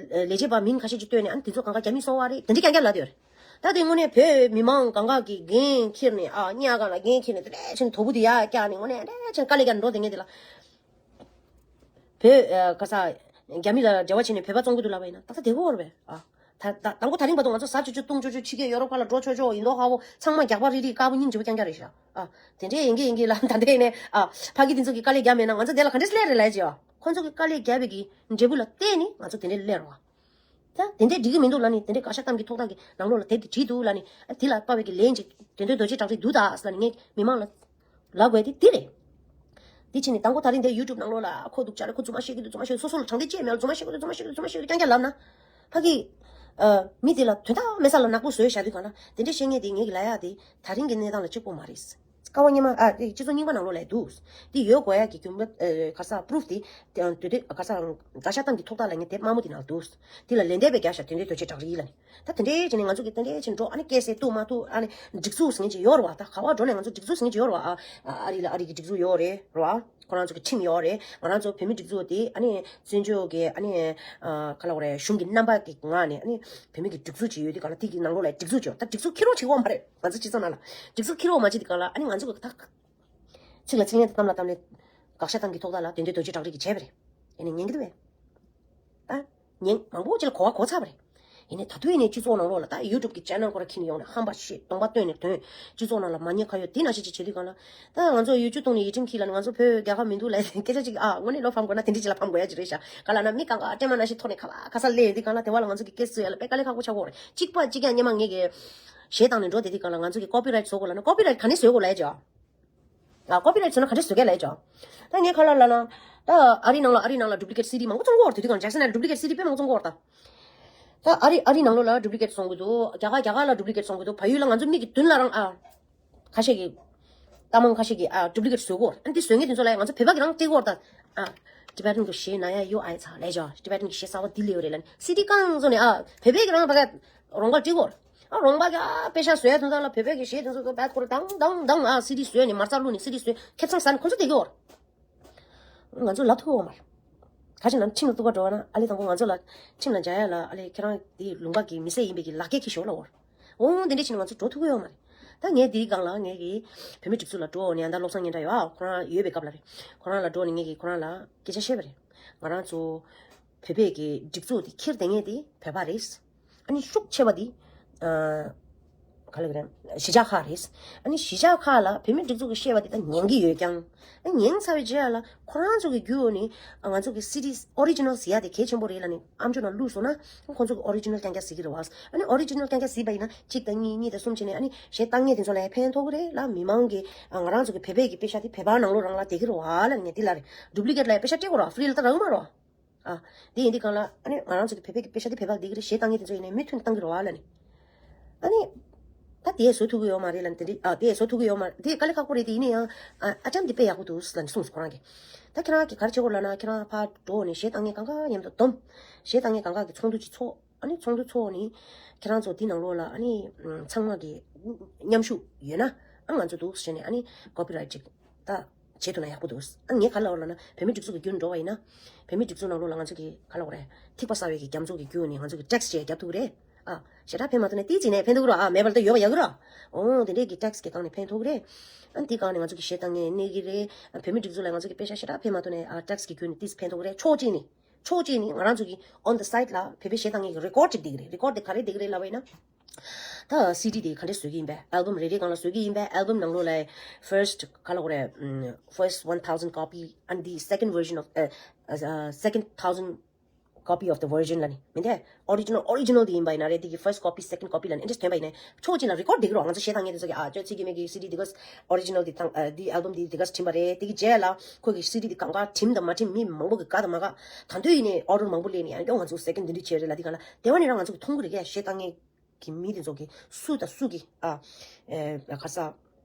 ལས་བྱེད་པ་མིང་ཁ་ཤས་ཅིག་བཏོན་ནས་ཨ་ནི་དེ་ཚོ་སྒང་ག་རྒྱ་མིས་བཟོས་པ་རེད། དེ་འདྲའི་རྐྱང་རྐྱང་ལབ་བསྡད་རེད། ད་དེ་དངོས་གནས་བོད་མི་མང་སྒང་ག་གི་འགན་འཁྱེར་ནས་ཨ་གཉའ་སྒང་ལ་འགན་འཁྱེར་ནས་དེ་འདྲ་བྱས་ནས་དོ་པོ་དེ་ཡར་བཀྱགས་ནས་དངོས་གནས་དེ་འདྲ་བྱས་ནས་དཀའ་ལས་རྒྱག་འགྲོ་བསྡད་མཁན་དེ་ལ། བོད་ཨ་ག་ས། རྒྱ་མི་ལ་འབྲེལ་བ་བྱས་ནས་བོད་པ་བཙོང་གི་འདུག་ལབ་པ་ཡིན་ན་ཏག་ཏག་བསྡད་ཀྱི་ཡོད་རེད་པས། ཨ། ད་ད་དང་པོ་ད་རིང་བར་དུ་ང་ཚོ་ཟ་ཆོག་ཆོག་བཏུང་ཆོག་ཆོག་ཕྱི་རྒྱལ་ཡོ་རོབ་ཁག་ལ་འགྲོ་ཆོག་ཆོག་ཨིན་ཌོ་ཧ་བོ་ཚང་མ་རྒྱག་པ་རིག་རིག་དཀར་པོ་སྙིང་རྗེ་པོ་རྐྱང་རྐྱང་རེད་ཤག་ཨ། དེ་འདྲས་ཡིན་གྱི་ཡིན་གྱི་ལབ། ད་ལྟའི་ནས་ཨ་ཕ་གི་དེ་ཚོ་གི་དཀའ་ལས་རྒྱག་མེད་ན་ང་ཚོ་དེ་ལ་ག་འདྲས་སླེབས་རེད་ལབ་ཀྱི་ཨ། ཁོ་ཚོ་གི་དཀའ་ལས་རྒྱག་པའི་གི་འབྲས་བུ་ལ་བརྟེན་ནས་ང་ཚོ་དེ་འདྲས་སླེབས་རེད་བ། ད་དེ་འདྲས་འགྲིག་གི་མི་འདུག་ལབ་ནས་དེ་འདྲས་དགག་བཞག་གཏམ་གྱི་ཐོག་ཐག་གི་ནང་ལོགས་ལ་དེབ་དེ་བྲིས་འདུག་ལབ་ནས་ཨ་དེ་ལ་དཔའ་བའི་གི་ལན་ཅིག་དེ་འདྲའི་རྡོ་རྗེ་བྲག་རི་འདུག་ད་ལབ་ནས་ངས་མི་མང་ལ་ལབ་དགོས་དེ་དེ་རེད། དེ་ཕྱིན་ནས་དང་པོ་ད་རིང་འདི་ཡུ་ཊུབ་ནང་ལོགས་ལ་ཁོ་སྡུག་ཅག་རེད། ཁོ་རྫུན་མ་བཤད་ཀྱི་འདུག་རྫུན་མ་བཤད་ཀྱི་འདུག་སོ་སོ་ལ་དྲང་བདེན་ཅི་ཡང་མེད་ལ་རྫུན་མ་བཤད་ཀྱི་འདུག་རྫུན་མ་བཤད་ཀྱི་འདུག་རྫུན་མ་བཤད་ཀྱི་འདུག་རྫུན་མ་བཤད་ཀྱི་འདུག་རྐྱང་རྐྱང་ལབ་ན། ཕ་གི་ཨ། མི་དེ་ལ་དོན་དག་མེད་ས་ལ་ནག་པོ་བཟོས་བཞག་དུས་གང་ལ་དེ་འདྲ་བཤད་མཁན་དེ་ངེད་ཀྱི་ལབ་ཡག་དེ་ད་རིང་གི་གནས་སྟངས་ལ་གཅིག་པོ་མ་རེད། ཀ་བ་སྔོན་མ་ཨ་དེ་སྤྱི་ཚོགས་རྙིང་པ་ནང་ལོགས་ལ་འདུག་དེ་ཡོད་དགོས་ཡག་གི་རྒྱུ་མཚན་ཨ་ག་ས་པུ་རུབ་དེ་དེ་དེ་ག་ས་དགག་བཞག་གཏམ་གྱི་ཐོག་ཐག་ལབ་མཁན་དེབ་དམར་མོ་དེ་ནང་འདུག་དེ་ལ་ལན་འདེབས་པའི་རྒྱབ་ཤ་དེ་འདྲའི་རྡོ་རྗེ་བྲག་རི་ལབ་ནས། ད་དེ་འདྲའི་བྱས་ནས་ང་ཚོ་གི་དེ་འདྲའི་བྱས་ནས་འགྲོ་ཨ་ནི་སྐད་ཟེར་ཐུབ་མ་ཐུབ་ཨ་ནི་སྒྲིག་འཛུགས་ཟེར་མཁན་ཅིག་ཡོད་རེད་བ། ད་ག་བ་འགྲོ་ནས་ང་ཚོ་སྒྲིག་འཛུགས་ཟེར་མཁན་ཅིག་ཡོད་རེད་བ། ཨ་ཨ་རི་ལ་ཨ་རི་གི་སྒྲིག་འཛུགས་ཡོད་རེད་རེད་བ། ཁོ་རང་ཚོ་གི་ཁྲིམས་ཡོད་རེད། ང་རང་ཚོ་བོད་མི་སྒྲིག་འཛུགས་དེ་ཨ་ནི་བཙན་བྱོལ་གི་ཨ་ནི་ཨ་ག་ལབ་དགོས་རེད། གཞུང་གི་རྣམ་པ་གི་ངང་ནས་ཨ་ནི་བོད་མི་གི་སྒྲིག་འཛུགས་ཅིག་ཡོད་དུས་གང་ལ་དེ་གི་ནང་ལོགས་ལ་སྒྲིག་འཛུགས་ཅིག་ཡོད། ད་སྒྲིག་འཛུགས་འཁྱེར་རོགས་བྱེད་ཀྱི་ཡོད་མ་རེད། ང་ཚོ་སྤྱི་ཚོགས་ནང་ལ་སྒྲིག་འཛུགས་འཁྱེར་རོགས་མ་བྱེད་དུས་གང་ལ་ཨ་ནི་ང་ཚོ་གི་ད་ཚིག་ལ་ཚིག་ངན་དང་གཏམ་ལ་གཏམ་ངན། དགག་བཞག་གཏམ་གྱི་ཐོག་ཐག་ལ་དེ་འདྲའི་རྡོ་རྗེ་བྲག་རི་གིས་བྱས་པ་རེད། ཡིན་ནའི་ཉན་གྱི་འདུག་བས། ད་ཉན་མང་པོ་ཅིག་ལ་གོ་བ་གོ་ཚར་བ་རེད། ཡིན་ནའི་ད་དུང་ཡིན་ནའི་སྤྱི་ཚོགས་ནང་ལོགས་ལ་ད་ཡུ་ཊུབ་ཀྱི་ཅེ་ནལ་ཁོ་ར་འཁྱེར་ནས་ཡོང་ནས་ཧམ་པ་བཤད་གདོང་པ་སྟོན་ནས་དོན་སྤྱི་ཚོགས་ནང་ལ་མ་ཉེས་ཁ་གཡོགས་དེ་ནང་བཞིན་ཅིག་བྱེད་དུས་གང་ལ། ད་ང་ཚོ་ཡུ་ཊུབ་བཏང་ནས་ཡིག་ཁྲིམས་འཁྱེར་ལབ་ནས་ང་ཚོ་བོད་རྒྱལ་ཁབ་མི་འདུག་ལབ་སྐད་ཆ་ཅིག་ཨ་དངོས་གནས་བློ་ཕམ་དགོས་ན་དེ་འདྲ་ཅིག་ལ་ཕམ་དགོས་ཡ་ཅིག་རེད་ཤག་ག་ལབ་ན་མི་གང་ག་སྲན་མ་ནང་བཞིན་ཐོག་ནས་ག་བ་ག་ས་སླེབས་ཡོང་དུས་གང་ལ་དེ་བ་ལ་ང་ཚོ་གི་སྐད་བཟོ་ཡ་ལ་དཔེ་དཀའ་ལས་ཁག་པོ་ཆགས་ཀྱི་ཡོད་རེད། གཅིག་པ་གཅིག་རྐྱང་སྔོན་མ་ངེད་ཀྱི་གཞས་བཏང་ནས་འགྲོ་བསྡད་དུས་གང་ལ་ང་ཚོ་གི་ཀོ་པི་རའེ་ཊི་བཟོ་དགོས་ལབ་ན་ཀོ་པི་རའེ་ཊི་ག་ནས་བཟོ་དགོས་ལབ་ཡ་ཅིག་ཨ། ཨ། ཀོ་པི་རའེ་ཊི་བཟོས་ན་ག་འདྲས་བཟོ་གས་ལབ་ཡ་ཅིག་ཨ། ད་ངས་ག་ལབ་ལབ་ན། ད་ཨ་རིའི་ནང་ལ་ཨ་རིའི་ནང་ལ་ཌུབ་ལི་ཀེ་ཊི་སི་ཌི་མང་པོ་བཙོང་གི་ཡོད་རེད། དེ་དུས་གང་ཇེག་སན་ལ་ཌུབ་ལི་ཀེ་ཊི་སི་ཌི་དཔེ་མང་པོ་བཙོང་གི་ཡོད་རེད་ད། ད་ཨ་རི་ཨ་རིའི་ནང་ལོགས་ལ་ཌུབ་ལི་ཀེ་ཊི་བཙོང་གི་འདུག་རྒྱ་གར་རྒྱ་གར་ལ་ཌུབ་ལི་ཀེ་ཊི་བཙོང་གི་འདུག་བལ་ཡུལ་ལ་ང་ཚོ་མིག་གི་མདུན་ལ་རང་ཨ། ཁ་ཤས་ཀྱིས། རྟ་མང་ཁ་ཤས་ཀྱིས་ཨ་ཌུབ་ལི་ཀེ་ཊི་བཟོ་གི་ཡོད་རེད། ཨ་འདི་བཟོ་མཁན་དེ་ཚོ་ལ་ཡང་ང་ཚོ་བོད་པ་གིས་རང་སྤྲད་ཀྱི་ཡོད་རེད་ད། ཨ། Tibetan གི་གཞས་ན་ཡ་ཡོ་ཨའི་ཚ་ལས་ཅོ། Tibetan གི་གཞས་གསར་པ་འདི་ལས་ཡོད་རེད་ལབ་ནས་སི་ཌི་གང་བཟོ་ནས་ཨ་བོད་པས་ཀྱིས་རང་བ་ག་རོང་པ་སྤྲད་ཀྱི་ཡོད་རེད། ཨ་རོང་པ་གིས་ཨ་པེ་ཤ་བཟོ་ཡ་དོན་དག་ལ་བོད་པའི་གི་གཞས་དེ་ཚོ་ཚོ་བད་ཁོ་ར་དང་དང་དང་ཨ་སི་ཌི་བཟོས་ནས་མ་རྩ་བླུགས་ནས་སི་ཌི་བཟོས་ཁེ་བཟང་ཟ་ནས་ཁོ་ཚོ་བསྡད་ཀྱི་ཡོད་རེད། ང་ཚོ་ལབ་ཐུབ་ཀྱི་ཡོད་མ་རེད། ག་ཅི་ན་ཁྲིམས་ལ་གཏུག་པ་འགྲོ་བ་ན་ཨ་ལས་དང་པོ་ང་ཚོ་ལ་ཁྲིམས་ལ་འཇལ་ཡ་ལ་ཨ་ལས་ཁྱེད་རང་འདི་ལུང་པ་གི་མི་སེར་ཡིན་པའི་གི་ལག་འཁྱེར་འཁྱེར་ཤོག་ལབ་ཡོད་རེད། འོང་དེ་འདྲས་བྱས་ནས་ང་ཚོ་འགྲོ་ཐུབ་ཀྱི་ཡོད་མ་རེད། ད་ངས་འདིའི་སྒང་ལ་ངས་ཀྱི་བོད་མི་སྒྲིག་འཛུགས་ལ་འགྲོ་ནས་ཨ་ད་བློ་བཟང་སྙན་གྲགས་ཡོད་ཨ་ཁོ་རང་ཡོད་པའི་སྐབས་ལ་རེད། ཁོ་རང་ལ་འགྲོ་ནས་ངས་ཀྱི་ཁོ་རང་ལ་སྐད་ཆ་བཤད་པ་རེད། ང་རང་ཚོ་བོད་པའི་གི་སྒྲིག་འཛུགས་དེ་འཁྱེར་བསྡད་མཁན་དེ་བོད་པ་རེད། ཨ་ནི་ཤུགས་ཆེ་བ་དེ་ཨ་ག་ལབ་དགོས་རེད། གཞིས་ཆགས་ཁག་རེད། ཨ་ནི་གཞིས་ཆགས་ཁག་ལ་བོད་མི་སྒྲིག་འཛུགས་ཀྱིས་བཤད་པ་དེ་ད་ཉན་གྱི་ཡོད་ཀྱང་། ཨ་ཉན་ཚར་བའི་རྗེས་ལ་ཁོ་རང་ཚོ་གི་རྒྱུད་ནས་ང་ཚོ་གི་སི་ཌི་ཨོ་རི་ཇི་ནལ་ཟེར་ཡ་དེ་གལ་ཆེན་པོ་རེད་ལབ་ནས་ཨམ་ཅོག་ནང་བླུགས་སོང་ན་ཁོ་ཚོ་གི་ཨོ་རི་ཇི་ནལ་རྐྱང་རྐྱང་ཟེར་གྱི་རེད་བ། ཨ་ནི་ཨོ་རི་ཇི་ནལ་རྐྱང་རྐྱང་ཟེར་བ་ཡིན་ན་གཅིག་དང་གཉིས་གཉིས་དང་གསུམ་བྱས་ནས་ཨ་ནི་གཞས་བཏང་མཁན་དེ་ཚོ་ལ་ཡང་ཕན་ཐོགས་ཀྱི་རེད་ལ་མི་མང་གི་ང་རང་ཚོ་གི་བོད་པའི་གི་པེ་ཤ་དེ་བོད་པ་ནང་ལོགས་རང་ལ་བསྡད་ཀྱི་རེད་བ་ལབ་ནས་དེ་ལ་རེད། ཌུབ་ལི་ཀེ་ཊི་ལ་ཡང་པེ་ཤ་སྤྲད་དགོས་རེད་བ། ཧྥི་རི་ལ་ད་རག་གི་མ་རེད་བ། ཨ། དེ་ཡིན་དུས་གང་ལ་ཨ་ནི་ང་རང་ཚོ་གི་བོད་པའི་གི་པེ་ཤ་དེ་བོད་པ་ལ་བསྡད་ཀྱི་རེད། གཞས་བཏང་མཁན་དེ་ཚོ་ཡིན་ནའི་མུ་མཐུད་བཏང་གི་རེད་བ་ལབ་ནས། ཨ་ནི། ད་དེ་བཟོ་ཐུབ་ཀྱི་ཡོད་མ་རེད་ལབ་ནས་དེ་འདྲ་ཨ་དེ་བཟོ་ཐུབ་ཀྱི་ཡོད་མ་རེད། དེ་དཀའ་ལས་ཁག་པོ་རེད། དེ་ཡིན་ན་ཡང་ཨ་ཨ་ཊེམ་དེ་དཔེ་ཡག་པོ་འདུག་ལབ་ནས་གསུངས་སོང་ཁོ་རང་གིས། ད་ཁྱེད་རང་གིས་ག་རེ་བྱེད་དགོས་ལབ་ན་ཁྱེད་རང་ཕར་འགྲོ་ནས་གཞས་བཏང་མཁན་གང་ག་མཉམ་དུ་བསྡོམས། གཞས་བཏང་མཁན་གང་ག་གི་ཚོགས་འདུ་ཅིག་ཚོགས། ཨ་ནི་ཚོགས་འདུ་ཚོགས་ནི་ཁྱེད་རང་ཚོ་འདི་ནང་ལོགས་ལ་ཨ་ནི་ཚང་མ་གི་མཉམ་ཞུགས་ཡོད་ན་ཨ་ང་ཚོ་འདུག་ཟེར་ནས་ཨ་ནི་ཀོ་པི་རའེ་ཊི་ཅིག་ད་བྱེད་ཐུབ་ན་ཡག་པོ་འདུག་ཨ་ངས་ག་ལབ་པ་ལབ་ན་བོད་མི་སྒྲིག་འཛུགས་ཀྱི་བརྒྱུད་འགྲོ་བ་ཡིན་ན་བོད་མི་སྒྲིག་འཛུགས་ནང་ལོགས་ལ་ང་ཚོ་གི་ག་ལབ་དགོས་རེད། ཐིགས་པ་གསར་བའི་གི་རྒྱ་མཚོ་གི་བརྒྱུད་ནས་ང་ཚོ་གི་ཊེག་སི་བྱས་རྒྱབ་ཐུབ་ཀྱི་རེད། ཨ་ཞེ་དྲག་ཕན་མ་ཐོགས་ནས་ཏིག་ཙི་ནས་ཕན་ཐོགས་ཀྱི་རེད། ཨ་མེད་པར་ད་ཡོད་པ་ཡག་གི་རེད། ཨོ་དེ་འདྲས་ཀྱི་ཊེག་སི་གི་སྒང་ནས་ཕན་ཐོགས་ཀྱི་རེད། ཨ་དེའི་སྒང་ནས་ང་ཚོ་གི་གཞས་བཏང་མཁན་གནས་ཀྱི་རེད། ཨ་བོད་མི་སྒྲིག་འཛུགས་ལ་ང་ཚོ་གི་པེ་ཤག་ཞེ་དྲག་ཕན་མ་ཐོགས་ནས་ཨ་ཊེག་སི་གི་བརྒྱུད་ནས་ཏིག་ཙི་ཕན་ཐོགས་ཀྱི་རེད། ཕྱོགས་གཅིག་ནས་ཕྱོགས་གཅིག་ནས་ང་རང་ཚོ་གི་on the side ལ་བོད་པའི་གཞས་བཏང་མཁན་གྱི་རེ་ཀོཌ་ཅིག་བསྡད་ཀྱི་རེད། རེ་ཀོཌ་དེ་ག་རེ་བསྡད་ཀྱི་རེད་ལབ་པ་ཡིན་ན། ད་སི་ཌི་དེ་ག་འདྲས་བཟོ་གི་ཡིན་པས། ཨལ་བམ་རེ་རེའི་སྒང་ལ་བཟོ་གི་ཡིན་པས། ཨལ་བམ་ནང་ལོགས་ལ་first ག་ལབ་དགོས་རེད། ཨམ་first one thousand copy and the second version of uh, uh, second thousand copy of the version ལབ་ནི་མིན་ཏེ། ཨོ་རི་ཇི་ནལ་ཨོ་རི་ཇི་ནལ་དེ་ཡིན་པ་ཡིན་ན་རེད། དེ་གི་first copy second copy ལབ་ནི་ཨེ་འདྲས་ཐོན་པ་ཡིན་ན་ཕྱོགས་གཅིག་ལ་རེ་ཀོཌ་བསྡད་ཀྱི་རེད། ང་ཚོ་གཞས་བཏང་མཁན་དེ་ཚོ་གི་ཨ་ཅོ་ཚིག་རྒྱུ་མེད་ཀྱི་སི་ཌི་དེ་ག་ཨོ་རི་ཇི་ནལ་དེ་དང་ཨ་དེ་ཨལ་བམ་དེ་དེ་ག་བྲིས་པ་རེད། དེ་གི་རྗེས་ལ་ཁོ་གི་སི་ཌི་དེ་གང་ག་བྲིས་དང་མ་བྲིས་མི་མང་པོ་གི་དགའ་དང་མ་དགའ་ད་དུང་ཡིན་ནའི་ཨོ་ཌར་མང་པོ་སླེབས་ནས་ཡང་སྐྱོ་ང་ཚོ་second དེ་འདྲས་བྱས་རེད་ལབ། དེ་ག་ལ་དེ་བ་ནི་རང་ང་ཚོ་གི་མཐོང་གི་རེད། གཞས་བཏང་མཁན་གི་མི་དེ་ཚོ་གི་སུ་དང་སུ་གི་ཨ་ཨེ་ག་ས་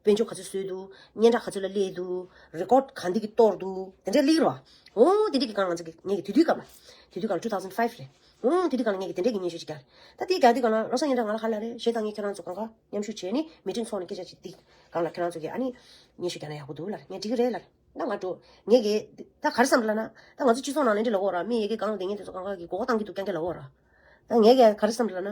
དཔལ་འབྱོར་ག་ཚོད་བཟོས་འདུག་སྙན་གྲགས་ག་ཚོད་ལ་སླེབས་འདུག་རེ་ཀོཌ་ག་འདི་གི་གཏོར་འདུག་དེ་འདྲས་སླེབས་རོགས། ཨོ་དེ་འདྲས་ཀྱི་སྒང་ང་ཚོ་གི་ངས་ཀྱི་དེ་དུས་སྐབས་ལ་དེ་དུས་སྒང་two thousand five རེད། ཨོ་དེ་དུས་སྒང་ལ་ངས་ཀྱི་དེ་འདྲས་ཀྱི་སྙན་ཞུ་ཅིག་རྒྱག་རེད། ད་དེ་རྒྱག་དུས་སྒང་ལ་བློ་བཟང་སྙན་གྲགས་ང་ལ་ཧ་ལས་རེད། གཞས་བཏང་མཁན་ཁྱེད་རང་ཚོ་གང་ག་མཉམ་ཞུགས་བྱས་ནས་མི་ཊིང་ཚོགས་ནས་སྐད་ཆ་ཅིག་འདི་སྒང་ལ་ཁྱེད་རང་ཚོ་གི་ཨ་ནི་སྙན་ཞུ་རྒྱག་ན་ཡག་པོ་འདུག་ལབ་རེད། ངས་འགྲིག་གི་རེད་ལབ་རེད། ད་ང་འགྲོ་ངས་ཀྱི་ད་ག་རེ་བསམ་ལབ་ན་ད་ང་ཚོ་སྤྱི་ཚོགས་ནང་ལ་འདི་ལབ་དགོས་ར། མི་ཡི་གེ་སྒང་ལ་བསྡད་མཁན་དེ་ཚོ་གང་ག་གི་མགོ་སྐོར་བཏང་གི་འདུག་རྐྱང་རྐྱང་ལབ་དགོས་ར། ད་ངས་ཀྱི་ག་རེ་བསམ་ལབ་ན།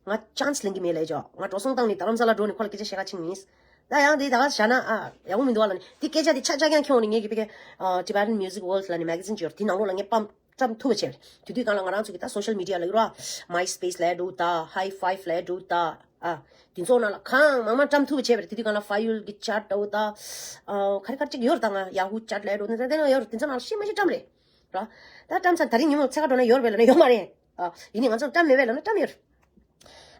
ང་ཅན་སི་ལེན་གྱི་མེད་ལབ་ཅོག་ང་འགྲོ་སོང་བཏང་ནས་རྡ་རམ་ས་ལ་འགྲོ་ནས་ཁོ་ལ་སྐད་ཆ་བཤད་ག་ཕྱིན་ཡིན། ད་ཡང་དེ་ད་ག་བཞག་ན་ཨ་ཡག་པོ་མི་འདུག་བ་ལབ་ནས་དེ་སྐད་ཆ་དེ་ཆ་ཆ་རྐྱང་འཁྱོངས་ནས་ངས་ཀྱི་ཕ་གི་ཨ་Tibetan Music World ལབ་ནས་མེ་ག་ཛིན་ཅིག་ཡོད་རེད། དེ་ནང་ལོགས་ལ་ངས་པམ་བཀྲམ་ཐུབ་པ་བྱས་པ་རེད། དེ་དུས་སྒང་ལ་ང་རང་ཚོ་གི་ད་སོ་ཤལ་མི་ཌི་ཡ་ལབ་ཀྱི་རེད་བ། MySpace ལབ་འགྲོ་ད། Hi Five ལབ་འགྲོ་ད། ཨ་དེ་ཚོ་ནང་ལ་གང་མང་མང་བཀྲམ་ཐུབ་པ་བྱས་པ་རེད། དེ་དུས་སྒང་ལ་Fayul གི་ཅཊ་འགྲོ་ད། ཨ་ག་རེ་ག་རེ་ཅིག་ཡོད་རེད། ད་ང་Yahoo ཅཊ་ལབ་འགྲོ་ད་དེ་ནང་ཡོད་རེད། དེ་ཚོ་ནང་ལ་ཤི་མ་ཤི་བཀྲམ་རེད། ར། ད་བཀྲམ་ཚར་ད་རིང་ཉིན་མོ་ཚེ་ཁ་འགྲོ་ན་ཡོད་རེད་པས་ལབ་ན་ཡོད་མ་རེད། ཨ། ཡིན་ནའི་ང་ཚོར་བཀྲམ་མེད་པས་ལབ་ན་བཀྲམ་ཡོད་རེད།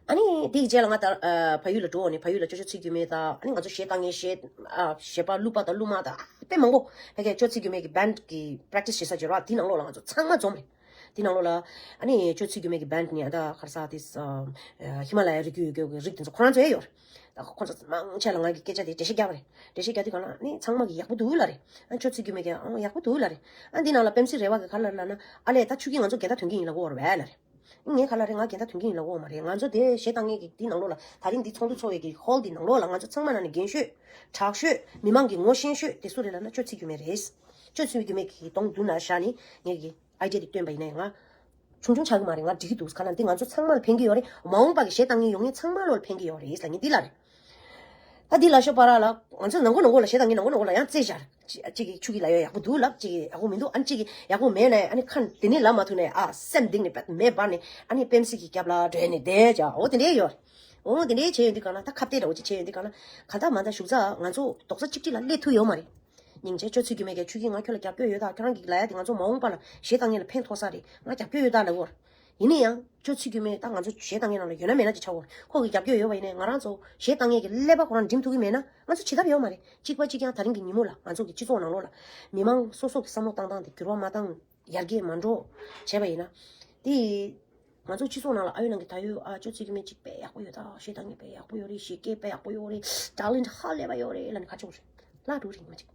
ཨ་ནི་དེའི་རྗེས་ལ་ང་ད་ཨ་ཕ་ཡུལ་ལ་འགྲོ་འོང་ནས་ཕ་ཡུལ་ལ་ཅོ་ཅོ་ཚིག་རྒྱུ་མེད་ད། ཨ་ནི་ང་ཚོ་གཞས་བཏང་མཁན་གཞས་ཨ་གཞས་པ་གླུ་པ་དང་གླུ་མ་དང་དཔེ་མང་པོ་ཕ་གིར་ཅོ་ཚིག་རྒྱུ་མེད་ཀྱི་བྷན་ཌི་གི་པྲེག་ཊི་སི་བྱེད་ས་ཅིག་ཡོད་རེད་བ། དེའི་ནང་ལོགས་ལ་ང་ཚོ་ཚང་མ་འཛོམས་རེད། དེའི་ནང་ལོགས་ལ་ཨ་ནི་ཅོ་ཚིག་རྒྱུ་མེད་ཀྱི་བྷན་ཌི་ནི་ཨ་ད་ག་རེ་ཟེར་དེ་ཨ་ཧི་མ་ལ་ཡའི་རི་རྒྱུད་ཡོད་རྒྱུ་རིགས་དེ་ཚོ་ཁོ་རང་ཚོ་ཡང་ཡོད་རེད། ད་ཁོ་ཚོ་མང་ཆེ་ལ་ང་གི་སྐད་ཆ་དེ་འགྲེལ་བཤད་རྒྱག་པ་རེད། འགྲེལ་བཤད་རྒྱག་དུས་གང་ལ་ནི་ཚང་མ་གི་ཡག་པོ་འདུག་ལབ་རེད། ཨ་ཅོ་ཚིག་རྒྱུ་མེད་ཀྱང་ཨང་ཡག་པོ་འདུག་ལབ་རེད། ཨ་འདི་ནང་ལ་པེམ་སི་རེ་བ་གི་ག་ལབ་ལབ་ན་ཨ་ལས་ད་ཆུ་ཁྱི་ང་ཚོ་གད་ད་ཐོན་གྱི་ཡིན་ལབ་གོ་རེད་བས་ལབ་རེད། ངས་ག་ལབ་རེད། ང་གད་ད་ཐོན་གྱི་ཡིན་ལབ་གོ་མ་རེད། ང་ཚོ་དེ་གཞས་བཏང་མཁན་གྱི་འདི་ནང་ལོགས་ལ་ད་རིང་འདི་ཚོགས་འདུ་ཚོགས་པའི་གི་ཧོལ་འདི་ནང་ལོགས་ལ་ང་ཚོ་ཚང་མ་ནང་ནས་རྒན་ཤོས་དྲག་ཤོས་མི་མང་གི་ངོ་ཤེས་ཤོས་དེ་སུ་རེད་ལབ་ན་ཅོ་ཚིག་རྒྱུ་མེད་རེད། ཅོ་ཚིག་རྒྱུ་མེད་ཀྱི་གདོང་མདུན་ལ་བཞག་ནས་ངས་ཀྱི་ཨའི་ཌི་ཡ་དེ་བཏོན་པ་ཡིན་ན་ང་ཆུང་ཆུང་ཆགས་ཀྱི་མ་རེད། ང་འགྲིག་གི་འདུག་ག་ལ་འདི་ང་ཚོ་ཚང་མ་ལ་ཕན་གྱི་ཡོད་རེད། མ་འོངས་པ་གི་གཞས་བཏང་མཁན་ཡོང་མཁན་ཚང་མ་ལོ་ལ་ཕན་གྱི་ཡོད་རེད་ལབ་ངས་འདི་ལབ་རེད། ད་འདི་ལབ་ཤོག་པ་ར་ལ་ང་ཚོ་ནང་ཁུལ་ནང་ཁུལ་ལ་གཞས་བཏང་མཁན་ནང་ཁུལ་ནང་ཁུལ་ལ་ཡང་རྩེད་བཞག་གཅིག་གིས་ཆུ་གི་ལབ་ཡོད་ཡག་པོ་འདུག་ལབ། གཅིག་གིས་ཡག་པོ་མི་འདུག་ཨ་ནི་གཅིག་གིས་ཡག་པོ་མེད་ན་ཨ་ནི་ཁ་འདི་ནས་ལབ་མ་ཐུབ་ནས་ཨ་སེམས་གཏིང་ནས་མེ་འབར་ནས་ཨ་ནི་པེམ་སི་གི་རྒྱབ་ལ་འགྲོ་ནས་བསྡད་བྱ། འོ་དེ་འདྲས་ཡོད་རེད། འོ་དེ་འདྲས་བྱས་ཡོད་འདི་ག་ལ་ད་ཁ་གཏད་འདྲ་བོ་ཅིག་བྱས་ཡོད་འདི་ག་ལ་ག་ད་མ་ད་ཞུགས་ཚ་ང་ཚོ་རྡོག་རྩ་གཅིག་སྒྲིལ་ལ་སླེབས་ཐུབ་ཡོད་མ་རེད། སྙིང་རྗེ་ཅོ་ཚིག་རྒྱུ་མེད་ཀྱང་ཆུ་ཁྱི་ང་ཁྱོད་ལ་རྒྱབ་སྐྱོར་ཡོད་ད། ཁྱོད་རང་གིས་ལབ་ཡ་དེ་ང་ཚོ་མ་འོངས་པ་ལ་གཞས་བཏང་མཁན་ལ་ཕན་ཐོགས་ས་རེད། ང་རྒྱབ་སྐྱོར་ཡོད་ད་ལབ་གོ། ཡིན་ན་ཡང་ཅོ་ཚིག་རྒྱུ་མེད་ད་ང་ཚོ་གཞས་བཏང་མཁན་ནང་ལ་ཡོད་ན་མེད་ན་ཅིག་ཆགས་གོ། ཁོ་གི་རྒྱབ་སྐྱོར་ཡོད་པ་ཡིན་ནའི་ང་རང་ཚོ་གཞས་བཏང་མཁན་གྱི་ཀླད་པ་ཁོ་རང་འགྲིམ་ཐུབ་ཀྱི་མེད་ན་ང་ཚོ་བྱེད་ཐབས་ཡོད་མ་རེད། གཅིག་པ་གཅིག་རྐྱང་ད་རིང་གི་ཉིན་མོ་ལ་ང་ཚོ་གི་སྤྱི་ཚོགས་ནང་ལོགས་ལ་མི་མང་སོ་སོ་གི་བསམ་བློ་བཏང་སྟངས་དེ་འགྱུར་བ་མ་བཏང་ཡར་རྒྱས་མ་འགྲོ་བྱས་པ་ཡིན་ན། དེ་ང་ཚོ་སྤྱི་ཚོགས་ནང་ལ་ཨ་ཡོད་ནང་གི་ད་ཡོད་ཨ་ཅོ་ཚིག་རྒྱུ་མེད་ཅིག་དཔེ་ཡག་པོ་ཡོད་ད། གཞས་བཏང་མཁན་དཔེ་ཡག་པོ་ཡོད་རེད། གཞས་སྐད་དཔེ་ཡག་པོ་ཡོད་རེད། ཊེ་ལེན་ཊི་ཧ་ལས་པ་ཡོད་རེད་ལབ་ནས་ཁ་ཕྱོགས་རེད། ལ་འགྲོ་རེད་མ་ཅིག་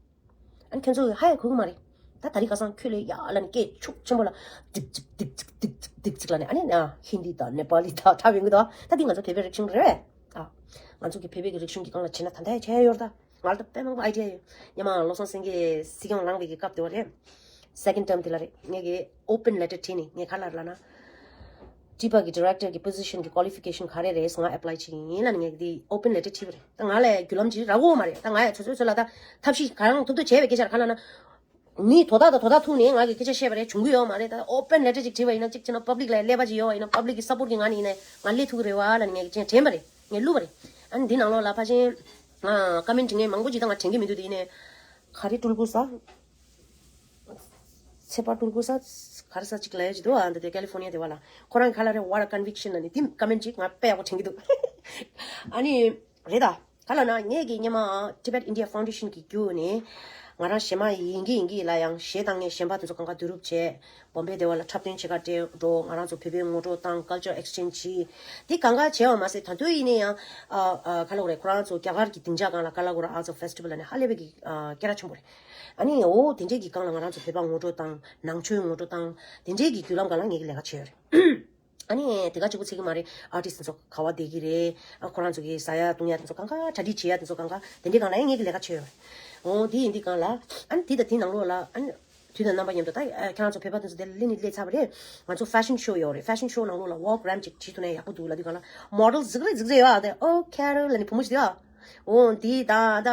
ཨ་ནི་ཁྱོད་ཚོ་གི་ཧ་ཡང་གོ་གི་མ་རེད། ད་ད་རིང་ཁ་སང་ཁྱོད་ལས་ཡག་ལབ་ནས་སྐད་ཤུགས་ཆེན་པོ་ལ་ཏིག་ཙིག་ཏིག་ཙིག་ཏིག་ཙིག་ཏིག་ཙིག་ལབ་ནས་ཨ་ནི་ཧིན་དི་དང་ནེ་པ་ལི་དང་འཁྲབ་ཡོང་གི་འདུག་ད་འདི་ང་ཚོ་བོད་པའི་རིག་གཞུང་རེད་པས། ཨ། ང་ཚོ་གི་བོད་པའི་གི་རིག་གཞུང་གི་སྒང་ལ་བྱས་ན་ད་ལྟ་བྱས་ཡོད་རེད་ད། ང་ལ་ད་དཔེ་མང་པོ་ཨའི་ཌི་ཡ་ཡོད། སྔོན་མ་བློ་བཟང་སེང་གེ་སྲིད་སྐྱོང་ལངས་པའི་གི་སྐབས་དེ་བ་རེད། སེ་ཀེན་ཌི་ཊརམ་དེ་ལ་རེད། ངས་གི་ཨོ་པན་ལེ་ཊར་བྲིས་ནས་ངས་ག་ལབ་ལབ་ན། ཊི་པ་གི་ཌི་རེག་ཊར་གི་པོ་ཟི་ཤན་གི་ཀོ་ལི་ཕི་ཀེ་ཤན་ག་རེ་རེད་ང་ཨེ་པ་ལའི་བྱེད་ཀྱི་ཡིན་ལབ་ནས་ངས་འདི་ཨོ་པན་ལེ་ཊར་བྲིས་པ་རེད། ད་ང་ལ་རྒྱུ་ལམ་ཅིག་རག་གི་ཡོད་མ་རེད། ད་ང་ཡང་ཚོད་ཚོད་ཚོད་ལ་ད་ཐབས་ཤེས་ག་རང་ཐུབ་ཐུབ་བྱས་པའི་སྐད་ཆ་རེད། ག་ལབ་ན། མིའི་དོ་བདག་དང་དོ་བདག་ཐུག་ནས་ང་གི་སྐད་ཆ་བཤད་པ་རེད། བྱུང་གི་ཡོད་མ་རེད། ད་ཨོ་པན་ལེ་ཊར་ཅིག་བྲིས་པ་ཡིན་ན་གཅིག་བྱས་ན་པབ་ལིག་ལ་ཀླད་པ་ཅིག་ཡོད་པ་ཡིན་ན་པབ་ལིག་གི་སཔོར་ཊ་གིས་ང་ནི་ཡིན་ན་ང་སླེབས་ཐུབ་ཀྱི་རེད་བ་ལབ་ནས་ངས་ཀྱང་དྲན་པ་རེད། ངས་བླུགས་པ་རེད། ཨ་ནི་འདི་ནང་ལོགས་ལ་ཕལ་ཆེར་ང་ཀོ་མེན་ཊི་འབྲི་མཁན་མང་པོ་ཅིག་ད་ང་དྲན་གྱི་མི་འདུག་དེ་ཡིན་ནའི་ག་རེ་སྤྲུལ་སྐུ་ས། ཚེ་དཔལ་སྤྲུལ་སྐུ་ས། ག་རེ་ས་ཅིག་ལབ་ཡ་ཅིག་འདུག་ཨ་འདི་དེ་ཀ་ལི་ཧྥོ་ནི་ཡ་དེ་བ་ལ། ཁོ་རང་ག་ལ་རེ་what a conviction ལབ་ནི་དེ་ཀོ་མེན་ཊི་ཅིག་ང་དཔེ་ཡག་པོ་དྲན་གྱི་འདུག་ཨ་ནི། རེད་ད། ག་ལབ་ན་ངས་ཀྱི་སྔོན་མ་Tibet India Foundation གི་བརྒྱུད་ནས་ང་རང་གཞས་མ་ཡིན་གྱི་ཡིན་གྱི་ལ་ཡང་གཞས་བཏང་མཁན་གཞས་པ་དེ་ཚོ་གང་ག་བསྡུ་རུབ་བྱས། བོམ་བེ་དེ་བ་ལ་འཁྲབ་སྟོན་བྱེད་ག་སྤྲད་འགྲོ། ང་རང་ཚོ་བོད་པའི་ངོ་སྤྲོད་བཏང་། ཀལ་ཅར་ཨེག་སི་ཅེན་ཇི་བྱས། འདི་གང་ག་བྱས་པ་མ་ཟད་ད་དུང་ཡིན་ན་ཡང་ཨ་ཨ་ག་ལབ་དགོས་རེད། ཁོ་རང་ཚོ་རྒྱ་གར་གྱི་སྡིངས་ཆ་སྒང་ལ་ག་ལབ་དགོས་རེད། Arts of Festival ལབ་ནས་ཧ་ལས་པའི་གི་ཨ་སྐད་གྲགས་ཆེན་པོ་རེད། ཨ་ནི་འོ་དེ་འདྲས་ཀྱི་སྒང་ལ་ང་རང་ཚོ་བོད་པ་ངོ་སྤྲོད་བཏང་། ནང་ཆོས་ངོ་སྤྲོད་བཏང་། དེ་འདྲས་ཀྱི་བརྒྱུད་ལམ་སྒང་ལ་ངས་ཀྱི་ལས་ཀ་བྱས་ཡོད་རེད། ཨ་ནི་དེ་ག་གཅིག་པོ་ཚིག་གི་མ་རེད། ཨར་ཊིསི་དེ་ཚོ་ག་བ་བསྡད་ཀྱི་རེད། ཨ་ཁོ་རང་ཚོ་གི་ཟ་ཡ་བཏུང་ཡ་དེ་ཚོ་གང་ག་གྲ་སྒྲིག་བྱེད་ཡ་དེ་ཚོ་གང་ག་དེ་འདྲའི་སྒང་ལ་ཨེ་ངེད་ཀྱི་ལས་ཀ་བྱེད་ཡོད་རེད། འོ་དེ་ཡིན་དུས་སྒང་ལ་ཨ་ནི་དེ་དང་དེ་ནང་ལོགས་ལ་ཨ་ནི་དུས་དང་རྣམ་པ་མཉམ་དུ་ད་ཨ་ཁྱེད་རང་ཚོ་བོད་པ་དེ་ཚོ་དེ་ལ་སླེབས་ནི་སླེབས་ཚར་བ་རེད། ང་ཚོ་ཕེ་ཤན་ཤོ་ཡོད་རེད། ཕེ་ཤན་ཤོ་ནང་ལོགས་ལ་ཝོག་རེམ་ཅིག་བྱེད་ཐུབ་ན་ཡག་པོ་འདུག་ལབ་དུས་སྒང་ལ་མོ་ཌེལ་གཟིགས་རེད་གཟིགས་རེད་ཡོད་ཨ། དེ་ཨོ་ཁེ་རོ་ལབ་ནི་བུ་མོ་ཞིག་དེ་ཨ། འོ་འདི་ད་ད་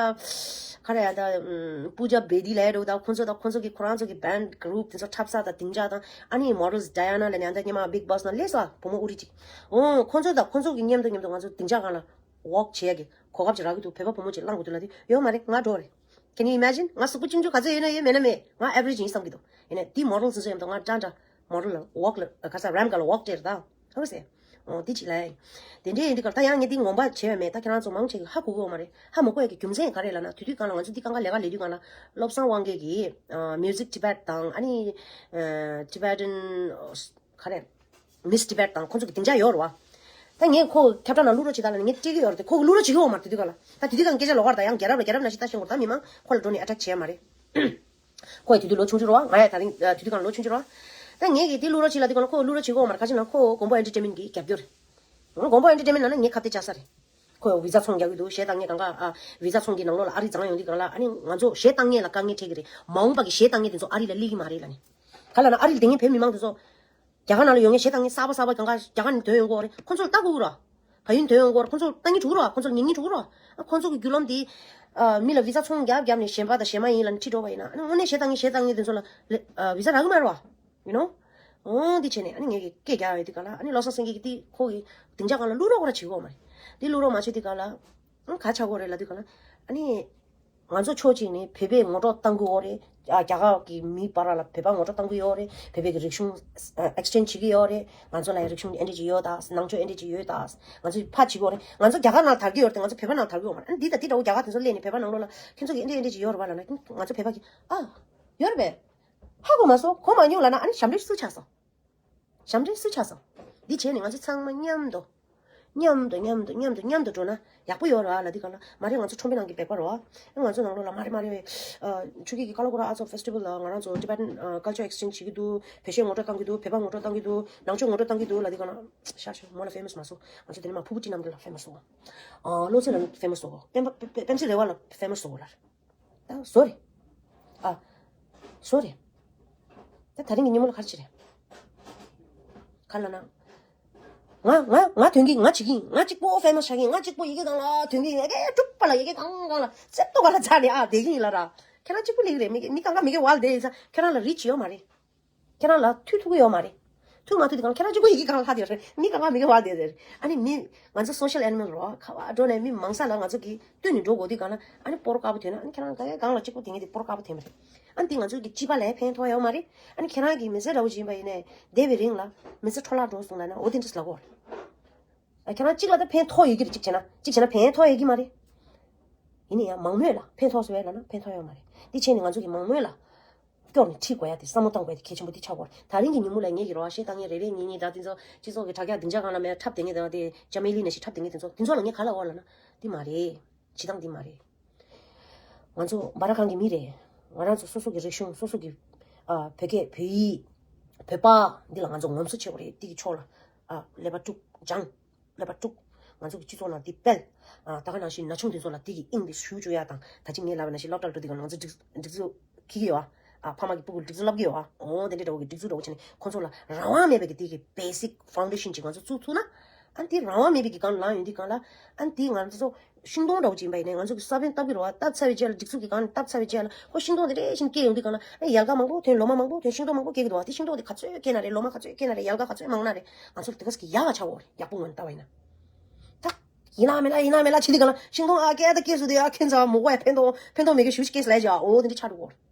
ག་རེ་ཡ་ད་ཨམ་པུ་ཇ་བེ་དི་ལབ་རེད་ད། ཁོང་ཚོ་ད་ཁོང་ཚོ་གི་ཁོ་རང་ཚོ་གི་བེན་ཌི་གུ་རུབ་དེ་ཚོ་འཁྲབ་ས་ད་སྡིངས་ཆ་དང་ཨ་ནི་མོ་ཌེལ་ཌ་ཡ་ན་ལབ་ནི་ཨ་ད་སྔོན་མ་བིག་བོ་སི་ནང་སླེབས་སོང་བུ་མོ་ཨུ་རི་ཅིག་འོ་ཁོང་ཚོ་ད་ཁོང་ཚོ་གི་མཉམ་དུ་མཉམ་དུ་ང་ཚོ་སྡིངས་ཆ་སྒང་ལ་ཝོག་བྱེད་ཡ་གི་གོ་སྐབས་ཅིག་རག་གི་འདུག་བོད་པ་བུ་མོ་ཅིག་བླངས་དགོས་འདུག་ལབ་དུས་ཡོད་མ་རེད། ང་འགྲོ་རེད། Can you imagine? ང་གཟུགས་པོ་ཆུང་ཆུང་ག་ཚོད་ཡོད་ན་ཡོད་མེད་ན་མེད། ང་ཨེ་ཝ་རེཇ་ཡིན་བསམ་གྱི་འདུག་ཡིན་ནའི་དེ་མོ་ཌེལ་སོ་སོ་ཡིན་དུས་ང་འདྲ་འདྲ་མོ་ཌེལ་ལ་ཝོག་ལ་ག་ས་རེམ་ག་ལ་ཝོག་སྤྲད་རེད་ད། ཧ་གོ་སོང་། འོ་དེ་གཅིག་ལབ་ཡ་ཡིན། དེ་འདྲའི་ཡིན་དུས་སྒང་ད་ཡང་ངས་དེ་ངོམ་པ་བྱས་པ་མེད། ད་ཁྱེད་རང་ཚོ་མང་ཆེ་གིས་ཧ་གོ་གི་ཡོད་མ་རེད། ཧ་མ་གོ་ཡ་གི་རྒྱུ་མཚན་ག་རེ་ལབ་ན་དེ་དུས་སྒང་ལ་ང་ཚོ་འདི་གང་ག་ལས་ཀ་ལས་དུས་སྒང་ལ་བློ་བཟང་དབང་རྒྱལ་གྱིས་ཨ་Music Tibet དང་ཨ་ནི་ཨ་Tibetan ག་རེ་Miss Tibet དང་ཁོང་ཚོ་གི་སྡིངས་ཆ་ཡོད་རེད་བ། ད་ངས་ཁོ་ཁྱབ་བསྒྲགས་ནང་བླུག་རོགས་བྱེད་ད་ལབ་ནས་ངས་སྤྲད་ཀྱི་ཡོད་རེད་དེ་ཁོ་གིས་བླུག་རོགས་བྱེད་ཀྱི་ཡོད་མ་རེད། དེ་དུས་སྒང་ལ་སྐད་ཆ་ལོགས་ཀ་རེད། ད་ཡང་རྒྱལ་རབས་ལ་རྒྱལ་རབས་ནང་བཞིན་ལྟ་ཤེས་དགོས་རེད། ད་མི་མང་ཁོ་ལ་འགྲོ་ནས་ཨ་ཊེག་བྱས་མ་རེད། ཁོ་ཡི་དུས་དུས་ལོ་ཆུང་ཆུང་རེད་བ། ང་ཡ་ད་རིང་དུས་དུས་སྒང་ལ་ལོ་ཆུང་ཆུང་རེད་བ། ད་ངས་ཀྱིས་དེ་བླུག་རོགས་བྱེད་ལབ་དུས་སྒང་ལ་ཁོ་བླུག་རོགས་བྱེད་ཀྱི་ཡོད་མ་རེད། ག་ཅི་ན་ཁོ་མགོན་པོ་ཨེན་ཊར་ཊེན་མེན་གྱིས་རྒྱབ་སྐྱོར་རེད། མགོན་པོ་ཨེན་ཊར་ཊེན་མེན་ནང་ལ་ངས་ཁ་གཏད་བཅག་ས་རེད། ཁོས་བི་ཛ་ཚོང་རྒྱག་གི་འདུག་གཞས་བཏང་མཁན་གང་ག་ཨ་བི་ཛ་ཚོང་གི་ནང་ལོགས་ལ་ཨ་རི་རྫོང་ཡོང་དུས་སྒང་ལ་ཨ་ནི་ང་ཚོ་གཞས་བཏང་མཁན་ལ་དཀའ་ངལ་འཕྲད་ཀྱི་རེད། མ་འོངས་པ་གི་གཞས་བཏང་མཁན་དེ་ཚོ་ཨ་རི་ལ་སླེབས་ཀྱི་མ་རེད་ལབ་ནས། ག་ལབ་ན་ཨ་རི་ལ་བསྡད་མཁན་བོད་མི་མང་དེ་ཚོ་རྒྱ་གར་ནང་ལ་ཡོང་མཁན་གཞས་བཏང་མཁན་གསར་པ་གསར་པ་གང་ག་རྒྱ་གར་ནས་ཐོན་ཡོང་གི་ཡོད་རེད། ཁོང་ཚོ་ལ་ལྟ་དགོས་ཀྱི་རེད། བལ་ཡུལ་ཐོན་ཡོང་གི་ཡོད་རེད། ཁོང་ཚོ་ལ་ལྟ་མཁན་འགྲོ་གི་རེད། ཁོང་ཚོ་ལ་ཉན་མཁན་འགྲོ་གི་རེད། ཁོང་ཚོ་གི་བརྒྱུད་ལམ་དེ་ཨ་མི་ལ་བི་ཛ་ཚོང་རྒྱག་རྒྱབ་ནས་གཞན་པ་དང་གཞན་མ་ཡིན་ལབ་ནས་ཁྲིད་འགྲོ་བ་ཡིན་ན་ཨ་ནི་དངོས་གནས་གཞས་བཏང་མཁན་གཞས་བཏང་མཁན་དེ་ཚོ་ལ་ལེ་ཨ་བི་ཛ་རག་གི་མ་རེད་བ། You know? འོ་འདི་བྱས་ནས་ཨ་ནི་ངས་ཀྱི་སྐད་རྒྱག་ཡོད་དེ་ག་ལ་ཨ་ནི་བློ་བཟང་སེང་གེ་གིས་དེ་ཁོ་གི་སྡིངས་ཆ་སྒང་ལ་བླུག་རོགས་ཁོ་ར་བྱེད་ཀྱི་ཡོད་མ་རེད། དེ་བླུག་རོགས་མ་བྱེད་དེ་ག་ལ་ཨང་ག་ཆགས་ཀྱི་ཡོད་རེད་ལབ་དུས་ག་ལ་ཨ་ནི་ང་ཚོ་ཕྱོགས་གཅིག་ནས་བོད་པའི་ངོ་སྤྲོད་གཏང་གི་ཡོད་རེད། ཨ་རྒྱ་གར་གྱི་མི་བར་ལ་བོད་པ་ངོ་སྤྲོད་གཏང་གི་ཡོད་རེད། བོད་པའི་གི་རིག་གཞུང་ཨེག་སི་ཅེན་ཇི་བྱེད་ཀྱི་ཡོད་རེད། ང་ཚོ་ལ་ཡང་རིག་གཞུང་ཨེ་འདྲ་ཅིག་ཡོད་ད། ནང་ཆོས་ཨེ་འདྲ་ཅིག་ཡོད་ད། ང་ཚོ་ཕར་བྱེད་ཀྱི་ཡོད་རེད། ང་ཚོ་རྒྱ་གར་ནང་དར་གྱི་ཡོད་རེད་དེ་ང་ཚོ་བོད་པ་ནང་དར་གྱི་ཡོད་མ་རེད། ཨ་ནི་འདི་དང་འདི་འདྲ་བོ་རྒྱ་གར་དེ་ཚོ་སླེབས་ནས་བོད་པ་ནང་ལོགས་ལ་ཁྱེད་ཚོ་གི་ཨེ་འདྲ་ཨེ་འདྲ་ཅིག་ཡོད་རེད་བ་ལབ་ན་ང་ཚོ་བོད་པ་གི་ཨ་ཡོད་རེད་པས། ཧ་གོ་མ་སོང་། གོ་མ་མྱོང་ལབ་ན་ཨ་ནི་ཞབས་འདྲེན་སུ་ཆགས་སོང་། ཞབས་འདྲེན་སུ་ཆགས་སོང་། འདི་བྱས་ནས་ང་ཚོ་ཚང་མ་མཉམ་དུ། མཉམ་དུ་མཉམ་དུ་མཉམ་དུ་མཉམ་དུ་འགྲོ་ན་ཡག་པོ་ཡོད་རེད་ལབ་དུས་སྒང་ལ་མ་རེད། ང་ཚོ་ཁྲོམ་དཔེ་ནང་གི་སྦལ་པ་རེད་བ། ང་ཚོ་ནང་ལོགས་ལ་མ་རེད་མ་རེད། ཨ་ཆུ་སྐྱིད་ཀྱི་ཀ་ལ་ཀོ་ར་ཨར་ཊི་ཨེག་སི་པོ་ཕེ་སི་ཊི་བལ་ལ་ང་རང་ཚོ་ཊི་བེ་ཊན་ཨ་ཀལ་ཅར་ཨེག་སི་ཅེན་ཇི་བྱེད་ཀྱི་འདུག་བོད་གཞས་ངོ་སྤྲོད་གཏང་གི་འདུག་བོད་པ་ངོ་སྤྲོད་གཏང་གི་འདུག་ལབ་དུས་སྒང་ལ་ཤ་ཤ་མོ་ལ་ཕེ་མ་སི་མ་སོང་། ང་ཚོ་དེ་ནས་མ་ཕུ་བོ་ཊི་རྣམ་རྒྱལ་ལ་ཕེ་མ་སི་སོང་། ཨ་བློ་ཚེ་ལ་ཕེ་མ་སི་སོང་། པེན་པ་པེ་པེ་པེན་ཚེ་རེ་བ་ལ་ཕེ་མ་སི་སོང་ལབ། ད་བཟོ་རེད། ཨ། བཟོ་རེད། ད་དེ་རིང་གི་ཉིན་མོ་ལ་ག་རེ་བྱེད་རེད། ག་ལབ་ན། ང་ང་ང་ཐོན་གྱིན་ང་བྱེད་ཀྱིན་ང་གཅིག་པོ་ཕེ་མ་སི་ཆགས་ཀྱིན་ང་གཅིག་པོ་ཡི་གེ་སྒང་ལ་ཐོན་གྱིན་ཡི་གེ་དཀྲུག་པ་ལ་ཡི་གེ་གང་གང་ལ་གསེབ་ཏོག་ག་ལ་འཛག་ནས་ཨ་བསྡད་ཀྱིན་ཡིན་ལབ་ར། ཁྱེད་རང་གཅིག་པོ་སླེབས་ཀྱི་རེད། མི་མི་གང་ག་མི་གེ་ཝལ་བསྡད་ཡིན་ཙང་ཁྱེད་རང་ལ་རི་ཆི་ཡོད་མ་རེད། ཁྱེད་རང་ལ་མཐུད་ཐུབ་ཀྱི་ཡོད་མ་རེད། མཐུད་མ་ཐུབ་དེ་གང་ཁྱེད་རང་གཅིག་པོ་ཡི་གེ་གང་ལ་ལྷག་བསྡད་ཡོད་རེད། མི་གང་ག་མི་གེ་ཝལ་བསྡད་ཡོད་རེད། ཨ་ནི་མི་ང་ཚོ་སོ་ཤལ་ཨེ་ནི་མལ་རེད་བ། ག་བ་འགྲོ་ནས་མི་མང་ས་ལ་ང་ཚོ་གི་བསྟུན་ནས་འགྲོ་དགོས་དུས་གང་ལ་ཨ་ནི་སྤོ་རོ་དཀར་པོ་ཐོན་ན་ཨ་ནི་ཁྱེད་རང་ག་གེ་གང་ལ་གཅིག་པོ་དེ་ངས་དེ་སྤོ་རོ་དཀར་པོ་ཐོན་མ་རེད། ཨ་ནི་དེ་ང་ཚོ་གི་སྤྱི་པ་ལ་ཕན་ཐོགས་ཡོད་མ་རེད། ཨ་ནི་ཁྱེད་རང་གི་མི་ཚེ་འདྲ་བོ་ཅིག་ཡིན་པ་ཡིན་ནས་བསྡད་པའི་རིང་ལ་མི་ཚེ་འཕྲོ་བརླག་འགྲོ་སོང་ལབ་ན་འོ་དེ་འདྲ་ལབ་དགོས་རེད། ཨ་ཁྱེད་རང་གཅིག་ལ་ད་ཕན་ཐོགས་ཡོད་ཀྱི་རེད། གཅིག་བྱས་ན་གཅིག་བྱས་ན་ཕན་ཐོགས་ཡོད་ཀྱི་མ་རེད། ཡིན་ན་ཡང་མང་མོས་ལ་ཕན་ཐོགས་སོང་བས་ལབ་ན་ཕན་ཐོགས་ཡོད་མ་རེད། འདི་བྱས་ནས་ང་ཚོ་གི་མང་མོས་ལ་སྐྱོར་ནས་ཁྲིད་དགོས་ཡ་དེ་བསམ་བློ་བཏང་དགོས་ཡ་དེ་གལ་ཆེན་པོ་དེ་ཆགས་ཀྱི་ཡོད་རེད། ད་རིང་གི་ཉིན་མོ་ལ་ངེད་ཀྱི་རོགས་པ་གཞས་བཏང་མཁན་རེ་རེ་གཉིས་གཉིས་ད་དེ་ཚོ་སྤྱི་ཚོགས་ཀྱི་དྲ་རྒྱ་སྡིངས་ཆ་སྒང་ལ་མེད་འཁྲབ་བསྡད་མཁན་དེ་དེ་ཅ་མེ་ལི་ནང་བཞིན་འཁྲབ་བསྡད་མཁན་དེ་ཚོ་དེ་ཚོ་ལ་ངས་ག་ལབ་ཡོད་ལབ་ན་འདི་མ་རེད། བྱེད་སྟངས་འདི་མ་རེད། ང་ཚོ་སྦ་ར་གང་གི་མི་རེད། ང་རང་ཚོ་སོ་སོ་གི་རིག་གཞུང་སོ་སོ་གི་ཨ་བོད་སྐད་བོད་ཡིག་བོད་པ་འདི་ལ་ང་ཚོ་ངོམ་སོ་བྱེད་དགོས་རེད། འདི་གི་ཕྱོགས་ལ་ཨ་ཀླད་པ་དཀྲུག་སྦྱང་། ཀླད་པ་དཀྲུག་ང་ཚོ་གི་སྤྱི་ཚོགས་ནང་འདི་སྤེལ། ཨ་ད་ག་ནང་བཞིན་ན་ཆུང་དེ་ཚོ་ལ་འདི་གི་དབྱིངས་འདི་ཞུ་བཅུག་ཡ་དང་ད་ཅི་ངས་ལབ་པ་ནང་བཞིན་སློབ་གྲྭར་འགྲོ་དུས་སྒང་ང་ཚོ་སྒྲིག་སྒྲིག་འཛུགས་འཁྱེར་གི་ཡོད་ཨ། ཨ་ཕ་མ་གི་སྤུ་གུར་སྒྲིག་འཛུགས་ལབ་ཀྱི་ཡོད་ཨ། འོ་དེ་འདྲའི་འདྲ་བོ་གི་སྒྲིག་འཛུགས་འདྲ་བོ་བྱས་ནས་ཁོང་ཚོ་ལ་རང་དབང་མེད་པའི་གི་དེ་གི་basic foundation ཅིག་ང་ཚོ་བཙུགས་ཐུབ་ན། ཨ་ནི་དེ་རང་དབང་མེད་པའི་གི་སྒང་ལངས་ཡོང་དུས་སྒང་ལ་ཨ་ནི་དེ་ང་ཚོ་ཤིང་སྡོང་འདྲ་བོ་ཅིག་ཡིན་པ་ཡིན་ནའི་ང་ཚོ་གི་ས་བོན་བཏབ་ཀྱི་རེད་བ། བཏབ་ཚར་བའི་རྗེས་ལ་སྒྲིག་འཛུགས་ཀྱི་སྒང་ནས་བཏབ་ཚར་བའི་རྗེས་ལ་ཁོ་ཤིང་སྡོང་དེ་འདྲ་བཞིན་སྐྱེས་ཡོང་དུས་སྒང་ལ་ཨ་ནི་ཡལ་ག་མང་པོ་ཐོན། ལོ་མ་མང་པོ་ཐོན། ཤིང་སྡོང་མང་པོ་སྐྱེ་གི་འདུག་བ། དེ་ཤིང་སྡོང་དེ་ག་ཚོད་སྐྱེས་ན་རེད། ལོ་མ་ག་ཚོད་སྐྱེས་ན་རེད། ཡལ་ག་ག་ཚོད་མང་ན་རེད། ང་ཚོ་ལ་དེ་ག་ཟིག་གི་ཡག་ག་ཆགས་ཡོད་རེད། ཡག་པོ་ངོས་ནས་བལྟ་བ་ཡིན་ན། ད་ཡིན་ན་མིན་ན་ཡིན་ན་མིན་ན་བྱེད་དུས་སྒང་ལ་ཤིང་སྡོང་ཨ་སྐྱེས་ད་སྐྱེས་སོང་དེ་ཨ་ཁྱེད་ཚོ་མོ་གོ་ཡ་ཕན་ཐོགས་ཕན་ཐོགས་མེད་གི་ཞུ་ཞིག་སྐྱེས་ལས་ཀྱི་ཨ། འོ་དེ་འདྲ་ཆགས་འགྲོ་གི་ཡོད་རེད།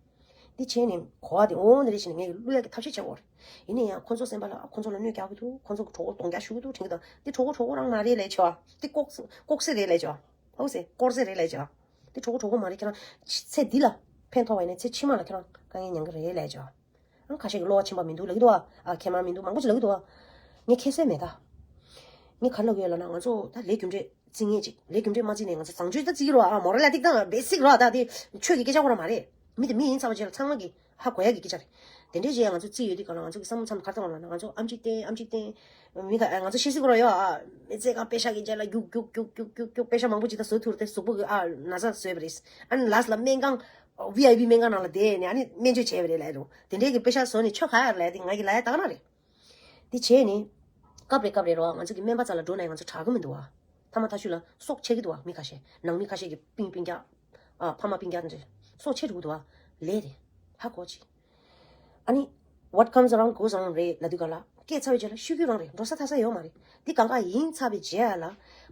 འདི་བྱས་ནས་གོ་བ་དེ་འོ་འདི་རེ་བྱས་ནས་ངས་བླུག་ཡག་གི་ཐབས་ཤེས་བྱེད་དགོས་རེད། ཡིན་ན་ཡང་ཁོང་ཚོ་སེམས་པ་ལ་ཁོང་ཚོ་གི་གྲོད་ཁོག་གདོང་རྒྱག་ཞུ་གི་འདུག་དྲན་གི་འདུག་འདི་གྲོད་ཁོག་གྲོད་ཁོག་རང་མ་རེད་ལས་ཆོག་འདི་ལྐོག་ལྐོག་ཟས་རེད་ལས་ཆོག་ཧོ་སེ་དཀོར་ཟས་རེད་ལས་ཆོག་འདི་གྲོད་ཁོག་གྲོད་ཁོག་མ་རེད། ཁྱེད་རང་ཚེ་འདི་ལ་ཕན་ཐོགས་པ་ཡིན་ན་ཚེ་ཕྱི་མ་ལ་ཁྱེད་རང་དཀའ་ངལ་མྱངས་གི་རེད་ལས་ཆོག་ཨང་ཁ་ཤས་ཀྱི་གློ་བ་ཆེན་པ་མི་འདུག་ལབ་ཀྱི་འདུག་ཨ། ཨ་མཁལ་མ་མི་འདུག་མང་པོ་ཅིག་ལབ་ཀྱི་འདུག་ཨ། ངས་ཁྱད་གསོད་མེད་ད། ངས་ག་རེ་ལབ་ཀྱི་ཡོད་ལབ་ན་ང་ཚོ་ད་ལས་རྒྱུ་འབྲས་བརྩི་མཁན་ཅིག་ལས་རྒྱུ་འབྲས་མ་བརྩིས་ནས་ང་ཚོ་བཟང་སྤྱོད་ད་བརྩི་གི་རེད་ཨ། མོ་རལ་ཊི་དང་བེ་སིག་རེད་ད། དེ་ཆོས་ཀྱི་སྐད་ཆ་ཁོ་རང་མ་རེད། མི་དེ་མི་ཡིན་ཚར་བ་རྗེས་ལ་ཚང་མ་གི་ཧ་གོ་ཡ་གི་སྐད་ཆ་རེད། དེ་འདྲའི་རྗེས་ང་ཚོ་རྩིས་ཡོད་དུས་ག་ལ་ང་ཚོ་གི་བསམ་བློ་མཚམས་གར་ཐང་ལ་ང་ཚོ་ཨམ་ཆི་བསྟན་ཨམ་ཆི་བསྟན། མི་ག་ང་ཚོ་ཤེས་སྲིད་གོ་ར་ཡོད་ཨ། མི་ཚེ་གང་པེ་ཤ་གི་རྗེས་ལ་རྒྱུག་རྒྱུག་རྒྱུག་རྒྱུག་རྒྱུག་རྒྱུག་པེ་ཤ་མང་པོ་ཅིག་ད་བཟོ་ཐུབ་རེད་དེ་གཟུགས་པོ་གི་ཨ་ན་ཚ་བཟོས་པ་རེད། ཨ་ནི་ལ་སི་ལ་སྨན་ཁང་ཝི་ཨའི་པི་སྨན་ཁང་ནང་ལ་བསྡད་ནས་ཨ་ནི་སྨན་བཅོས་བྱས་པ་རེད་ལབ་རུང་དེ་འདྲའི་གི་པེ་ཤ་བཟོ་ནས་ཆོ་ག་ཡ་རེད་ལབ་དེ་ང་གི་ལ་ཡ་ད་ག་ན་རེད། དེ་བྱས་ནས་སྐབས་རེ་སྐབས་རེ་རོ་ང་ཚོ་གི་སྨན་པ་རྩ་ལ་འགྲོ་ན་ང་ཚོ་དྲག་གི་མི་འདུག་ཨ། ཐ་མ་ཐ་ཤུ་ལ་སྲོག་ཆད་ཀྱི་འདུག་བ། མི་ཁ་ཤས་ནང་མི་ཁ་ཤས་ཀྱི་པིང་པིང་རྒྱག་ཨ་ཕ་མ་པིང་རྒྱག་འདྲ་སྲོག་ཆད་འགྲོ་གི་འདུག་བ། ལས་རེད། ཧ་གོ་ཅིག་ཨ་ནི་what comes around goes around རེད་ལབ་དུས་ག་ལ་སྐད་ཚ་བའི་རྗེས་ལ་ཤོད་རྒྱུ་རང་རེད། འགྲོ་ས་ཐར་ས་ཡོད་མ་རེད། འདི་གང་ག་ཡིན་ཚར་བའི་རྗེས་ལ་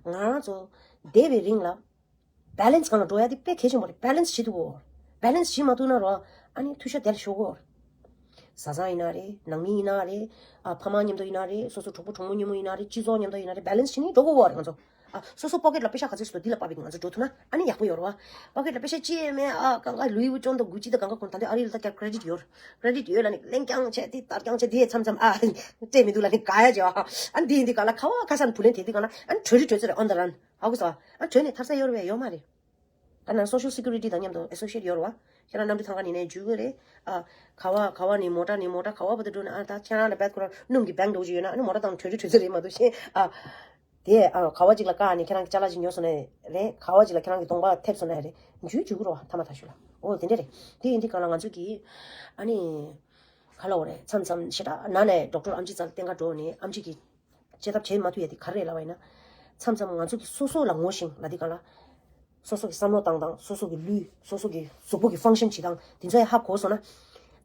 ང་རང་ཚོ་བསྡད་པའི་རིང་ལ་balance སྒང་ལ་འགྲོ་ཡ་དེ་དཔེ་གལ་ཆེན་པོ་རེད། balance བྱེད་ཐུབ་དགོས། balance བྱེད་མ་ཐུབ་ན་རོ་ཨ་ནི་འཐུས་ཤོར་དེ་ལ་ཤོར་གོ། བཟའ་ཚང་ཡིན་ན་རེད། ནང་མི་ཡིན་ན་རེད། ཨ་ཕ་མ་མཉམ་དུ་ཡིན་ན་རེད། སོ་སོ་གྲོགས་པོ་གྲོགས་མོ་མཉམ་དུ་ཡིན་ན་རེད། སྤྱི་ཚོགས་མཉམ་དུ་ཡིན་ན་རེད། balance བྱེད་ནས་འགྲོ་དགོས་གོ་རེད་ང་ཚོ། ཨ་སོ་སོ་པོ་ཀེ་ཊི་ལ་པེ་ཤ་ག་ཚོད་ཞིག་འདུག་འདི་ལ་དཔག་པའི་ང་ཚོ་འགྲོ་ཐུབ་ན་ཨ་ནི་ཡག་པོ་ཡོད་རེད་བ། པོ་ཀེ་ཊི་ལ་པེ་ཤ་ཅི་ཡང་མེད། ཨ་གང་ག་ལུའི་ཝུ་ཊོན་དང་གུ་ཅི་དང་གང་ག་གོན། ད་འདི་ཨ་རི་ལ་ད་ཀྱང་credit ཡོད། credit ཡོད་ལ་ནི་ལེན་རྐྱང་བྱས་དེ་ལྟ་རྐྱང་བྱས་དེ་མཚམས་མཚམས་ཨ་སྤྲད་མི་འདུག་ལ་ནི་ག་ཡ་བྱས་ཨ་ཨ་འདི་ཡིན་འདི་ག་ལ་ཁ་བ་ཁ་སང་བུ་ལེན་དེ་འདི་ག་ལ་ཨ་ནི་གྲོས་རི་གྲོས་ཚེ་རེད། on the run ཧ་གོ་སོང་ཨ། གྲོས་ནས་ཐར་ས་ཡོད་རེད་བས་ཡོད་མ་རེད། ད་ནང་social security དང་མཉམ་དུ་associate ཡོད་རེད་བ། ཁྱེད་རང་གནམ་གྲུ་ཐང་ག་ནས་ནས་འཇུས་གི་རེད། ཨ་ག་བ་ག་བ་ནས་མོ་ཊ་ནས་མོ་ཊ་ག་བ་བར་དུ་འགྲོ་ན་ཨ་ད་ཁྱེད་རང་ལ་བད་ཁོ་རང་སྣུམ་གྱི་bank འགྲོ་གི་ཡོད་ན་ཨ་ནི་མོ་ཊ་དང་གྲོས་རི་གྲོས་ཚེ་རེད་མ་གཏོགས་གཞན་ཨ། དེ་ཨ་ག་བ་ཅིག་ལ་བཀག་ནས་ཁྱེད་རང་གི་ཅ་ལག་ཅིག་ཉོས་སོང་ནས་རེད། ག་བ་ཅིག་ལ་ཁྱེད་རང་གི་གདོང་པ་ཐེབས་སོང་ནས་རེད། འཇུས་འཇུག་གི་རེད་བ་ཐ་མ་ཐ་ཤུ་ལ། ཨོ་དེ་འདྲ་རེད། དེ་ཡིན་དུས་གང་ལ་ང་ཚོ་གི་ཨ་ནི་ག་ལ་འོ་རེད། མཚམས་མཚམས་ཞེ་དྲག་ན་ནས་ཌོག་ཊར་ཨམ་ཆི་རྩ་ལ་བསྟེན་ག་འགྲོ་ནས་ཨམ་ཆི་གི་བཅད་ཐབས་བྱེད་མ་ཐུབ་ཡ་དེ་ག་རེ་རེད་ལབ་པ་ཡིན་ན། མཚམས་མཚམས་ང་ཚོ་གི་སོ་སོ་ལ་ངོ་ཤེས་ལ་དེ་གང་ལ། སོ་སོ་གི་བསམ་བློ་བཏང་སྟངས། སོ་སོ་གི་ལུས། སོ་སོ་གི་གཟུགས་པོ་གི་ཕང་ཤན་བྱེད་སྟངས་དེ་ཚོ་ཡང་ཧ་གོ་སོང་ན།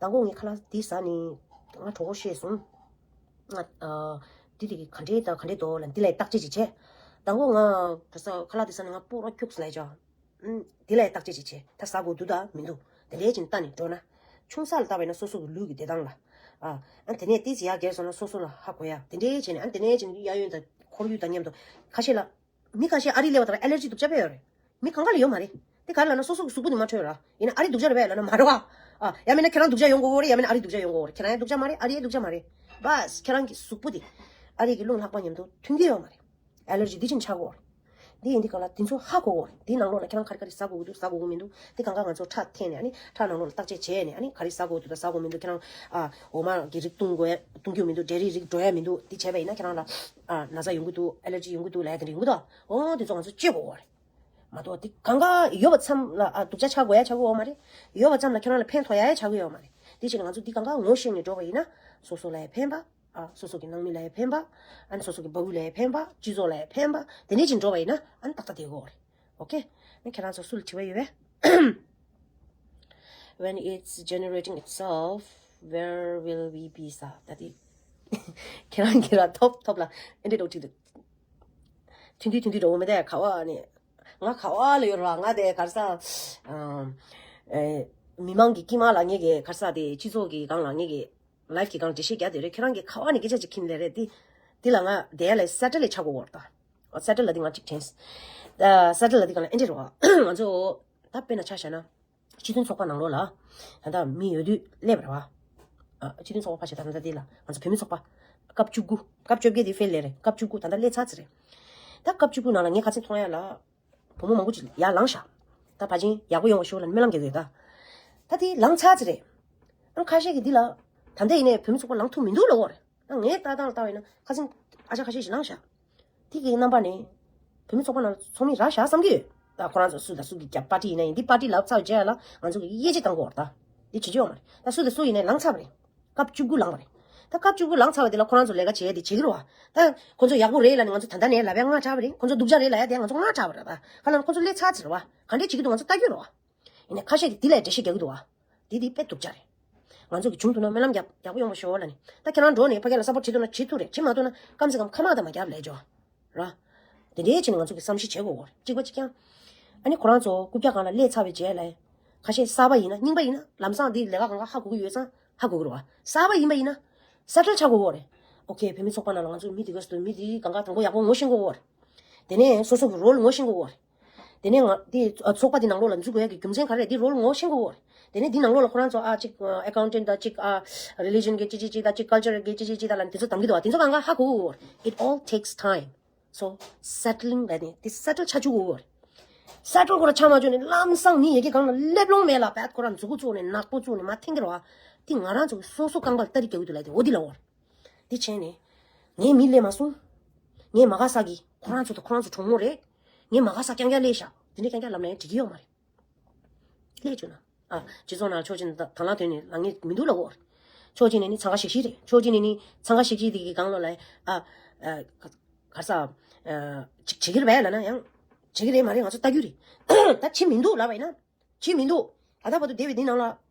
དང་པོ་ངས་ཁ་ལག་འདི་ཟ་ནས་ང་གྲོད་ཁོག་བཤལ་སོང་། ང་ཨ་འདི་དེ་གི་ག་འདྲའི་དང་ག་འདྲའི་འདུག་ལ་འདི་ལ་བརྟག་དཔྱད་ཅིག་བྱས། དང་པོ་ང་ག་ས་ཁ་ལག་འདི་ཟ་ནས་ང་སྤོ་ར་ཁྱུགས་ལ་ཡ་ཅག་ཨུམ། འདི་ལ་བརྟག་དཔྱད་ཅིག་བྱས། ད་ཟ་དགོས་འདུག་ད་མི་འདུག་དེ་འདྲའི་ཅིག་ལྟ་ནས་འགྲོ་ན། ཆུང་ས་ལ་བལྟས་པ་ཡིན་ན་སོ་སོ་གི་ལུས་ཀྱི་བདེ་ཐང་ལ། ཨ་ཨ་དེ་ནས་ཏོག་ཙམ་ཡར་རྒྱས་སོང་ན་སོ་སོ་ལ་ཧ་གོ་ཡ། དེ་འདྲའི་བྱས་ནས་ཨ་དེ་ནས་ཅིག་གཡས་གཡོན་དང་འཁོར་ཡུག་དང་མཉམ་དུ་ཁ་ཤས་ལ། མི་ཁ་ཤས་ཨ་རི་སླེབས་པ་དང་ཨེ་ལར་ཇི་སྡུག་ཅག་དཔེ་ཡོད་རེད། མི་གང་ག་ལ་ཡོད་མ་རེད། དེ་ག་རེ་ལབ་ན་སོ་སོ་གི་གཟུགས་པོ་ནི་མ་འཕྲོད་ར། ཡིན་ན་ཨ་རི་སྡུག་ཅག་རེད་པས་ལབ་ན་མ་རེད་བ། ཨ་ཡང་མིན་ན་ཁྱེད་རང་སྡུག་ཅག་ཡོང་གི་ཡོད་རེད། ཡང་མིན་ན་ཨ་རི་སྡུག་ཅག་ཡོང་གི་ཡོད་རེད། ཁྱེད་རང་ཡང་སྡུག་ཅག་མ་རེད། ཨ་རི་ཡང་སྡུག་ཅག་མ་རེད། བ་ཁྱེད་རང་གི་གཟུགས་པོ་དེ་ཨ་རི་གི་རླུང་ལྷགས་པ་མཉམ་དུ་མཐུན་གྱི་ཡོད་མ་རེད། ཨེ་ལར་ཇི་འདི་ཅིག་ཆགས་ཀྱི་ཡོད་རེད། འདི་ཡིན་དུས་ག་ལ་འདི་ཚོ་ཧ་གོ་གི་ཡོད་རེད། འདིའི་ནང་ལོགས་ལ་ཁྱེད་རང་ག་རེ་ག་རེ་ཟ་དགོས་ཀྱི་འདུག་ཟ་དགོས་ཀྱི་མི་འདུག་འདི་གང་ག་ང་ཚོ་ཁྲག་འཐེན་ནས་ཨ་ནི་ཁྲག་ནང་ལོགས་ལ་བརྟག་དཔྱད་བྱས་ནས་ཨ་ནི་ག་རེ་ཟ་དགོས་འདུག་དང་ཟ་དགོས་མི་འདུག་ཁྱེད་རང་ཨ་འོ་མ་གི་རིགས་བཏུང་དགོས་ཡ་བཏུང་རྒྱུ་མི་འདུག་འབྲས་རིགས་རིགས་འགྲོ་ཡ་མི་འདུག་འདི་བྱས་པ་ཡིན་ན་ཁྱེད་རང་ལ་ཨ་ན་ཚ་ཡོང་གི་འདུག་ཨེ་ལར་ཇི་ཡོང་གི་འདུག་ལབ་ཡ་དེ་འདྲ་ཡོང་གི་འདུག་འོ་འདི་ཚོ་ང་ཚོ་བཅོས་དགོས་པ་རེད། མ་གཏོགས་འདི་གང་ག་ཡོད་པ་ཙམ་ལ་ཨ་སྡུག་ཅག་ཆགས་དགོས་ཡ་ཆགས་ཀྱི་ཡོད་མ་རེད། ཡོད་པ་ཙམ་ལ་ཁྱེད་རང་ལ་ཕན་ཐོགས་ཡ་ཡ་ཆགས་ཀྱི་ཡོད་མ་རེད། དེ་བྱས་ནས་ང་ཚོ་འདི་གང་ག་ངོ་ཤེས་ནས་འགྲོ་བ་ཡིན་ན་སོ་སོ་ལ་ཡ་ཕན་པ། ཨ་སོ་སོ་གི་ནང་མི་ལ་ཡ་ཕན་པ། ཨ་ནི་སོ་སོ་གི་བ་སྤུ་ལ་ཡ་ཕན་པ། སྤྱི་ཚོགས་ལ་ཡ་ཕན་པ། དེ་འདྲས་ཅིག་འགྲོ་བ་ཡིན་ན་ཨ་ནི་ཏག་ཏག་བསྡད་ཀྱི་ཡོད་རེད། ཨོ་ཁེ། ཨ་ནི་ཁྱེད་རང་ཚོ་སུ་ལ་དྲི་བ་ཡོད་པས། When it's generating itself, where will we be ས་ད་དེ། ཁྱེད་རང་གིས་ར་ཐོབ་ཐོབ་ལ་ཨེ་འདྲས་འགྲོ་ཁྲིད་འདུག་ཐུན་དུས་ཐུན་དུས་འགྲོ་བོ་མི་དེ་ག་བ་ནི། ང་ག་བ་ལ་ཡོད་ར་ང་དེ་གར་ས། ཨ་ཨེ་མི་མང་གི་དཀྱིལ་མ་ལ་ངེད་ཀྱི་གར་ས་དེ་སྤྱི་ཚོགས་ཀྱི་སྒང་ལ་ངེད་ཀྱི་ལའིབ་ཀྱི་སྒང་འགྲེལ་བཤད་རྒྱག་དེ་རེད། ཁྱེད་རང་གི་ག་བ་ནས་སྐད་ཆ་ཅིག་ཁྱིམ་ལས་རེད་དེ། དེ་ལ་ང་དེ་ལ་སེ་ཊལ་ལ་ཆགས་དགོས་བར་ད། སེ་ཊལ་ལ་དེ་ང་ཅིག་དྲན། སེ་ཊལ་ལ་དེ་ག་ལ་ཨེ་འདྲ་རེད་བ། ང་ཚོ་ད་དཔེར་ན་ཆ་བཞག་ན། སྤྱི་མཐུན་ཚོགས་པ་ནང་ལོགས་ལ་ད་ལྟ་མི་ཡོད་དུས་སླེབས་རེད་བ། ཨ་སྤྱི་མཐུན་ཚོགས་པ་ཕར་བཞག་ད་ལྟ་དེ་ལ་ང་ཚོ་བོད་མི་ཚོགས་པ། སྐབས་བཅུ་དགུ། སྐབས་བཅོ་བརྒྱད་དེ་ཕེལ་ལས་རེད། སྐབས་བཅུ་དགུ་ད་ལྟ་སླེབས་ཚར་ཙམ་རེད། ད་སྐབས་བཅུ་དགུ་ནང་ལ་ངས་ཁ་སང་མཐོང་ཡ་ལ། བུ་མོ་མང་པོ་ཅིག་ཡར་ལངས་ཤག་ད་ཕལ་ཆེར་ཡག་པོ་ཡོང་བ་ཞུ་ལ་སྨོན་ལམ་རྒྱག་གི་ཡོད་ད། ད་དེ་ལངས་ཚར་ཙམ་རེད། ཨ་ཁ་ཤས་ཀྱིས་འདི་ལ། ད་ལྟ་ཡིན་ནའི་བོད་མི་ཚོགས་པ་ལངས་ཐུབ་མི་འདུག་ལབ་ཀྱི་ཡོད་རེད། ཨ་ངའི་ལྟ་སྟངས་ལ་ལྟ་བ་ཡིན་ན་ཁ་སང་ཨ་ཅག་ཁ་ཤས་ཤིག་ལངས་ཤག་དེ་གི་རྣམ་པ་ནས། བོད་མི་ཚོགས་པ་ནང་ཚོགས་མི་རག་ཤག་བསམ་གྱི་ཡོད། ད་ཁོ་རང་ཚོ་སུ་དང་སུ་གི་རྒྱབ་པར་ཊི་ཡིན་ན་ཡིན། འདི་པར་ཊི་ལབ་ཚར་བའི་རྗེས་ལ་ང་ཚོ་གི་དབྱེ་འབྱེད་བཏང་དགོས་རེད་ད། འདི་བྱེད་རྒྱུ་ཡོད་མ་རེད། ད་སུ་དང་སུ་ཡིན་ནའི་ལངས་ཚར་བ་རེད། སྐབས་བཅུ་དགུ་ལངས་པ་རེད། ད་སྐབས་བཅུ་དགུ་ལངས་ཚར་བ་དེ་ལ་ཁོ་རང་ཚོ་ལས་ཀ་བྱས་ཏེ་བྱེད་ཀྱི་རེད་བ། ད་ཁོ་ཚོ་ཡག་པོ་རེད་ལབ་ནས་ང་ཚོ་ད་ལྟ་ནས་ལབ་ཡ་ང་ཆགས་པ་རེད། ཁོ་ཚོ་སྡུག་ཅག་རེད་ལབ་ཡ་དེ་ང་ཚོ་ང་ཆགས་པ་རེད་བ། ག་ལབ་ན་ཁོ་ཚོ་སླེབས་ཚར་ཚར་བ། ག་འདྲས་བྱེད་ཀྱི་འདུག་ང་ཚོ་ལྟ་རྒྱུ་རེད་བ། ཡིན་ནའི་ཁ་ཤས་ཀྱིས་འདི་ལ་འགྲེལ་བཤད་རྒྱག་གི་འདུག་བ། འདི་འདི་དཔེ་སྡུག་ཅག་རེད། ང་ཚོ་གི་བྱུང་ཐུབ་ན་སྨོན་ལམ་རྒྱབ་ཡག་པོ་ཡོང་བ་ཤོག་ལབ་ནས། ད་ཁྱེད་རང་འགྲོ་ནས་ཕ་གི་ལ་སབ་པོར་བྱེད་ཐུབ་ན་བྱེད་ཐུབ་རེད། བྱེད་མ་ཐུབ་ན་ཀམ་སེ་ཀམ་ཁ་མ་དང་མ་རྒྱབ་ལས་ཆོག་ར། དེ་འདྲའི་ཆེད་ནས་ང་ཚོ་གི་བསམ་ཤེས་བྱེད་དགོས་གོ་རེད། གཅིག་པ་གཅིག་རྐྱང་། ཨ་ནི་ཁོ་རང་ཚོ་རྐུབ་བཀྱག་སྒང་ལ་སླེབས་ཚར་བའི་རྗེས་ལ། ཁ་ཤས་གསར་པ་ཡིན་ན་རྙིང་པ་ཡིན་ན་ལམ་སང་འདི་ལས་ཀ་གང་ག་ཧ་གོ་གི་ཡོད་ཙང་ཧ་གོ་གི་རེད་བ། གསར་པ་ཡིན་པ་ཡིན་ན་སེ་ཊལ་ཆགས་དགོས་གོ་རེད། ཨོ་ཁེ། བོད་མི་ཚོགས་པ་ནང་ལ་ང་ཚོ་མི་འདི་ག་སུ་མི་འདི་གང་ག་དང་པོ་ཡག་པོ་ངོ་ཤེས་དགོས་གོ་རེད། དེ་ནས་སོ་སོ་གི་རོལ་ངོ་ཤེས་དགོས་གོ་རེད། དེ་ནས་ང་དེ་ཚོགས་པ་དེ་ནང་ལོགས་ལ་འཛུལ་དགོས་ཡ་གི་རྒྱུ་མཚན་ག་རེ་རེད། འདི་རོལ་ངོ་ཤེས་དགོས་གོ་རེད། དེ་ནས་འདི་ནང་ལོགས་ལ་ཁོ་རང་ཚོ་ཨ་གཅིག་ཨེ་ཀའུན་ཊེན་ཊི་དང་གཅིག་ཨ་རི་ལི་ཇན་གི་གཅིག་གཅིག་གཅིག་དང་གཅིག་ཀལ་ཅར་གི་གཅིག་གཅིག་གཅིག་དང་ལ་དེ་ཚོ་དང་གི་འདུག་བ། དེ་ཚོ་གང་ག་ཧ་གོ་གོ་རེད། It all takes time. So settling ལ་ནི་དེ་སེ་ཊལ་ཆགས་བཅུག་དགོས་གོ་རེད། ས་ཁྲོམ་ཁོ་ར་ཆ་མ་བཅུག་ནས་ལམ་སང་མི་ཡ་གི་གང་ལ་སླེབས་ལོང་མེད་ལ། བད་ཁོ་ར་མཛུ་གུ་བཙུགས་ནས་ནག་པོ་བཙུགས་ནས་མ་འཐེན་གི་རོ། དེ་ང་རང་ཚོ་གི་སོ་སོ་རྐང་པ་ལ་སྟ་རི་རྒྱག་གི་འདུག་ལ། དེ་འོ་དེ་ལ་འོར། དེ་བྱས་ནས་ངའི་མི་སླེབས་མ་སོང་། ངའི་མ་ག་ས་གི་ཁོ་རང་ཚོ་དང་ཁོ་རང་ཚོ་གྲོགས་མོ་རེད། ངའི་མ་ག་ས་རྐྱང་རྐྱང་སླེབས་ཤག། དེ་འདྲས་རྐྱང་རྐྱང་ལབ་ན་ཡང་འགྲིག་གི་ཡོད་མ་རེད། ལས་བྱུང་ན། ཨ། སྤྱི་ཚོགས་ནང་ཕྱོགས་གཅིག་ནས་དང་བླངས་དོན་ནི་ལངས་ངེས་མི་འདུག་ལབ་གོ། ཕྱོགས་གཅིག་ནས་ནི་འཚང་ཁ་ཤིག་ཤིག་རེད། ཕྱོགས་གཅིག་ནས་ནི་འཚང་ཁ་ཤིག་ཤིག་དེ་གི་སྒང་ལོགས་ལ། ཨ། ཨ། ག་ག་ས། ཨ། ཅིག་བྱེད་ཀྱི་རེད་པས་ལབ་ན་ཡང་། བྱེད་ཀྱི་རེད་མ་རེད། ང་ཚོ་ལྟ་རྒྱུ་རེད། ད་བྱེད་མི་འདུག་ལབ་པ་ཡིན་ན། བྱེད་མི་འདུག། ད་ལྟ་བར་དུ་སྡེ་བའི་འདི་ནང་ལ་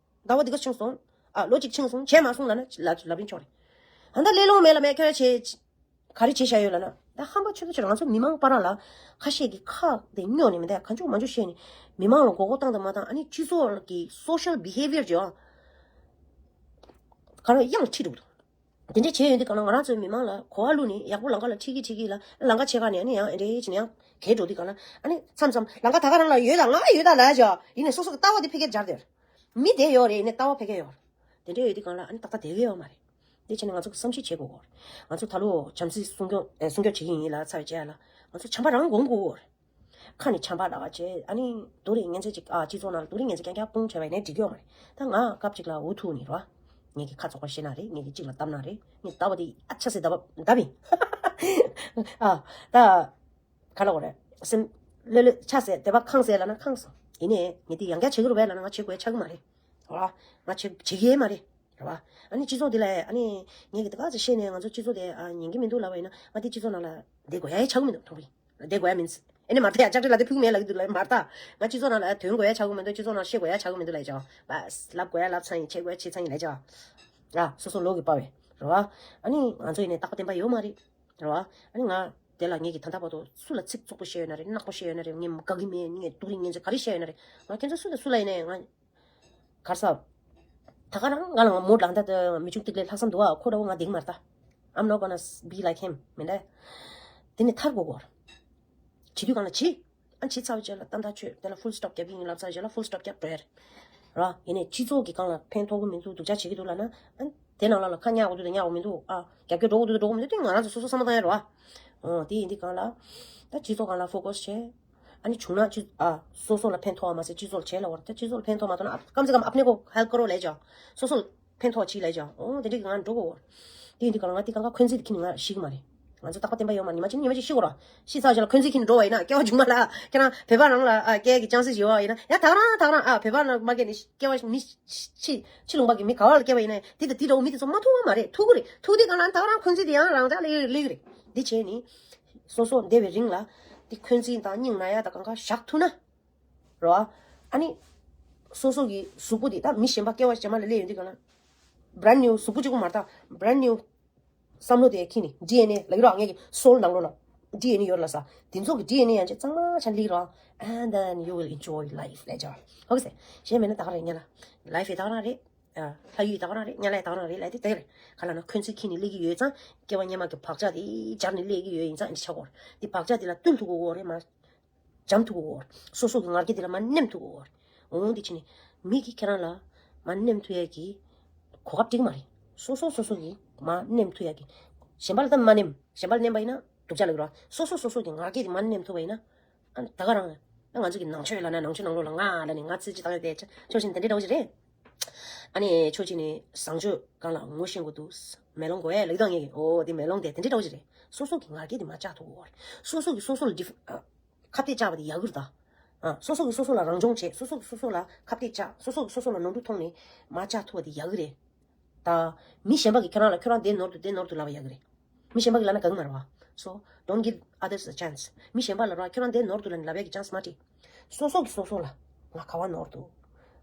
ཟླ་བ་འདི་ག་ཕྱིན་སོང་། ཨ། ལོ་གཅིག་ཕྱིན་སོང་། བྱས་མ་སོང་ལབ་ན་ལབ་ལབ་རིན་ཆོག་རེད། ད་ལྟ་སླེབས་ལོང་མེད་ལ། མེད་ཁྱོད་བྱས། ག་རེ་བྱས་བཞག་ཡོད་ལབ་ན། ད་ཧམ་པ་ཆོད་ཚོད་ཆོད། ང་ཚོ་མི་མང་བར་ལ་ཁ་ཤས་ཀྱིས་ཁ་དེ་སྨྱོ་ནས་མི་འདུག། གང་བྱུང་མང་བྱུང་བཤད་ནས་མི་མང་ལ་མགོ་སྐོར་བཏང་དང་མ་བཏང་། ཨ་ནི་སྤྱི་ཚོགས་ཀྱི་social behaviour ཅོ། ག་རེ་གཡང་ཁྲིད་འགྲོ་གི་འདུག། དེ་འདྲས་བྱས་ཡོད་དུས་གང་ལ་ང་རང་ཚོའི་མི་མང་ལ་གོ་བ་བླུགས་ནས་ཡག་པོ་ལམ་ཁ་ལ་ཁྲིད་ཀྱི་ཁྲིད་ཀྱི་ལ། ལམ་ཁ་ཕྱེད་ཀ་ནས་ཨ་ནི་ཡང་ཨེ་འདྲས་བྱས་ནས་ཡང་གས་འགྲོ་དུས་གང་ལ། ཨ་ནི་མཚམས་མཚམས་ལམ་ཁ་ད་ག་རང་ལ་ཡོད་ད། ང་ཡོད་ད་ལབ་ཅོ། ཡིན་ནས་སོ་སོ་གི་ལྟ་བ་དེ་ཕ་གིར་སྦྱར་དེར། མི་དེ་ཡོད་རེད། ཡིན་ནས་ལྟ་བ་ཕ་གིར་ཡོད། དེ་འདྲས་ཡོད་དུས་གང་ལ་ཨ་ནི་ཏག་ཏག་བསྡད་ཀྱི་ཡོད་མ་རེད། དེ་བྱས་ནས་ང་ཚོ་གི་བསམ་གཞིག་བྱེད་དགོས་གོ། ང་ཚོ་ད་ལོ་བྱམས་བརྩེ་སྲུང་སྐྱོང་ཨེ་སྲུང་སྐྱོབ་བྱེད་ཀྱི་ཡིན་ལབ་ཚར་བའི་རྗེས་ལ་ང་ཚོ་བྱམས་པ་རང་སྒོམ་དགོས་གོ། ཁ་ནས་བྱམས་པ་ལབ་པ་བྱས། ཨ་ནི་སྡུག་རུས་ངན་ཚད་ཅིག། ཨ། སྤྱི་ཚོགས་ནང་ལ་སྡུག་རུས་ངན་ཚད་རྐྱང་རྐྱང་སྤུངས་བྱས་པ་ཡིན་ནའི་འགྲིག་གི་ཡོད་མ་རེད། ད་ང་སྐབས་ཅིག་ལ་འུ་ཐུག་ནས་རོ། ངེད་ཀྱི་ཁ་ཚོགས་པ་ཤེས་ན་རེད། ངེད་ཀྱི་གཅིག་ལ་བཏབ་ན་རེད། ངས་ལྟ་བ་དེ་ཨ་ཆ་སེ་ལྟ་བ་འདབ་ཡིན། ཨ། ད། ག་ལ་འོ་རེད། སེམས་ལྷོད་ལྷོད་ཆ་སེ་བསྡད་པ་ཁེངས་སེ་ལབ་ན་ཁེངས་སོང་། ཡིན་ནའི་ངས་དེ་ཡང་བསྐྱར་བྱེད་ཀྱི་རེད་པས་ལབ་ན་ང་བྱེད་དགོས་ཆགས་ཀྱི་མ་རེད། རེད་བ། ང་བྱེད་བྱེད་ཀྱི་མ་རེད། རེད་བ། ཨ་ནི་སྤྱི་ཚོགས་འདི་ལ་ཨ་ནི་ངས་ཀྱི་ད་ག་ཚོད་བཤད་ནས་ང་ཚོ་སྤྱི་ཚོགས་དེ་ཨ་ཉན་གྱི་མི་འདུག་ལབ་པ་ཡིན་ན་ང་དེ་སྤྱི་ཚོགས་ནང་ལ་བསྡད་དགོས་ཡ་ཡ་ཆགས་ཀྱི་མི་འདུག་མཐོང་གི། བསྡད་དགོས་ཡ་མིན། ཨ་ནི་མ་རེད་ཡ། ལྕགས་རི་ལ་དེ་ཕུག་མེད་ལབ་ཀྱི་འདུག་ལབ་མ་རེད་ད། ང་སྤྱི་ཚོགས་ནང་ལ་དོན་དགོས་ཡ་ཆགས་ཀྱི་མི་འདུག། སྤྱི་ཚོགས་ནང་བཤད་དགོས་ཡ་ཆགས་ཀྱི་མི་འདུག་ལབ་ཡ་ཅོ། བས་ལབ་དགོས་ཡ་ལབ་ཚར་ཡིན། བྱེད་དགོས་ཡ་བྱེད་ཚར་ཡིན་ལབ་ཡ་ཅོ། ཨ། སོ་སོ་ལོག་གི་པ་བས། རེད་བ། ཨ་ནི་ང་ཚོ་ཡིན་ནའི་རྟག་པ་བརྟན་པ་ཡོད་མ་རེད། རེད་བ། ཨ་ནི་ང་དེ་ལ་ངེད་ཀྱི་ད་ལྟ་བར་དུ་སུ་ལ་ཚིག་བཙོག་པོ་བཤད་ཡོད་ན་རེད། ནག་པོ་བཤད་ཡོད་ན་རེད། ངས་དགའ་གི་མེད། ངས་སྡུག་རུས་ངན་ཚད་ག་རེ་བཤད་ཡོད་ན་རེད། ང་ཁྱེད་ཚོ་སུ་དང་སུ་ལ་ཡིན་ནའི་ང་གར་ས། ད་ག་རང་ང་ལ་ང་མོ་ལ་ད་ལྟ་མི་ཆུང་ཏིག་ལས་ལྷག་བསམ་འདུག་ཨ། ཁོ་འདྲ་བོ་ང་འདེང་མ་རེད་ད། I'm not gonna be like him མིན་ད། དེ་ནས་ཐར་དགོས་གོ། བྱེད་དུས་གང་ལ་བྱེད། ཨ། བྱེད་ཚར་བའི་རྗེས་ལ་ཏན་ཏན་ཆོད། དེ་ལ་full stop རྒྱབ་ཀྱི་ཡིན་ལབ་ཚར་རྗེས་ལ་full stop རྒྱབ་འགྲོ་ཡ་རེད། ར། ཡིན་ནའི་སྤྱི་ཚོགས་ཀྱི་སྒང་ལ་ཕན་ཐོགས་ཀྱི་མི་འདུག། སྡུག་ཅག་བྱེད་ཀྱི་འདུག་ལབ་ན། ཨ། དེ་ནང་ལ་ལ་ཁ་ཉག་གོ་འདུག་དང་ཉག་གོ་མི་འདུག། ཨ། རྒྱབ་སྐྱོར་འགྲོ་གོ་འདུག་དང་འགྲོ་གོ་མི་འདུག། དེ་ང་རང་ཚོ་སོ་སོ་བསམ་བློ་བཏང་ཡ་རེད་བ། ཨོ། དེ་ཡིན་དུས་སྒང་ལ། ད་སྤྱི་ཚོགས་སྒང་ལ་focus བྱས། ཨ་ནི་བྱུང་ན་སྤྱི། ཨ། སོ་སོ་ལ་ཕན་ཐོགས་པ་མ་ཟད་སྤྱི་ཚོགས་ལ་བྱས་ལ་བར། ད་སྤྱི་ཚོགས་ལ་ཕན་ཐོགས་མ་ཐོགས་ན། ཨ། ཀམ་སེ་ཀམ་ཨབ་ནེ་ཀོ་ཧེལཔ་ཀ་རོ་ལབ་ཅོ། སོ་སོ་ལ་ཕན་ཐོགས་ཅིག་ལབ་ཅོ། འོ། དེ་འདྲ་གི་ང་འགྲོ་གོ། དེ་ཡིན་དུས་སྒང་ལ་ང་དེ་གང་ག་འཁོན་འཛིན་དེ་ཁྱེར་ནས་ང་ཤི་གི་མ་རེད། ང་ཚོ་རྟག་པ་བརྟན་པ་ཡོད་མ་རེད། ཉི་མ་གཅིག་ཉི་མ་གཅིག་ཤི་གོ་ར། ཤི་ཚར་རྗེས་ལ་འཁོན་འཛིན་ཁྱེར་ནས་འགྲོ་བ་ཡིན་ན། སྐྱེ་བ་མཇུག་མ་ལ་ཁྱེད་རང་བོད་པ་རང་ལ། ཨ། སྐྱེ་ཡ་གི་ཅན་སི་ཡོད་པ་ཡིན་ན། ཡང་ད་ག་རང་ད་ག་རང་། ཨ། བོད་པ་རང་མ་སྐྱེས་ནས་སྐྱེ་བ་མི་ཕྱི་ཕྱི་ལུང་པ་གི་མི་ག་བ་ལ་སྐྱེ་བ་ཡིན་ན་དེ་དང་དེ་འདྲ་བོ་མི་དེ་ཚོ་མ་ཐུག་པ་མ་རེད། ཐུག་གི་རེད། ཐུག་དུས་སྒང་ལ་ད་ག་རང་འཁོན་འཛིན་དེ་ཡང་རང་འཇགས་ལ་སླེབས་ཀྱི་རེད། འདི་བྱས་ནས་སོ་སོ་འདས་པའི་རིང་ལ་དེ་འཁོན་འཛིན་དང་སྙིང་ན་ཡ་དང་གང་ག་བཞག་ཐུབ་ན། རེད་བ། ཨ་ནི་སོ་སོ་གི་གཟུགས་པོ་དེ། ད་མི་གཞན་པ་སྐྱེ་བ་གཞན་པ་ལ་སླེབས་ཡོང་དུས་སྒང་ལ་brand new གཟུགས་པོ་གཅིག་པོ་མ་རེད་ད། brand new བསམ་བློ་དེ་ཁྱེར་ནས་ཌི་ཨེན་ཨེ་ལབ་ཀྱི་རོ། ངེད་ཀྱི་སོལ་ནང་ལོགས་ལ་ཌི་ཨེན་ཨེ་ཡོད་ལ་ས། དེ་ཚོ་གི་ཌི་ཨེན་ཨེ་ཡང་ཅིག་གཙང་མ་ཆ་ལི་རོ། And then you will enjoy life ལབ་ཅོ། ཧོ་གི་སེ། གཞན་མེད་ན་ད་ག་རང་ཉལ་ལ། ལའིཕ་ཡི་ད་ག་རང་རེད། ཨ། ལྷ་ཡུལ་ད་ག་རང་རེད། དམྱལ་བ་ད་ག་རང་རེད་ལབ་དེ་དེ་རེད། ག་ལ་ན་འཁོན་འཛིན་ཁྱེར་ནས་སླེབས་ཀྱི་ཡོད་ཙང་། སྐྱེ་བ་སྔོན་མ་གི་བག་ཆགས་དེ་སྦྱར་ནས་སླེབས་ཀྱི་ཡོད་ཡིན་ཙང་འདི་ཆགས་གོ། དེ་བག་ཆགས་དེ་ལ་བཏུལ་ཐུབ་གོ་གོ་རེད་མ། འཇམ་ཐུབ་གོ་གོ། སོ་སོ་གི་ང་རྒྱལ་དེ་ལ་མར་ནེམ་ཐུབ་གོ་གོ། འོང་དེ་ཕྱིན་ནས་མི་གིས་ཁྱེད་རང་ལ་མར་ནེམ་ཐུབ་ཡ་གི་གོ་སྐབས་སྤྲད་ཀྱི་མ་རེད། སོ་སོ་སོ་སོ་གིས་མར་ནེམ་ཐུབ་ཡ་གི། གཞན་པ་ལ་ད་མར་ནེམ། གཞན་པ་ལ་ནེམ་པ་ཡིན་ན་སྡུག་ཅག་ལབ་ཀྱི་རེད་བ། སོ་སོ་སོ་སོ་གི་ང་རྒྱལ་དེ་མར་ནེམ་ཐུབ་པ་ཡིན་ན། ཨ་ནི་ད་ག་རང་། ཨ། ང་ཚོ་གི་ནང་ཆོས་ལབ་ན་ནང་ཆོས་ནང་ལོགས་ལ་ང་ལབ་ནས་ང་ཚིག་ཅིག་བཏང་ཡོད་དེ། ཕྱོགས་ཞེན་དེ་འདྲའི་འདྲ་བོ་ཞིག་རེད། ཨ་ནི་ཕྱོགས་གཅིག་ནས་བཟང་སྤྱོད་སྒང་ལ་ངོ་ཤེས་དགོས་འདུག། མེ་ལོང་དགོས་ཡ་ལབ་ཀྱི་འདུག་ངེད་ཀྱིས། འོ་དེ་མེ་ལོང་དེ་དེ་འདྲའི་འདྲ་བོ་ཞིག་རེད། སོ་སོ་གི་ང་རྒྱལ་དེ་མར་བཅག་ཐུབ་དགོས་རེད། སོ་སོ་གིས་སོ་སོ་ལ་ཌི་ཕ། ཨ། ཁ་གཏད་བཅག་པ་དེ་ཡག་གི་རེད་ད། ཨ། སོ་སོ་གིས་སོ་སོ་ལ་རང་སྦྱོང་བྱེད། སོ་སོ་གིས་སོ་སོ་ལ་ཁ་གཏད་བཅག། སོ་སོ་གིས་སོ་སོ་ལ་ནོར་འཁྲུལ་མཐོང་ནས་མར་བཅག་ཐུབ་པ་དེ་ཡག་གི་རེད། ད། མི་གཞན་པ་གིས་ཁྱོད་རང་ལ་ཁྱོད་རང་དེ་ནོར་འདུག་དེ་ནོར་འདུག་ལབ་པ་ཡག་གི་རེད། མི་གཞན་པ་གིས་ལབ་ན་དགའ་གི་མ་རེད་བ། So don't give others a chance. མི་གཞན་པ་ལ་ར་ཁྱོད་རང་དེ་ནོར་འདུག་ལབ་ནས་ལབ་ཡག་གི་ཅན་སི་མ་སྤྲད། སོ་སོ་གིས་སོ་སོ་ལ། ང་ག་བ་ནོར་འདུག།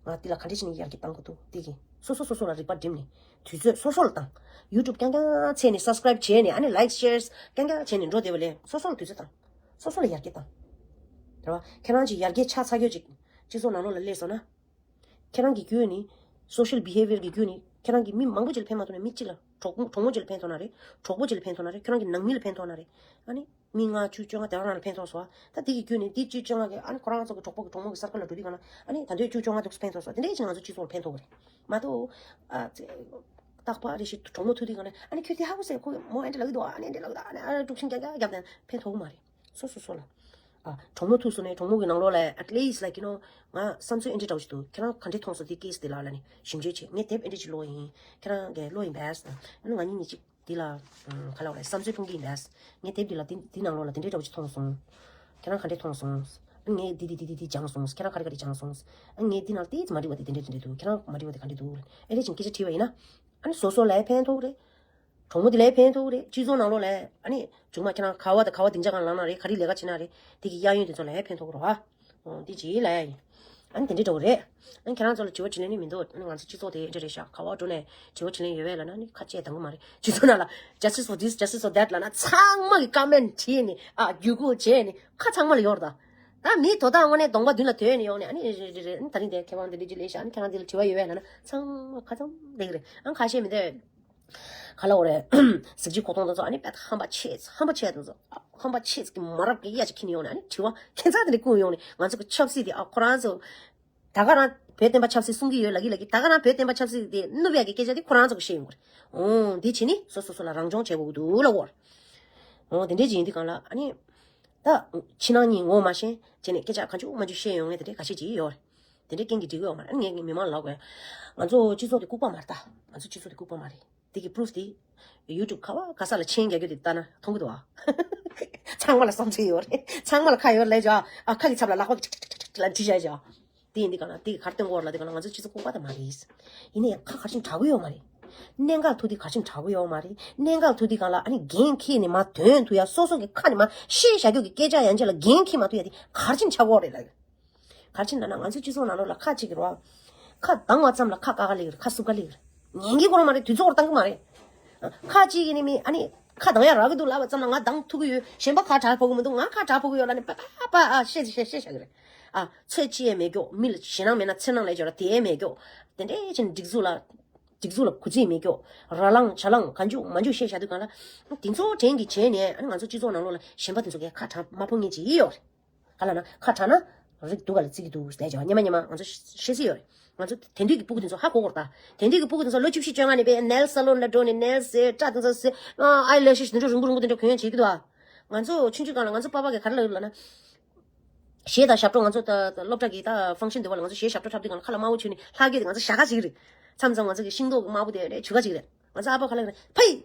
ང་འདི་ལ་ག་འདྲ་བྱས་ནས་ཡར་རྒྱས་གཏང་དགོས་འདུག། དེ་གི་སོ་སོ་སོ་སོ་ལ་རིག་པ་བསྒྲིམས་ནས་དུས་ཚོད་སོ་སོ་ལ་བཏང་། YouTube རྐྱང་རྐྱང་བྱས་ནས་subscribe བྱས་ནས། ཨ་ནི་like share རྐྱང་རྐྱང་བྱས་ནས་འགྲོ་བསྡད་པ་ལས་སོ་སོ་ལ་དུས་ཚོད་བཏང་། སོ་སོ་ལ་ཡར་རྒྱས་བཏང་། རེད་བ། ཁྱེད་རང་ཅིག་ཡར་རྒྱས་ཆགས་ཚར་ཁྱོད་ཅིག་སྤྱི་ཚོགས་ནང་ལོགས་ལ་སླེབས་སོང་ན། ཁྱེད་རང་གི་བརྒྱུད་ནས། social behaviour གི་བརྒྱུད་ནས་ཁྱེད་རང་གིས་མི་མང་པོ་ཅིག་ལ་ཕན་མ་ཐོགས་ན་མི་གཅིག་ལ། གྲོགས་གྲོགས་མོ་ཅིག་ལ་ཕན་ཐོགས་ན་རེད། གྲོགས་པོ་ཅིག་ལ་ཕན་ཐོགས་ན་རེད། ཁྱེད་རང་གི་ནང་མི་ལ་ཕན་ཐོགས་ན་རེད། ཨ་ནི་མི་ལྔ་བཅུ་བཅོ་ལྔ་དེ་རང་རང་ལ་ཕན་ཐོགས་སོང་། ད་དེ་གི་བརྒྱུད་ནས་དེ་བཅུ་བཅོ་ལྔ་གི་ཨ་ནི་ཁོ་རང་ཚོ་གི་གྲོགས་པོ་གི་གྲོགས་མོ་གི་circle ལ་འགྲོ་དུས་གང་ལ་ཨ་ནི་ད་དུང་བཅུ་བཅོ་ལྔ་འདུག་ཕན་ཐོགས་སོང་། དེ་འདྲ་ཅིག་ང་ཚོ་སྤྱི་ཚོགས་ལ་ཕན་ཐོགས་གི་རེད་མ་གཏོགས། ཨ་ཙི། རྟག་པར་རེ་ཞིག་གྲོགས་མོ་ཐུག་དུས་གང་ལ་ཨ་ནི་ཁྱོད་དེ་ཧ་གོ་སོང་། ཁོ་མོ་ཨ་འདྲ་ལབ་ཀྱི་འདུག། ཨ་ནི་འདྲ་ལབ་ཀྱི་འདུག། ཨ་ནི་ཨ་དཀྲུག་ཤིང་རྐྱང་རྐྱང་བརྒྱབ་དང་ཕན་ཐོགས་གི་མ་རེད། སོ་སོ་སོ་ལ། ཨ། གྲོགས་མོ་ཐུག་སོང་ནས་གྲོགས་མོ་གི་ནང་ལོགས་ལ་at least like you know ང་བསམ་ཚུལ་ཨེ་འདྲ་འདྲ་བོ་ཞིག་འདུག་ཁྱེད་རང་ག་འདྲས་མཐོང་སོང་དེ་ཀེ་སི་དེ་ལ་ལ་ནི་ཞིབ་འཇུག་བྱེད། ངས་དེབ་ཨེ་འདྲ་ཞིག་ཀློག་ཡིན། ཁྱེད་རང་གིས་ཀློག་ཡིན་པས། ཨ་ནི་ང་གཉིས་གཉིས་གཅིག་འདི་ལ་ཨམ། ག་ལབ་དགོས་རེད། བསམ་ཚུལ་ཕུང་གི་ཡིན་པས། ངས་དེབ་འདི་ལ་འདི་འདི་ནང་ལོགས་ལ་དེ་འདྲས་འདྲ་བོ་ཞིག་མཐོང་སོང་། ཁྱེད་རང་ག་འདྲས་མཐོང་སོང་། ཨ་ངས་འདི་འདི་འདི་འདི་འདི་སྦྱངས་སོང་། ཁྱེད་རང་ག་རེ་ག་རེ་སྦྱངས་སོང་། ཨ་ངས་འདི་ནང་ཏོག་ཙམ་མ་འགྲིག་པ་དེ་དེ་འདྲས་དེ་འདྲས་འདུག་ཁྱེད་རང་མ་འགྲིག་པ་དེ་ག་འདྲས་འདུག་ཨེ་འདྲས་ཅིག་སྐད་ཆ་དྲིས་པ་ཡིན་ན། ཨ་ནི་སོ་སོ་ལ་ཕན་ཐོགས་རེད། གྲོགས་མོ་དེ་ལ་ཕན་ཐོགས་རེད། སྤྱི་ཚོགས་ནང་ལོགས་ལ་ཨ་ནི་མཇུག་མ་ཁྱེད་རང་ག་བ་དང་ག་བ་སྡིངས་ཆ་སྒང་ལངས་ན་རེད། ག་རེ་ལས་ཀ་བྱེད་ན་རེད། དེ་གི་གཡས་གཡོན་དེ་ཚོ་ལ་ཕན་ཐོགས་རོགས་ཨ། འོ་འདི་ཅི་ལ་ཡ་ཡིན། ཨ་ནི་དེ་འདྲའི་འགྲོ་གི་རེད། ཨ་ནི་ཁྱེད་རང་ཚོ་ལ་དྲི་བ་དྲིས་ལན་ནི་མི་འདུག་ཨ་ནི་ང་ཚོ་སྤྱི་ཚོགས་དེ་འདྲ་རེད་ཤག་ག་བ་འགྲོ་ནས་དྲི་བ་དྲིས་ལན་ཡོད་པས་ལབ་ན་ནི་ཁ་ཆད་འདང་གི་མ་རེད། སྤྱི་ཚོགས་ནང་ལ་justice for this, justice for that ལབ་ན་ཚང་མ་གི་ཀོ་མེན་ཊི་བྲིས་ནས་ཨ་བརྒྱུད་སྐུལ་བྱས་ནས་ཁ་ཚང་མ་ལ་ཡོད་རེད་ད། ད་མི་དོ་བདག་དངོས་གནས་གདོང་པ་མདུན་ལ་དོད་ནས་ཡོང་ནས་ཨ་ནི་རེད་རེད་རེད། ཨ་ནི་ད་རིང་དེ་མཁས་དབང་དེ་འདྲ་ཅིག་སླེབས་ཤག་ཨ་ནི་ཁྱེད་རང་དེ་ལ་དྲི་བ་ཡོད་པས་ལབ་ན་ཚང་མ་ཁ་ཚང་བསྡད་ཀྱི་རེད། ཨ་ནི་ཁ་ཤས་མི་འདུག་ག་ལབ་དགོས་རེད། གཟི་བརྗིད་གོ་མཐོང་དེ་ཚོ་ཨ་ནི་དཔེ་ཧམ་པ་ཆེ་ཧམ་པ་ཆེ་དེ་ཚོ་ཧམ་པ་ཆེ་གི་མ་རབས་ཀྱི་གཡའ་ཅིག་ཁྱེར་ནས་ཡོང་ནས་ཨ་ནི་དྲི་བ་ཁྱད་མཚར་དེ་འདྲ་བསྐུར་ཡོང་ནས་ང་ཚོ་གི་ཆབ་སྲིད་དེ་ཨ་ཁོ་རང་ཚོ་ད་ག་རང་བོད་བསྟན་པ་ཆབ་སྲིད་གསུང་གི་ཡོད་ལབ་ཀྱི་ལབ་ཀྱི། ད་ག་རང་བོད་བསྟན་པ་ཆབ་སྲིད་དེ་བསྣུབ་ཡག་གི་སྐད་ཆ་དེ་ཁོ་རང་ཚོ་གི་བཤད་ཡོང་གི་རེད། འོང་འདི་བྱས་ནི་སོ་སོ་སོ་ལ་རང་སྦྱོང་བྱེད་དགོས་ཀྱི་འདུག་ལབ་དགོས་རེད། འོང་དེ་འདྲས་ཅིག་ཡིན་དུས་གང་ལ་ཨ་ནི་ད་ཕྱི་ནང་གཉིས་ངོ་མ་ཤེས་བྱས་ནས་སྐད་ཆ་གང་བྱུང་མང་བྱུང་བཤད་ཡོང་མཁན་དེ་འདྲས་ཁ་ཤས་ཅིག་ཡོད་རེད། དེ་འདྲའི་རྐྱེན་གྱིས་འགྲིག་གི་ཡོད་མ་རེད། ངས་ངས་མི་མང་ལ་ལབ་དགོས། ང་ཚོ་སྤྱི་ཚོགས་དེ་ལྐུགས་པ་མ་རེད་ད། ང་ཚོ་སྤྱི་ཚོགས་དེ་ལྐུགས་པ་མ་རེད། དེ་གི་པུ་རུཕ་དེ་ཡུ་ཊུབ་ག་བ་ག་ས་ལ་མཆན་རྒྱག་རྒྱུ་དེ་ལྟ་ན་མཐོང་གི་འདུག་ཨ། ཚང་མ་ལ་བསམ་ཚུལ་ཡོད་རེད། ཚང་མ་ལ་ཁ་ཡོད་རེད་ལབ་བྱ། ཨ་ཁ་གི་ཚབ་ལ་ལག་པ་ཅིག་ཅིག་ཅིག་ཅིག་ལ་བྲིས་བྱ་བྱ། དེ་ཡིན་དུས་གང་ལ་དེ་ག་རེ་སྟོན་གོ་ལ་དེ་གང་ལ་ང་ཚོ་སྤྱི་ཚོགས་ལྐུགས་པ་དེ་མ་རེད། ཡིན་ན་ཡང་ཁ་ག་ཅིག་དྲག་གི་ཡོད་མ་རེད། གནད་འགག་ཐུག་དུས་ག་ཅིག་དྲག་གི་ཡོད་མ་རེད། གནད་འགག་ཐུག་དུས་གང་ལ་ཨ་ནི་འགན་འཁྱེར་ནས་མ་དོན་ཐུག་ཡ་སོ་སོ་གི་ཁ་ནས་མ་བཤད་བཞག་རྒྱུ་གི་སྐད་ཆ་ཡན་ཆད་ལ་འགན་འཁྱེར་མ་ཐུབ་ཡ་དེ་ག་རེ་ཅིག་ཆགས་གོ་རེད་ལ། ག་རེ་ཅིག་ལབ་ན་ང་ཚོའི་སྤྱི་ཚོགས་ནང་ལོགས་ལ་ཁ་གཅིག་གི་རོ། ཁ་གདངས་པ་ཙམ་ལ་ཁ་དཀར་ག་ལེགས་རེད། ཁ་སུབ་ག་ལེགས་རེད། ཉན་གྱི་ཁོ་རང་མ་རེད། དུས་ཚོད་བཏང་གི་མ་རེད། ཁ་གཅིག་གིས་ནི་མི་ཨ་ནི་ཁ་གདངས་ཡ་རག་གི་འདུག་ལབ་པ་ཙམ་ལ་ང་གདངས་ཐུབ་ཀྱི་ཡོད། གཞན་པ་ཁ་གྲག་ཕོག་གི་མི་འདུག་ང་ཁ་གྲག་ཕོག་གི་ཡོད་ལབ་ནི་པ་པ་པ་ཨ་བཤད་བཤད་བཤད་བཞག་གི་རེད། ཨ་ཚོད་ཅི་ཡས་མེད་ཀྱོག་མི་ལ་ཞེད་སྣང་མེད་ན་འཚེར་སྣང་ལས་སྦྱོར་དེ་ཡས་མེད་ཀྱོག་དེ་འདྲའི་ཕྱིན་སྒྲིག་འཛུགས་ལ་སྒྲིག་འཛུགས་ལ་གུས་བརྩི་མེད་ཀྱོག་ར་ལངས་ཇ་ལངས་ག་འཇུག་མ་འཇུག་བཤད་བཞག་དུས་གང་ལ་དེ་ཚོ་དྲན་གྱིས་བྱས་ནས་ཨ་ནི་ང་ཚོ་སྤྱི་ཚོགས་ནང་ལོགས་ལ་གཞན་པ་དེ་ཚོ་གས་ཁ་གྲག་མ་ཕོག་མཁན་ཅིག་ཡོད་རེད། ག་ལ་ན་ཁ་གྲག་ན་རིགས་སྡུག་ག་ལ་བརྩི་གི་འདུག་ཟེར་ཀྱང་སྙན་མ་སྙན་མ་ང་ཚོ་ཤེས་སྲིད་ཡོད་རེད། ང་ཚོ་དེང་དུས་ཀྱི་སྤུ་གུ་དེ་ཚོ་ཧ་གོ་གོ་རེད་ད། དེང་དུས་ཀྱི་སྤུ་གུ་དེ་ཚོ་ལོ་བཅུ་བཞི་བཅོ་ལྔ་ནས་པའི་ནེལ་ས་ལོན་ལ་འགྲོ་ནས་ནེལ་ཟེར་སྐྲ་དེ་ཚོ་ཟེར་ཨའི་ལེ་ཤེས་དེ་འདྲ་རིང་པོ་རིང་པོ་དེ་འདྲ་གོན་ཡ་བྱེད་ཀྱི་འདུག་ཨ། ང་ཚོ་ཆུང་ཆུང་སྒང་ལ་ང་ཚོ་པ་ཕ་གིས་ག་རེ་ལབ་ཡོད་ལབ་ན། གཞས་དང་ཞབས་བྲོ་ང་ཚོ་ད་ད་སློབ་གྲྭ་གི་ད་ཕང་ཤན་དེ་བ་ལ་ང་ཚོ་གཞས་ཞབས་བྲོ་འཁྲབ་དུས་སྒང་ལ་ཁ་ལ་དམར་པོ་བྱུགས་ནས་ལྷག་གི་དེ་ང་ཚོ་ཞྭ་ཁ་ཅིག་རེད། མཚམས་མཚམས་ང་ཚོ་གི་ཤིང་ཏོག་གི་དམར་པོ་དེ་རེད་བྱུག་ཁ་ཅིག་རེད། ང་ཚོ་ཨ་ཕ་ག་ལབ་ཡོད་ལབ་ན་ཕ་ཡི།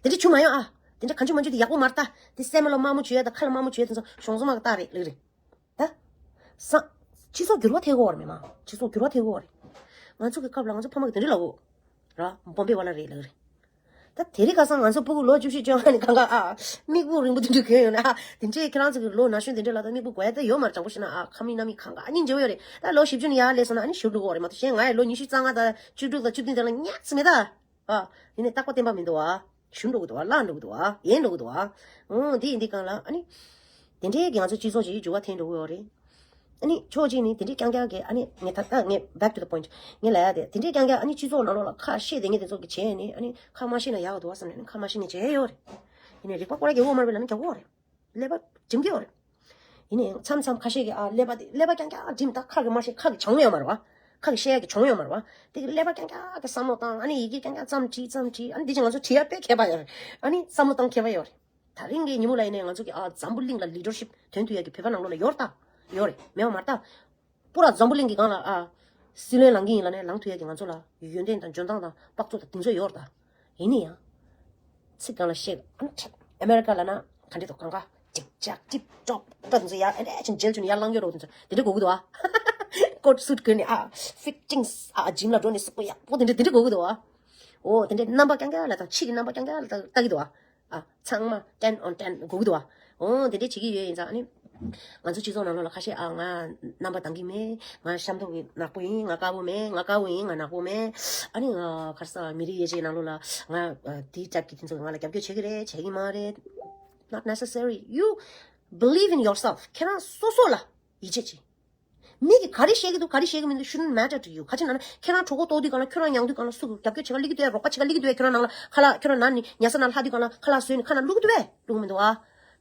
དེ་འདྲ་བྱུག་མ་ཡོང་ཨ། དེ་འདྲ་གང་བྱུང་མང་བྱུང་དེ་ཡག་པོ་མ་རེད་ད། དེ་སེམས་ལ་དམར་མོ་བྱུག་ཡ་དང་ཁ་ལ་དམར་མོ་བྱུག་ཡ་དེ་ཚོ་གཞོང་བཟོ་མ་གི་རྟགས་རེད་ལབ་རེད། ད། ས། སྤྱི་ཚོགས་འགྱུར་བ་ཐེབས་ཀྱི་ཡོད་རེད་མི་མང་། སྤྱི་ཚོགས་འགྱུར་བ་ཐེབས་ཀྱི་ཡོད་རེད། ང་ཚོ་གི་སྐབས་ལ་ང་ཚོ་ཕ་མ་གི་དེ་འདྲ་ལབ་གོ་ར་བོམ་བེ་ཝ་ལ་རེད་ལབ་རེད། ད་དེ་རིང་ཁ་སང་ང་ཚོ་སྤུ་གུ་ལོ་བཅུ་བཞི་བཅོ་ལྔ་ནས་གང་ག་ཨ། མིག་སྤུ་རིང་པོ་དེ་འདྲ་གྱོན་ཡོང་ན་ཨ། དེ་འདྲས་ཁྱེད་རང་ཚོ་གི་ལོ་ན་གཞོན་དེ་འདྲས་ལ་ད་མིག་སྤུ་འགོ་ཡ་ད་ཡོད་མ་རེད། དྲང་པོ་བཤད་ན་ཨ་ཁ་མིག་སྣ་མིག་གང་ག་ཨ་སྙིང་རྗེ་པོ་ཡོད་རེད། ད་ལོ་བཞི་བཅུ་ནས་ཡར་སླེབས་སོང་ན་ཨ་ནི་ཞུ་འགྲོ་གི་ཡོད་རེད་མ་གཏོགས་གཞན་ང་ཡི་ལོ་ཉི་ཤུ་རྩ་ལྔ་དང་བཅུ་དྲུག་དང་བཅུ་བདུན་དེ་ལ་ཉག་ཙམ་མེད་ད། ཨ། ཡིན་ནའི་རྟག་པ་བརྟན་པ་མི་འདུག་ཨ། ཞུ་འགྲོ་གི་འདུག་ཨ། བརླག་འགྲོ་གི་འདུག་ཨ། ཡལ་འགྲོ་གི་འདུག་ཨ། འོ་འདི་ཡིན་འདི་གང་ལ་ཨ་ནི། དེ་འདྲའི་གི་ང་ཚོ་སྤྱི་ཚོགས་ཅིག་འགྱུར་བ་ཐེབས་འགྲོ་གི་ཡོད་རེད། ཨ་ནི་ཕྱོགས་གཅིག་ནས་དེ་འདྲའི་རྐྱང་རྐྱང་གི་ཨ་ནི་ངས་ད་ལྟ་ངས་back to the point ངས་ལབ་ཡ་དེ་དེ་འདྲའི་རྐྱང་རྐྱང་ཨ་ནི་སྤྱི་ཚོགས་ནང་ལོགས་ལ་ཁ་བཤད་བསྡད་མཁན་དེ་ཚོ་གི་བྱས་ནས་ཨ་ནི་ཁ་མ་བཤད་ན་ཡག་གི་འདུག་བསམ་ནས་ཨ་ནི་ཁ་མ་བཤད་མཁན་བྱས་ཡོད་རེད། ཡིན་ནའི་རིག་པ་སྐོར་ར་རྒྱག་གི་ཡོད་མ་རེད་ལབ་ན་རྒྱག་གི་ཡོད་རེད། ཀླད་པ་འཇིམ་གྱི་ཡོད་རེད། ཡིན་ནའི་མཚམས་མཚམས་ཁ་ཤས་ཀྱིས་ཨ་ཀླད་པ་དེ་ཀླད་པ་རྐྱང་རྐྱང་འཇིམ་ད་ཁ་གི་མ་བཤད་ཁ་གི་བྱང་ཡོད་མ་རེད་བ། ཁ་གི་བཤད་ཡ་གི་བྱང་ཡོད་མ་རེད་བ། དེ་གི་ཀླད་པ་རྐྱང་རྐྱང་གི་བསམ་བློ་བཏང་ཨ་ནི་ཡི་གེ་རྐྱང་རྐྱང་ཙམ་བྲིས་ཙམ་བྲིས་ཨ་ནི་འདི་ཅིག་ང་ཚོ་བྲིས་ཡ་དཔེ་མཁས་པ་ཡོད་རེད། ཨ་ནི་བསམ་བློ་བཏང་མཁས་པ་ཡོད་རེད། ད་རིང་གི་ཉིན་མོ་ལ་ཡིན་ནའི་ང་ཚོ་གི་ཨ་འཛམ་བུ་གླིང་ལ་ལི་ཌར་ཤིབ་དོན་མཐུན་ཡ་གི་བོད་པ་ནང་ལོགས་ལ་ཡོད་རེད་ད། ཡོད་རེད་མེད་པ་མ་རེད་ད། པུ་ར་འཛམ་བུ་གླིང་གི་སྒང་ལ་ཨ། སྲིད་བློན་ལངས་ཀྱི་ཡིན་ལབ་ནས་ལངས་ཐུབ་ཡ་གི་ང་ཚོ་ལ་ཡོན་ཏན་དང་འཇོན་ཐང་དང་དཔག་ཚོད་དང་དེ་ཚོ་ཡོད་རེད་ད། ཡིན་ན་ཡང་། ཚིག་སྒང་ལ་བཤད་ཨ་ནི་ཨ་མེ་རི་ཀ་ལ་ན་ག་འདྲས་འདུག་གང་ག་ཅིག་ཅག་ཅིག་ཅོག་ཏྲ་དེ་ཚོ་ཡ་ཨེ་འདྲས་ཅིག་མཇལ་བྱུང་ནས་ཡར་ལངས་ཡོད་རོགས་དེ་ཚོ་དེ་འདྲས་གོ་གི་འདུག་ཨ། ཀོཊ་སུཊ་གོན་ནས་ཨ། ཕིཊ་ཊིང་ཨ་ཇིམ་ལ་འགྲོ་ནས་གཟུགས་པོ་ཡག་པོ་དེ་འདྲས་དེ་འདྲས་གོ་གི་འདུག་ཨ། འོ་དེ་འདྲས་རྣམ་པ་རྐྱང་རྐྱང་ལ་དང་ཕྱི་གི་རྣམ་པ་རྐྱང་རྐྱང་ལ་ལྟ་ལྟ་གི་འདུག་ཨ། ཨ། ཚང་མ་ten on ten དགོས་ཀྱི་འདུག་བ། འོ་དེ་འདྲས་བྱེད་ཀྱི་ཡོད་ཡིན་ཙང་ཨ་ནི། ང་ཚོ་སྤྱི་ཚོགས་ནང་ལོགས་ལ་ཁ་ཤས་ཨ་ང་རྣམ་པ་ལྡང་གི་མེད། ང་ཤ་མདོག་གི་ནག་པོ་ཡིན། ང་དཀར་པོ་མེད། ང་དཀར་པོ་ཡིན། ང་ནག་པོ་མེད། ཨ་ནི་ང་ག་རེ་ཟེར་མི་རིགས་དབྱེ་འབྱེད་ནང་ལོགས་ལ་ང་དེའི་ཊའིབ་ཀྱི་དེ་ཚོ་ང་ལ་རྒྱབ་སྐྱོར་བྱེད་ཀྱི་རེད་བྱེད་ཀྱི་མ་རེད། Not necessary. You believe in yourself. ཁྱེད་རང་སོ་སོ་ལ་ཡིད་ཆེས་བྱེད། མི་གིས་ག་རེ་བཤད་ཀྱི་འདུག་ག་རེ་བཤད་ཀྱི་མི་འདུག shouldn't matter to you. ག་ཅི་ན་ན་ཁྱེད་རང་གྲོད་ཁོག་ལྟོགས་དུས་སྒང་ལ་ཁྱོད་རང་མྱང་དུས་སྒང་ལ་སུ་གིས་རྒྱབ་སྐྱོར་བྱེད་ག་སླེབས་ཀྱི་འདུག་གས། རོགས་པ་བྱེད་ག་སླེབས་ཀྱི་འདུག་གས། ཁྱོད་རང་ནང་ལ་ཁ་ལག་ཁྱོད་རང་ན་ནི་ཉལ་ས་ན་ལྷག་དུས་སྒང་ལ་ཁ་ལག་བཟོས་ནས་ཁ་ན་བླུག་གི་འདུག་གས། བླུག་གི་མི་འདུག་ཨ།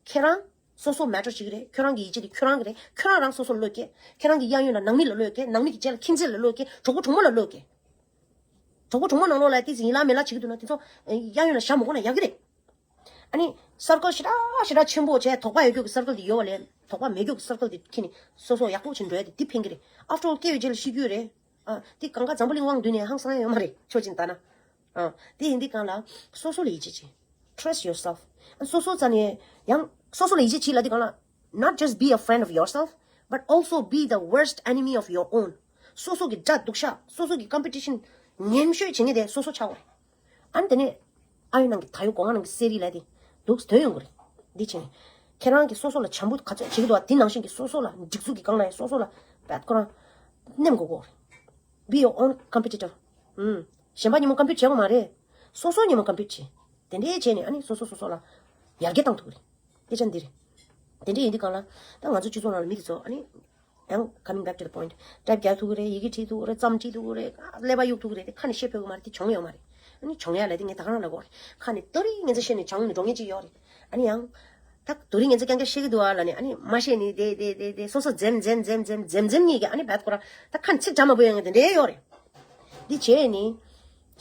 ཁྱེད་རང་སོ་སོ་matter བྱེད་ཀྱི་རེད། ཁྱོད་རང་གི་ཡིད་ཆེས་དེ་ཁྱོད་རང་གི་རེད། ཁྱོད་རང་རང་སོ་སོ་ལ་བློ་སྐྱེད། ཁྱེད་རང་གི་གཡས་གཡོན་ལ་ནང་མི་ལ་བློ་སྐྱེད། ནང་མི་གི་རྗེས་ལ་ཁྱིམ་མཚེས་ལ་བློ་སྐྱེད། གྲོགས་པོ་གྲོགས་མོ་ལ་བློ་སྐྱེད། གྲོགས་པོ་གྲོགས་མོ་ནང་ལོགས་ལ་ཏོག་ཙམ་ཡིན་ལ་མེད་ལ་བྱེད་ཀྱི་འདུག་ན་དེ་ཚོ་གཡས་གཡོན་ལ་བཞག་མ་དགོས་ན་ཡག་གི་རེད། ཨ་ནི་circle་ཞེ་དྲག་ཞེ་དྲག་ཆེན་པོ་བྱས་དོགས་པ་ཡོད་རྒྱུ་གི་circle་དེ་ཡོད་པ་ལས་ དོགས་པ་མེད་རྒྱུ་གི་སར་ཀལ་དེ་ཁྱེར་ནས་སོ་སོ་ཡག་པོ་བྱེད་འགྲོ་ཡ་དེ་འདི་ཕན་གི་རེད། After all སྐྱེ་བའི་རྗེས་ལ་ཤི་རྒྱུ་རེད། ཨ་དེ་གང་ག་འཛམ་བུ་གླིང་དབང་བསྡུས་ནས་ཧང་སང་ཡ་ཡོད་མ་རེད། ཆོས་ཅན་ལྟ་ན། ཨ་དེ་ཡིན་དུས་གང་ལ་སོ་སོ་ལ་ཡིད་ཆེས་བྱེད། Trust yourself. ཨ་སོ་སོ་རྩ་ནས་ཡང་སོ་སོ་ལ་ཡིད་ཆེས་བྱེད་ལ་དེ་གང་ལ། Not just be a friend of yourself, but also be the worst enemy of your own. སོ་སོ་གི་དགྲ་སྡུག་ཤ། སོ་སོ་གི་ཀམ་པི་ཊི་ཤན་ངན་ཤོས་བྱེད་མཁན་དེ་སོ་སོ་ཆགས་པ་རེད། ཨ་ནི་དེ་ནས་ཨ་ཡོད་ནང་གི་ད་ཡོད་སྒོ་ང་ནང་གི་གསེར་རིགས་ལ་དེ་འདུག་དོན་ཡོང་གི་རེད། འདི་བྱས་ནས་ཁྱེད་རང་གིས་སོ་སོ་ལ་བྱམས་པོ་ག་ཚོད་བྱེད་ཀྱི་འདུག་བ། དེ་ནང་བཞིན་གྱི་སོ་སོ་ལ་སྒྲིག་འཛུགས་ཀྱི་སྒང་ལ་ཡང་སོ་སོ་ལ་བད་ཁོ་རང་ནེམ་དགོས་གོ་རེད། Be your own competitor. ཨུམ། གཞན་པ་མཉམ་པོ་ཀམ་པི་ཊི་བྱེད་དགོས་མ་རེད། སོ་སོ་མཉམ་པོ་ཀམ་པི་ཊི་བྱེད། དེ་འདྲའི་བྱས་ནས་ཨ་ནི་སོ་སོ་སོ་སོ་ལ་ཡར་རྒྱས་བཏང་ཐུབ་ཀྱི་རེད། སྐད་ཆ་འདི་རེད། དེ་འདྲ་ཡིན་དུས་གང་ལ། ད་ང་ཚོ་སྤྱི་ཚོགས་ནང་ལ་མི་དེ་ཚོ་ཨ་ནི། ཡང་coming back to the point. ཊའིབ་རྒྱག་ཐུབ་ཀྱི་རེད། ཡི་གེ་བྲིས་ཐུབ་ཀྱི་རེད། རྩོམ་བྲིས་ཐུབ་ཀྱི་རེད། ཀླད་པ་གཡུག་ཐུབ་ཀྱི་རེད། དེ་ཁ་ནས་བཤད་ཕོད་ཀྱི་མ་རེད། དེ་སྦྱོང་ཡོད་མ་རེད། ཨ་ནི་སྦྱོང་ཡ་ལ་དེ་ངས་ད་ག་རང་ལབ་དགོས་རེད། ཁ་ནས་ཏོ་རིག་ངན་ཚ་བཤད་ནས་སྦྱོང་ནས་འགྲོ་མཁན་ཅིག་ཡོད་རེད། ཨ་ནི་ཡང་། ད་དོ་རིང་ངན་ཚ་རྐྱང་རྐྱང་བཤད་ཀྱི་འདུག་ཨ་ལབ་ནས་ཨ་ནི་མ་བཤད་ནས་དེ་དེ་དེ་དེ་སོ་སོ་འཛེམ་འཛེམ་འཛེམ་འཛེམ་འཛེམ་འཛེམ་གཉིས་ཀྱིས་ཨ་ནི་བད་ཁོ་རང་ད་ཁ་ནས་ཚིག་འདྲ་མ་བུ་ཡོང་ངེས་དེ་འདྲའི་ཡོད་རེད། འདི་བྱས་ནི།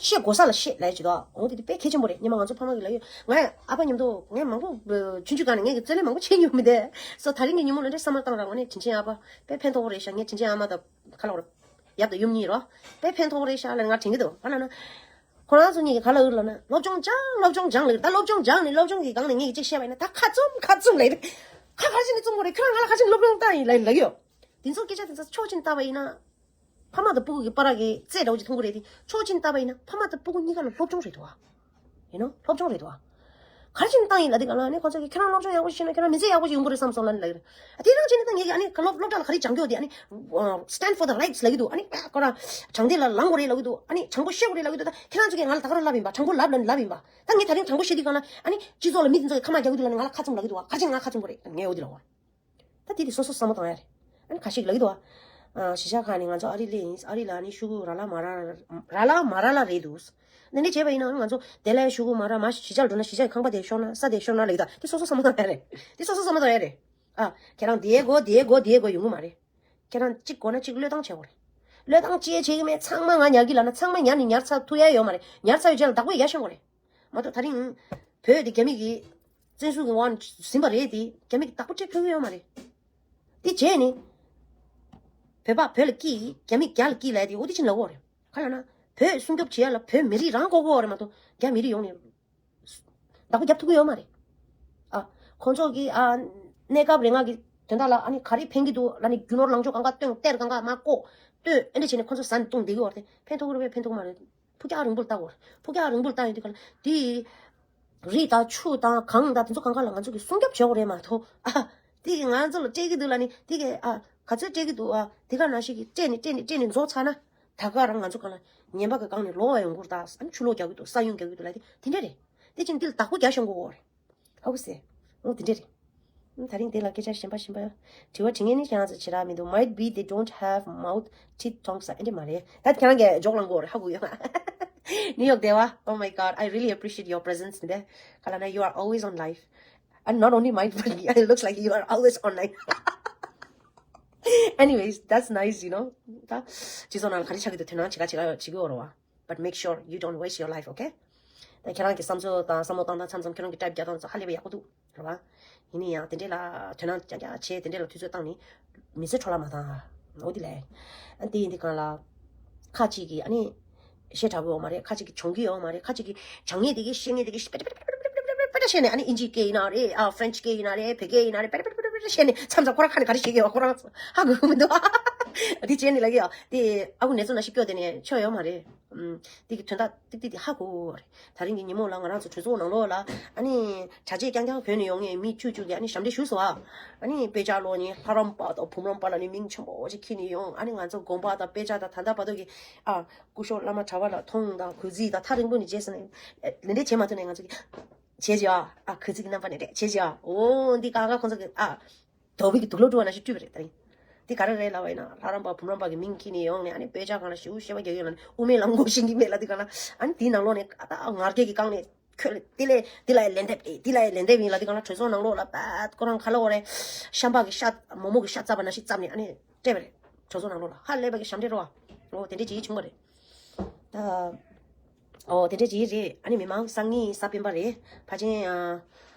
བཤད་དགོས་ས་ལ་བཤད་ལབ་ཀྱི་འདུག་འོ་དེ་དེ་དཔེ་གལ་ཆེན་པོ་རེད། སྔོན་མ་ང་ཚོ་ཕ་མ་གི་ལབ་ཡོད། ང་ཨ་ཕ་མཉམ་དུ་ངས་མང་པོ་ཆུང་ཆུང་སྒང་ནས་ངས་ཀྱི་རྩོད་ལེན་མང་པོ་བྱས་མྱོང་མི་འདུག་སོ་ད་རིང་གི་ཉིན་མོ་ལ་འདྲ་བསམ་བློ་བཏང་ར་ངོ་ནས་དྲིན་ཆེན་ཨ་ཕ། དཔེ་ཕན་ཐོགས་པོ་རེད་ཤག་ངས་དྲིན་ཆེན་ཨ་མ་དང་ཁ་ལོ་ར། ཡབ་དང་ཡུམ་གཉིས་རོ། དཔེ་ཕན་ཐོགས་པོ་རེད་ཤག་ལབ་ང་དྲན་གྱི་འདུག་ག་ལ་ན། ཁོ་རང་ཚོ་གཉིས་ཀྱིས་ག་ལ་ཡོད་ལབ་ན་སློབ་སྦྱོང་སྦྱང་། སློབ་སྦྱོང་སྦྱང་ལབ། ད་སློབ་སྦྱོང་སྦྱང་ནས་སློབ་སྦྱོང་གི་སྒང་ནས་ངས་ཀྱི་ཅིག་བཤད་པ་ཡིན་ན་ད་ཁ་བཙུམ་ཁ་བཙུམ་ལབ་ཡོད། ཁ་ག་རེ་བྱས་ནས་བཙུམ་དགོས་རེད། ཁྱོད་རང་ང་ལ་ག་རེ་བྱས་ནས་སློབ་སྦྱོང་བཏང་ཡིན་ལབ་ལབ་ཡོད། དེ་ཚོ་སྐད་ཆ་དེ་ཚོ་ཕྱོགས་གཅིག་ནས་བལྟས་པ་ཡིན་ན། ཕ་མ་དང་སྤུ་གུ་གི་བར་གྱི་རྩེད་འདྲ་བོ་ཅིག་མཐོང་གི་རེད་དེ། ཕྱོགས་གཅིག་ནས་བལྟས་པ་ཡིན་ན་ཕ་མ་དང་སྤུ་གུ་གཉིས་ཀ་ལ་སློབ་སྦྱོང་རེད་འདུག་བ། ཡིན་ནོ་སློབ་སྦྱོང་རེད་འདུག་བ། ག་རེ་བྱས་ནས་བཏང་ཡིན་ལབ་དུས་ག་ལ་ཨ་ནི་ཁོ་ཚོ་གིས་ཁྱེད་རང་སློབ་སྦྱོང་ཡག་པོ་ཞིག་བྱས་ན་ཁྱེད་རང་མི་ཚེ་ཡག་པོ་ཞིག་ཡོང་གི་རེད་བསམ་སོང་ལབ་ནས་ལབ་ཀྱི་རེད། དེ་རང་བྱས་ནས་ད་ངེད་ཀྱིས་ཨ་ནི་སློབ་སློབ་གྲྭ་ལ་ག་རེ་སྦྱང་གི་ཡོད་དེ་ཨ་ནི་stand for the rights ལབ་ཀྱི་འདུག་ཨ་ནི་ཁོ་རང་དྲང་བདེན་ལ་ལངས་དགོས་རེད་ལབ་ཀྱི་འདུག་ཨ་ནི་དྲང་པོ་བཤད་དགོས་རེད་ལབ་ཀྱི་འདུག་ད་ཁྱེད་རང་ཚོ་གིས་ང་ལ་ད་ག་རང་ལབ་ཡིན་པ། དྲང་པོ་ལབ་ལབ་ནས་ལབ་ཡིན་པ། ད་ངས་ད་རིང་དྲང་པོ་བཤད་དུས་ག་ལ་ཨ་ནི་སྤྱི་ཚོགས་ལ་མི་དེ་ཚོ་གིས་ཁ་མ་རྒྱག་གི་འདུག་ལབ་ནས་ང་ལ་ཁ་བཙུམ་ལབ་ཀྱི་འདུག་བ། ག་རེ་བྱས་ནས་ང་ལ་ཁ་བཙུམ་དགོས་རེད། ངས་འོ་དེ་ལབ་པ། ད་དེ་དེ་སོ་སོ་བསམ་བློ་བཏང་ཡ་རེད། ཨ་ནི་ཁ་ཤས་ལབ་ཀྱི་འདུག་བ། ཨ་གཞིས་ཆགས་ཁག་ནས་ང་ཚོ་ཨ་རི་སླེབས་ཡིན། ཨ་རི་ལ་ནི་ཤོག་གུ་རག་ལ་མ་རག་རག་ལ་མ་རག་ལ་རེད་འདུག་འདི་འདྲ་བྱས་པ་ཡིན་ན་ང་ཚོ་དེ་ལ་ཤོག་གུ་མ་རག་མ་གཞིས་ཆགས་ལ་འགྲོ་ན་གཞིས་ཆགས་ཁང་པ་དེ་ཤོར་ན་ས་དེ་ཤོར་ན་ལབ་ཀྱི་འདུག་དེ་སོ་སོ་བསམ་བློ་བཏང་ཡ་རེད། དེ་སོ་སོ་བསམ་བློ་བཏང་ཡ་རེད། ཨ་ཁྱེད་རང་དེའི་སྒོ་དེའི་སྒོ་དེའི་སྒོ་ཡོང་གི་མ་རེད། ཁྱེད་རང་གཅིག་དགོས་ན་གཅིག་བློས་བཏང་བྱེད་དགོས་རེད། བློས་བཏང་ཅི་བྱེད་ཀྱི་མེད། ཚང་མ་ང་ཉར་གྱི་ལབ་ན་ཚང་མ་ཉར་ནས་ཉར་ཚར་ཐུབ་ཡ་ཡོད་མ་རེད། ཉར་ཚར་བའི་རྗེས་ལ་བདག་པོ་ཡ་ཤོང་དགོས་རེད། མ་གཏོགས་ད་རིང་བོད་དེ་རྒྱ་མི་གིས་བཙན་བཟུང་གི་དབང་ཟིན་པ་རེད་དེ། རྒྱ་མི་གིས་བདག་པོ་སྤྲད་ཕོད་ཀྱི་ཡོད་མ་རེད། དེ་བྱས་ནས་བོད་པ་བོད་ལ་སྐྱིད། རྒྱ་མི་རྒྱ་ལ་སྐྱིད་ལབ་དེ་འོ་དེ་ཕྱིན་ལབ་དགོས་རེད། ག་ལབ་ན་བོད་སྲུང་སྐྱོབ་བྱེད་ཡ་ལ་བོད་མི་རིགས་རང་དགོས་ཀྱི་ཡོད་རེད། མ་གཏོགས་རྒྱ་མི་རིགས་ཡོང་ནས་བདག་པོ་རྒྱབ་ཐུབ་ཀྱི་ཡོད་མ་རེད། ཨ་ཁོང་ཚོ་གིས་ཨ་གནས་སྐབས་རེ་ང་གི་དོན་དག་ལ་ཨ་ནི་ག་རེ་ཕན་གྱི་འདུག་ལབ་ནས་རྒྱུ་ནོར་ལང་ཕྱོགས་གང་ག་བཏོན། གཏེར་གང་ག་མར་བཀོག་བཏོན། ཨེ་འདྲ་བྱས་ནས་ཁོང་ཚོ་ཟ་ནས་བཏུང་བསྡད་ཀྱི་ཡོད་རེད། དེ་ཕན་ཐོགས་ཀྱི་རེད་པས། ཕན་ཐོགས་མ་རེད། ཕུགས་རྒྱང་རིང་པོར་ལྟ་དགོས་རེད། ཕུགས་རྒྱང་རིང་པོར་ལྟ་ཡོང་དུས་ག་ལ་དེ་རི་དང་ཆུ་དང་གངས་དང་དེ་ཚོ་གང་ག་ལ་ང་ཚོ་གིས་སྲུང་སྐྱོབ་བྱེད་དགོས་རེད་མ་གཏོགས། ཨ་དེ་གིས་ང་ཚོ་ལ་སྤྲད་ཀྱི་འདུག་ལབ་ནས། དེ་གིས་ཨ་ག་ཚོད་སྤྲད་ཀྱི་འདུག་ཨ་དེ་ག་ནང་བཞིན་གྱིས་སྤྲད་ནས་སྤྲད་ནས་སྤྲད་ནས་རྫོགས་ཚར་ན། ད་ག་རང་ང་ཚོ་གང་ལ་ངན་པ་གི་སྒང་ནས་ལོག་པ་ཡོང་གི་རེད། ད་ཨ་ནི་ཆུ་ལོག་རྒྱག་གི་འདུག་ས་ཡོམ་རྒྱག་གི་འདུག་ལབ་དེ་དེ་འདྲ་རེད། དེ་ཕྱིན་འདི་ལ་བདག་པོ་རྒྱག་ཤོང་དགོས་ཀྱི་ཡོད་རེད། ཧ་གོ་སོང་། འོ་དེ་འདྲ་རེད། ཨ་ད་རིང་དེ་ལ་སྐད་ཆ་གཞན་པ་གཞན་པ་དྲི་བ་དྲི་མཁན་ནི་ཁྱེད་རང་ཚོ་བྱེ་བྲག་མི་འདུག Might be they don't have mouth, teeth, tongue ཟེར་ཨེ་འདྲ་མ་རེད། ད་ཁྱེད་རང་གིས་འཇོག་ལང་དགོས་རེད། ཧ་གོ་ཡོད། ནིའུ་ཡོག་བདེ་བ། Oh my God, I really appreciate your presence today. ག་ལབ་ན་you are always on live. And not only mine, but it looks like you are always online. Anyways, that's nice, you know. ད་སྤྱི་ཚོགས་ནང་ལ་ག་རེ་ཆགས་ཀྱི་འདུག་དོ་སྣང་བྱེད་ག་བྱེད་ག་བྱེད་ཀྱི་ཡོད་རེད་བ། But make sure you don't waste your life, okay? ད་ཁྱེད་རང་གི་བསམ་ཚུལ་དང་བསམ་བློ་བཏང་སྟངས་མཚམས་མཚམས་ཁྱེད་རང་གི་ཊའིབ་རྒྱག་སྟངས་ཚོ་ཧ་ལས་པའི་ཡག་པོ་འདུག་རེད་བ། ཡིན་ན་ཡང་དེ་འདྲས་ལ་དོ་སྣང་རྐྱང་རྐྱང་བྱས། དེ་འདྲས་ལ་དུས་ཚོད་བཏང་ནས་མི་ཚེ་འཕྲོ་བརླག་མ་བཏང་། འོ་དེ་ལས། ཨ་དེ་ཡིན་དུས་གང་ལ། ཁ་ཅིག་གིས་ཨ་ནི་བཤད་དྲག་པོ་ཡོད་མ་རེད། ཁ་ཅིག་གིས་སྦྱོང་གི་ཡོད་མ་རེད། ཁ་ཅིག་གིས་སྦྱང་ངེས་དེ་གིས་བཤད་ངེས་དེ་གིས་པེ་ཏྲ་པེ་ཏྲ་བཤད་ནས། ཨ་ནི་ཨིན་ཇི་སྐད་ཡིན་ན་རེད། ཨ་ཧྥ་རན་ཆི་སྐད་ཡིན་ན་རེད། བོད་སྐད་ཡིན་ན་རེད། པེ་ཏྲ་པེ་ཏྲ་བཤད་ནས་མཚམས་མཚམས་ཁོ་རང་ཁ་ནས་ག་རེ་བཤད་ཀྱི་ཡོད་ཁོ་རང་ཧ་གོ་གི་མི་འདུག་དེ་བྱས་ནས་ལབ་ཀྱི་ཡོད། དེ་ཨ་ཁུ་ནེ་ཙོ་ནང་བཞིན་སྐྱོ་དེ་ནས་ཆོ་ཡོད་མ་རེད། ཨུམ། དེ་གི་དོན་དག་ཏིག་ཏིག་དེ་ཧ་གོ་བ་རེད། ད་རིང་གི་ཉིན་མོ་ལ་ང་རང་ཚོ་གྲོས་ཚོགས་ནང་ལོགས་ལ་ཨ་ནི་གྲྭ་ཆས་རྐྱང་རྐྱང་གོན་ནས་ཡོང་ངེས་མི་བཅུ་བཅུ་གི་ཨ་ནི་ཞབས་འདྲེན་ཞུས་སོང་ཨ། ཨ་ནི་དཔེ་ཆ་ཀློག་ནི་ལྷ་རམས་པ་དང་བུམ་རམས་པ་ལབ་ནི་མིང་ཆེན་པོ་ཞིག་ཁྱེར་ནས་ཡོང་། ཨ་ནི་ང་ཚོ་དགོན་པ་དང་དཔེ་ཆ་དང་ད་ལྟ་བར་དུ་གི་ཨ་སྐུ་ཞབས་བླ་མ་གྲྭ་པ་ལ་མཐོང་དང་གུས་བརྩི་དང་ཐག་རིང་པོ་ནས་བྱས་སོང་ནས་ལེ་འདྲེ་བྱེད་མ་ཐུབ་ནས་ང་ཚོ་གི་བྱས་ཀྱི་ཨ། ཨ་གུས་བརྩི་གི་རྣམ་པ་ནས་རེད་བྱས་ཀྱི་ཨ། འོ་འདི་ཀ་ཀ་ཁོང་ཚོ་གི་ཨ། དོ་བི་གི་དུག་ལོག་བཀྲུ་བ་ནང་བཞིན་བཀྲུས་པ་རེད་ད་རིང་། འདི་ག་རེ་རེད་ལབ་པ་ཡིན་ན་ལྷ་རམས་པ་བུམ་རམས་པ་གི་མིང་ཁྱེར་ནས་ཡོང་ནས་ཨ་ནི་དཔེ་ཆ་སྒང་ལ་ཞིའུ་བཤད་པ་རྒྱག་ཡོད་ལབ་ནས་དབུ་མའི་ལམ་གོ་ཤེས་ཀྱི་མེད་ལབ་དུས་གང་ལ། ཨ་ནི་དེའི་ནང་ལོགས་ནས་ཨ་ད་ངར་སྐད་ཀྱི་སྒང་ནས་ཁྱོད་ལ་དེ་ལ་དེ་ལ་ཡང་ལན་འདེབས་རེད། དེ་ལ་ཡང་ལན་འདེབས་ཡིན་ལབ་དུས་གང་ལ་གྲོས་ཚོགས་ནང་ལོགས་ལ་པད་ཁོ་རང་ཁ་ལོ་བ་རེད། ཤམ་པ་གི་ཤ་མོག་མོག་གི་ཤ་བཙབ་པ་ནང་བཞིན་བཙབ་ནས་ཨ་ནི་སྤྲད་པ་རེད། གྲོས་ཚོགས་ནང་ལོགས་ལ་ཧ་ལས་པ་གི་ཞབས་འདྲེན་རེད་བ། འོ་དེ་འདྲས་བྱེད་ཀྱི་བྱུང་བ་རེད། ད། ཨོ་དེ་འདྲས་ཅིག་རེད། ཨ་ནི་མི་མང་སང་ཉིན་གཟའ་སྤེན་པ་རེད། ཕལ་ཆེར་ཨ།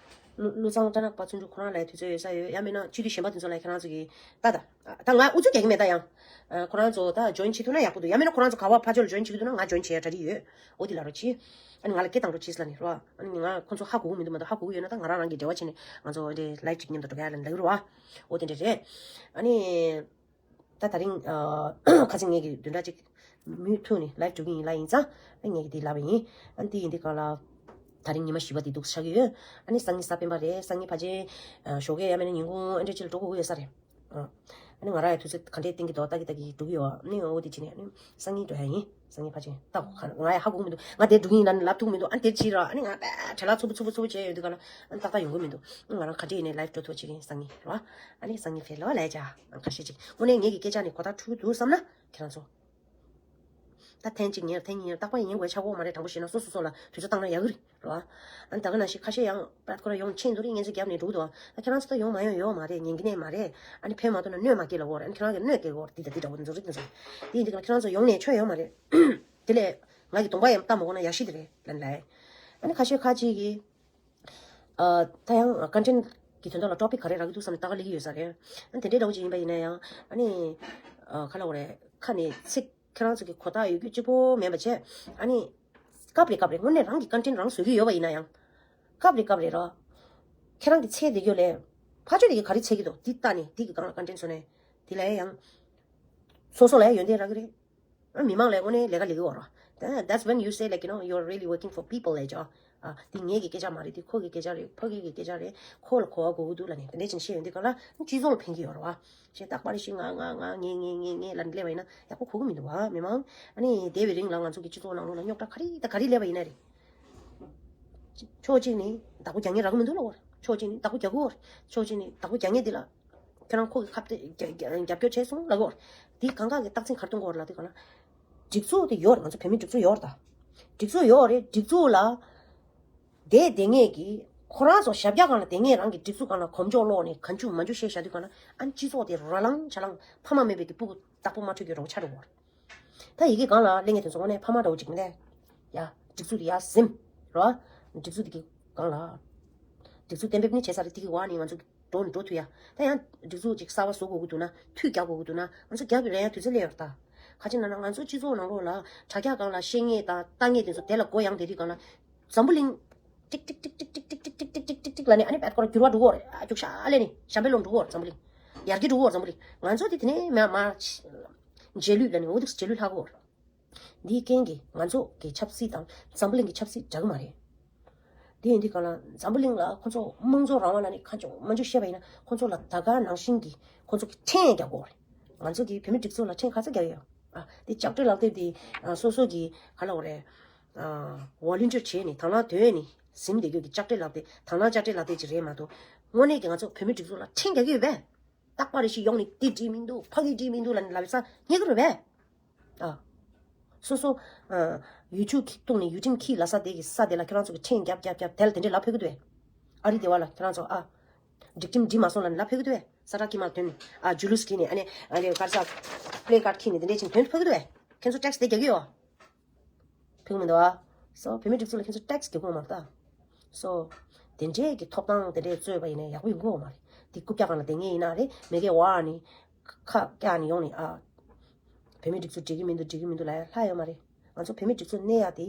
བློ་བློ་བཟང་སྐྲ་ནག་པ་བརྩོན་འགྲུས་ཁོ་རང་ལ་དུས་ཚོད་ཡོད་ས་ཡོད། ཡང་མིན་ན་སྤྱི་འཐུས་གཞན་པ་དེ་ཚོ་ལ་ཁྱེད་རང་ཚོ་གིས་ད་ད་ད་ང་ཨུ་ཚུགས་རྒྱག་གི་མེད། ད་ཡང་ཁོ་རང་ཚོ་ད་join་བྱེད་ཐུབ་ན་ཡག་པོ་འདུག། ཡང་མིན་ན་ཁོ་རང་ཚོ་ག་བ་ཕར་ཕྱོགས་ལ་join་བྱེད་ཀྱི་འདུག་ན་ང་join་བྱེད་ཡ་གྲ་སྒྲིག་ཡོད། འོ་དེ་ལ་རོགས་གྱིས། ཨ་ནི་ང་ལ་སྐད་བཏང་རོགས་གྱིས་ལབ་ནི་རོ། ཨ་ནི་ང་ཁོ་ཚོ་ཧ་གོ་གི་མི་འདུག་མ་གཏོགས། ཧ་གོ་གི་ཡོད་ན་ད་ང་རང་རང་གིས་འབྲེལ་བ་བྱས་ནས་ང་ཚོ་འདི་live་གཅིག་མཉམ་དུ་འགྲོ་ག་ལབ་ལབ་ཀྱི་རེད་བ། འོ་དེ་འདྲ་རེད། ཨ་ནི། ད་དེ་རིང་ཨ་ཁ་སང་ངེད་ཀྱི་བདུན་ཕྲག་གཅིག་མུ་མཐུད་ནས་live་འགྲོ་གི་ཡིན་ལབ་ཡིན་ཙང་། ཨ་ངེད་ཀྱིས་འདི་ལབ་པ་ཡིན། ཨ་འདི་ཡིན་འདི་ག་ལ། དེ་རིང་ཉི་མ་བཞི་པ་འདི་འདུག་ཆགས་ཀྱི་ཡོད། ཨ་ནི་སང་ཉིན་གཟའ་སྤེན་པ་རེད། སང་ཉིན་ཕལ་ཆེར་ཨ་ཞོགས་ཀས་ཡང་མིན་ན་ཉིན་གུང་ཨེ་འདྲ་ཅིག་ལ་འགྲོ་དགོས་ཀྱི་ཡོད་ས་རེད། ཨ་ནི་ང་རང་ཡང་དུས་ཚོད་ག་འདྲས་བསྟན་གྱི་འདུག་ལྟ་གི་ལྟ་གི་འགྲོ་གི་ཡོད། ཨ་ནི་འོ་དེ་བྱས་ནས་ཨ་ནི་སང་ཉིན་འགྲོ་ཡ་ཡིན། སང་ཉིན་ཕལ་ཆེར་ལྟ། ང་ཡང་ཧ་གོ་གི་མི་འདུག། ང་དེ་འགྲོ་གི་ཡིན་ལབ་ནས་ལབ་ཐུབ་མི་འདུག། ཨ་ནི་དེ་བྱས་ར་ཨ་ནི་ང་དཔེ་བྲེལ་བ་ཚུབ་པོ་ཚུབ་པོ་ཚུབ་པོ་བྱས་ཡོང་དུས་ག་ལ། ཨ་ནི་ཏག་ཏག་ཡོང་གི་མི་འདུག། ང་རང་ག་འདྲས་ཡིན་ནའི་live་འགྲོ་ཐུབ་བྱེད་ཀྱི་ཡིན་སང་ཉིན་ར། ཨ་ནི་སང་ཉིན་ཕེབས་ལོ་ལས་བྱ། ཨ་ཁ་ཤས་ཅིག་དངོས་གནས་ངེད་ཀྱི་སྐད་ཆ་ནི་གོ་བརྡ་འཕྲོད་ཀྱི་འདུག་བསམ་ན་ཁྱེད་རང་ཚོ། ད་ཐེངས་གཅིག་ཉན་ཐེངས་གཉིས་ཏག་པ་ཉན་དགོས་ཆགས་ཀྱི་ཡོད་མ་རེད། དྲང་པོ་བཤད་ན་སོ་སོ་སོ་ལ་དུས་ཚོད་བཏང་ན་ཡག་གི་རེད་ར། ཨ་ནི་ད་ག་ནང་བཞིན་ཁ་ཤས་ཡང་པད་ཁོ་ར་ཡོང་ཆེན་འདུག་རེད། ངན་ཚོད་རྒྱབ་ནས་འགྲོ་གི་འདུག། ཨ་ཁྱེད་རང་ཚོ་ད་ཡོང་མ་ཡོང་ཡོད་མ་རེད། ཉན་གི་ནས་མ་རེད། ཨ་ནི་ཕན་མ་ཐོགས་ན་གནོད་མ་སྐྱེལ་ལ་འོར། ཨ་ནི་ཁྱེད་རང་གི་གནོད་སྐྱེལ་འོར་འདི་ད་འདི་འདྲ་བོ་འདི་ཚོ་རེད། འདི་ཚོ་དེ་ཡིན་དུས་ཁྱེད་རང་ཚོ་ཡོང་ནས་ཆོ་ཡོད་མ་རེད། དེ་ལས་ང་གི་གདོང་པ་ཡང་ལྟ་མ་དགོས་ན་ཡག་ཤི་དེ་རེད་ལན་ལ། ཨ་ནི་ཁ་ཤས་ཁ་ཅིག་གིས། ཨ་ད་ཡང་content་གི་དོན་དག་ལ་topic་ག་རེ་རག་གི་འདུག་བསམ་ནས་ལྟ་ག་སླེབས་ཀྱི་ཡོད་ས་རེད། ཨ་ནི་དེ་འདྲའི་འདྲ་བོ་ཅིག་ཡིན་པ་ཡིན་ན་ཡང་ཨ་ནི་ཨ་ག་ལབ་དགོས་རེད། ཁ་ནས་ཚིག་ཁྱེད་རང་ཚོ་གི་གོ་རྟོགས་ཡོད་རྒྱུ་གཅིག་པོ་མེད་པ་བྱས། ཨ་ནི་སྐབས་རེ་སྐབས་རེ་དངོས་གནས་རང་གི་content་རང་བཟོ་གི་ཡོད་པ་ཡིན་ན་ཡང་། སྐབས་རེ་སྐབས་རེ་ར། ཁྱེད་རང་གི་འཚོལ་བསྡད་རྒྱུ་ལས་ཕར་ཕྱོགས་དེ་གི་ག་རེ་འཚོལ་གྱི་འདུག་འདི་ལྟ་ནས་འདི་གི་སྒང་ལ་content་བཟོ་ནས་དེ་ལ་ཡང་སོ་སོ་ལ་ཡང་ཡོན་ཏན་རག་གི་རེད། མི་མང་ལ་དངོས་གནས་ལས་ཀ་ལས་ཀྱི་ཡོད་རེད། Then that's when you say, like, you know, you're really working for people ལབ་ཀྱི་ཡོད། ཨ་འདི་ངེད་ཀྱི་སྐད་ཆ་མ་རེད། འདི་ཁོ་གི་སྐད་ཆ་རེད། ཕ་གི་གི་སྐད་ཆ་རེད། ཁོ་ལ་གོ་བ་གོ་གི་འདུག་ལབ་ནས་དེ་འདྲ་བྱས་ནས་བཤད་ཡོང་དུས་ག་ལ་སྤྱི་ཚོགས་ལ་ཕན་གྱི་ཡོད་རེད་བ། ཞེས་རྟག་པར་ཞིག་ང་ང་ང་ངེད་ངེད་ངེད་ངེད་ལབ་ནས་སླེབས་པ་ཡིན་ན་ཡག་པོ་གོ་གི་མི་འདུག་བ། མི་མང་ཨ་ནི་འདས་པའི་རིང་ལ་ང་ཚོ་གི་སྤྱི་ཚོགས་ནང་ལོགས་ལ་རྙོག་དྲ་ག་རེ་དང་ག་རེ་སླེབས་པ་ཡིན་ན་རེད། ཕྱོགས་གཅིག་ནས་བདག་པོ་རྒྱག་མཁན་རག་གི་མི་འདུག་ལབ་དགོས་རེད། ཕྱོགས་གཅིག་ནས་བདག་པོ་རྒྱག་གི་ཡོད་རེད། ཕྱོགས་གཅིག་ནས་བདག་པོ་རྒྱག་མཁན་འདི་ལ། ཁྱེད་རང་ཁོ་གི་ཁ་གཏད་རྒྱ་རྒྱ་རྒྱབ་སྐྱོར་བྱས་སོང་ལབ་ཀྱི་ཡོད་རེད། འདི་གང་ག་གི་རྟགས་མཚན་ག་རེ་སྟོན་གྱི་ཡོད་རེད་ལབ་དུས་ག་ལ། སྒྲིག་འཛུགས་དེ་ཡོད་རེད། ང་ཚོ་བོད་མིའི་སྒྲིག་འཛུགས་ཡོད་རེད་ད། སྒྲིག་འཛུགས་ཡོད་རེད། སྒྲིག་འཛུགས་ལ་བསྡད་བསྡད་མཁན་གྱི་ཁོ་རང་ཚོ་ཞབས་བཀྱག་སྒང་ལ་བསྡད་མཁན་རང་གི་སྒྲིག་འཛུགས་སྒང་ལ་གོམ་ཅོག་སློག་ནས་གང་བྱུང་མང་བྱུང་བཤད་བཞག་དུས་ག་ལ། ཨ་ནི་སྤྱི་ཚོགས་དེ་ར་ལངས་ཆ་ལངས་ཕ་མ་མེད་པའི་གི་སྤུ་གུ་བདག་པོ་མ་འཕྲོད་རྒྱུ་རོགས་ཆགས་འགྲོ་གི་ཡོད་རེད། ད་ཡི་གེ་སྒང་ལ་གླེང་ངེས་དེ་ཚོ་དངོས་གནས་ཕ་མ་འདྲ་བོ་ཅིག་མི་ལས། ཡ། སྒྲིག་འཛུགས་དེ་ཡར་ཟིན། རོ། སྒྲིག་འཛུགས་དེ་གི་སྒང་ལ། སྒྲིག་འཛུགས་གཏན་འབེབས་ནི་བྱས་ཚར་རེད། དེ་གི་འོག་ནས་ང་ཚོ་འགྲོ་འགྲོ་ཐུབ་ཡ། ད་ཡང་སྒྲིག་འཛུགས་ཅིག་གསར་པ་བཟོ་དགོས་ཀྱི་འདུག་ན། མཐུད་རྒྱག་དགོས་ཀྱི་འདུག་ན། ང་ཚོ་རྒྱག་གི་རེད། ཡང་དུས་ཚོད་སླེབས་ཡོད་རེད་ད། ག་ཅི་ན་ན་ང་ཚོ་སྤྱི་ཚོགས་ནང་ལོགས་ལ་དྲ་རྒྱ་སྒང་ལ་བཤད་མཁན་དང་ལྟ་མཁན་དེ་ཚོ་དེ་ལ་མགོ་ཡང་དེ་དུས་གང་ལ། འཛམ་བུ་གླིང་། ཏིག་ཏིག་ལབ་ནས་ཨ་ནི་བད་ཀོར་འགྱུར་བ་འགྲོ་གི་ཡོད་རེད། ཨ་རྒྱུག་ཤ་ལས་ནི་ཞམ་པའི་ལོང་འགྲོ་གི་ཡོད་རེད། འཛམ་བུ་གླིང་། ཡར་རྒྱས་འགྲོ་གི་ཡོད་རེད། འཛམ་བུ་གླིང་། ང་ཚོ་དེ་དེ་ནས་མ་མ། རྗེས་ལུས་ལབ་ནས་འོ་དེ་རྗེས་ལུས་ལྷག་གི་ཡོད་རེད། འདིའི་རྐྱེན་གྱིས་ང་ཚོ་གི་ཆབ་སྲིད་དང་འཛམ་བུ་གླིང་གི་ཆབ་སྲིད་འདྲ་གི་མ་རེད། དེ་ཡིན་དུས་གང་ལ་འཛམ་བུ་གླིང་ལ་ཁོ་ཚོ་དམངས་གཙོ་རང་དབང་ལ་ནི་གང་བྱུང་མང་བྱུང་བཤད་པ་ཡིན་ན། ཁོ་ཚོ་ལ་ད་ག་ནང་བཞིན་གྱི་ཁོ་ཚོ་གི་ཕྲན་རྒྱག་དགོས་རེད། ང་ཚོ་གི་བོད་མི་སྒྲིག་འཛུགས་ལ་ཕྲན་ག་ཚོད་རྒྱག་ཡོད། ཨ་དེ་ལྕགས་སྤྲེལ་ལག་དེབ་དེ་ཨ་སོ་སོ་གི་ག་ལབ་དགོས་རེད། ཨ་ཝོ་ལན་ཊིར་བྱས་ནས་དང་བླངས་དོན་ནས་ཟིན་བསྡད་རྒྱུ་གི་ལྕགས་སྤྲེལ་ལག་དེབ། དང་བླངས་ལྕགས་སྤྲེལ་ལག་དེབ་ཅིག་རེད་མ་གཏོགས། དངོས་གནས་ཀྱི་ང་ཚོ་བོད་མི་སྒྲིག་འཛུགས་ལ་ཕྲན་རྒྱག་གི་ཡོད་པས། རྟག་པར་རེ་ཞིག་ཡོང་ནས་འདི་འགྲིག་མི་འདུག། ཕ་གི་འགྲིག་མི་འདུག་ལབ་ནས་ལབ་ས་རྙེད་གི་རེད་པས། ཨ། སོ་སོ། ཨ། ཡུ་ཊུབ་ཀྱི་སྟེང་ནས་ཡུ་ཊུབ་ཁྱི་ལབ་ས་དེ་གི་ས་དེ་ལ་ཁྱོད་རང་ཚོ་གི་ཕྲན་རྒྱབ་རྒྱབ་རྒྱབ་དེ་ལ་དེ་འདྲས་ལབ་ཕོད་ཀྱི་འདུག་པས། ཨ་རི་དེ་བ་ལ་ཁྱོད་རང་ཚོ་ཨ། སྒྲིག་ཁྲིམས་འགྲིག་མ་སོང་ལབ་ནས་ལབ་ཕོད་ཀྱི་འདུག་པས། ས་ཁྲ་ཁྱི་མ་ཐོན་ནས་ཨ་ཇུ་ལུས་ཁྱི་ནས་ཨ་ནི་ཨ་ནི་གར་ས་པི་ལེ་ཀར་ཁྱི་ནས་དེ་འདྲས་ཅིག་ཐོན་ཕོད་ཀྱི་འདུག་པས། ཁྱོད་ཚོ་ཊེག་སི་དེ་རྒྱག་གི་ཡོད། ཕུག་མི་འདུག་ཨ། སོ་བོད་མི་སྒྲིག་འཛུགས་ལ་ཁྱེད་ཚོ་ཊེག་སི་རྒྱག་གི་ཡོད་མ་རེད་ད། སོ། དེ་འདྲས་ཀྱི་ཐོབ་ཐང་དེ་འདྲས་རྩོད་པ་ཡིན་ན་ཡག་པོ་ཡོང་གི་ཡོད་མ་རེད། དེ་རྐུབ་བཀྱག་སྒང་ལ་བསྡད་མཁན་ཡིན་ན་རེད། མི་སྒེར་བ་ནི། ཁ་བཀྱག་ནས་ཡོང་ནས་ཨ། བོད་མི་སྒྲིག་འཛུགས་འགྲིག་གི་མི་འདུག་འགྲིག་གི་མི་འདུག་ལབ་ཡ་ལྷག་ཡོད་མ་རེད། ང་ཚོ་བོད་མི་སྒྲིག་འཛུགས་གནས་ཡ་དེ།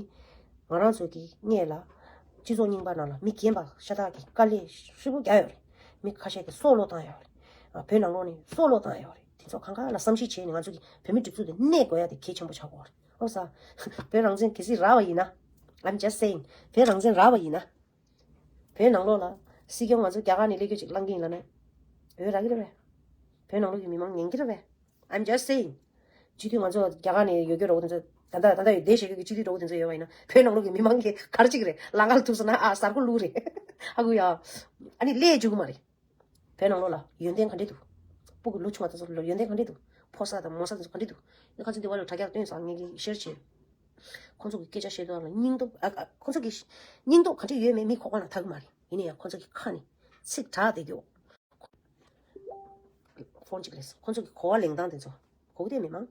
ང་རང་ཚོ་གི་སྔས་ལ། སྤྱི་ཚོགས་རྙིང་པ་ནང་ལ་མི་རྒན་པ་ཤ་སྟག་གི་དཀའ་ལས་ཧྲིལ་པོ་བརྒྱབ་ཡོད་རེད། མི་ཁ་ཤས་ཀྱིས་སྲོག་བློས་བཏང་ཡོད་རེད། ཨ་བོད་ནང་ལོགས་ནས་སྲོག་བློས་བཏང་ཡོད་རེད། དེ་ཚོ་གང་ག་ལ་བསམ་གཞིག་བྱས་ནས་ང་ཚོ་གི་བོད་མི་སྒྲིག་འཛུགས་དེ་གནས་དགོས་ཡ་དེ་གལ་ཆེན་པོ་ཆགས་ཀྱི་ཡོད་རེད། ཨོ་ས། བོད་རང་བཙན་གལ་སྲིད་རག་པ་ཡིན་ན། I'm just saying. བོད་རང་བཙན་རག་པ་ཡིན་ན། བོད་ནང་ལོགས་ལ་སྲིད་སྐྱོང་ང་ཚོ་རྒྱ་གར་ནས་སླེབས་རྒྱུ་ཅིག་བླང་གི་ཡིན་ལབ་ན། འོས་རག་གི་རེད་པས། བོད་ནང་ལོགས་ཀྱི་མི་མང་ཉན་གི་རེད་པས། I'm just saying. སྤྱི་འཐུས་ང་ཚོ་རྒྱ་གར་ནས་ཡོད་རྒྱུ་འདྲ་བོ་དེ་ཚོ་ད་ལྟ་ད་ལྟ་ཡོད་བསྡད་བཞག་རྒྱུ་གི་སྤྱི་འཐུས་འདྲ་བོ་དེ་ཚོ་ཡོད་པ་ཡིན་ན། བོད་ནང་ལོགས་ཀྱི་མི་མང་གིས་ག་རེ་བྱེད་ཀྱི་རེད། ལམ་ཁ་ལ་ཐུག་སོང་ན་ཨ་གཟར་པོ་བླུགས་རེད། ཧ་གོ་ཡ། ཨ་ནི་སླེབས་བཅུག་གི་མ་རེད། བོད་ནང་ལོགས་ལ་ཡོན་ཏན་ག་འདྲས་འདུག། སྤུ་གུ་ལོ་ཆུང་བ་དེ་ཚོ་ལ་ཡོན་ཏན་ག་འདྲས་འདུག། ཕོ་གསར་དང་མོ་གསར་དེ་ཚོ་ག་འདྲས་འདུག། ཨ་ནི་ཁ་སང་དེ་བ་ལ་དྲ་རྒྱ་ལ་བཏོན་སོང་། ངེད་ཀྱིས་ཤེར་བྱས། ཁོང་ཚོ་གི་སྐད་ཆ་བཤད་དུས་ལ་སྙིང་སྟོབས་ཨ་ཨ་ཁོང་ཚོ་གི་སྙིང་སྟོབས་ག་འདྲས་ཡོད་མེད་མི་ཁོག་པ་ནང་ཐག་གི་མ་རེད། ཡིན་ན་ཡང་ཁོང་ཚོ་གི་ཁ་ནས་ཚིག་གྲགས་བསྡད་རྒྱུ། ཕོན་གཅིག་ལས་ཁོང་ཚོ་གི་གོ་བ་ལེན་སྟངས་དེ་ཚོ་གོ་གི་དེ་མི་མང་།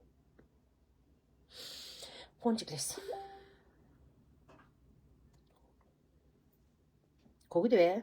ཕོན་གཅིག་ལས་གོ་གི་དེ་བས།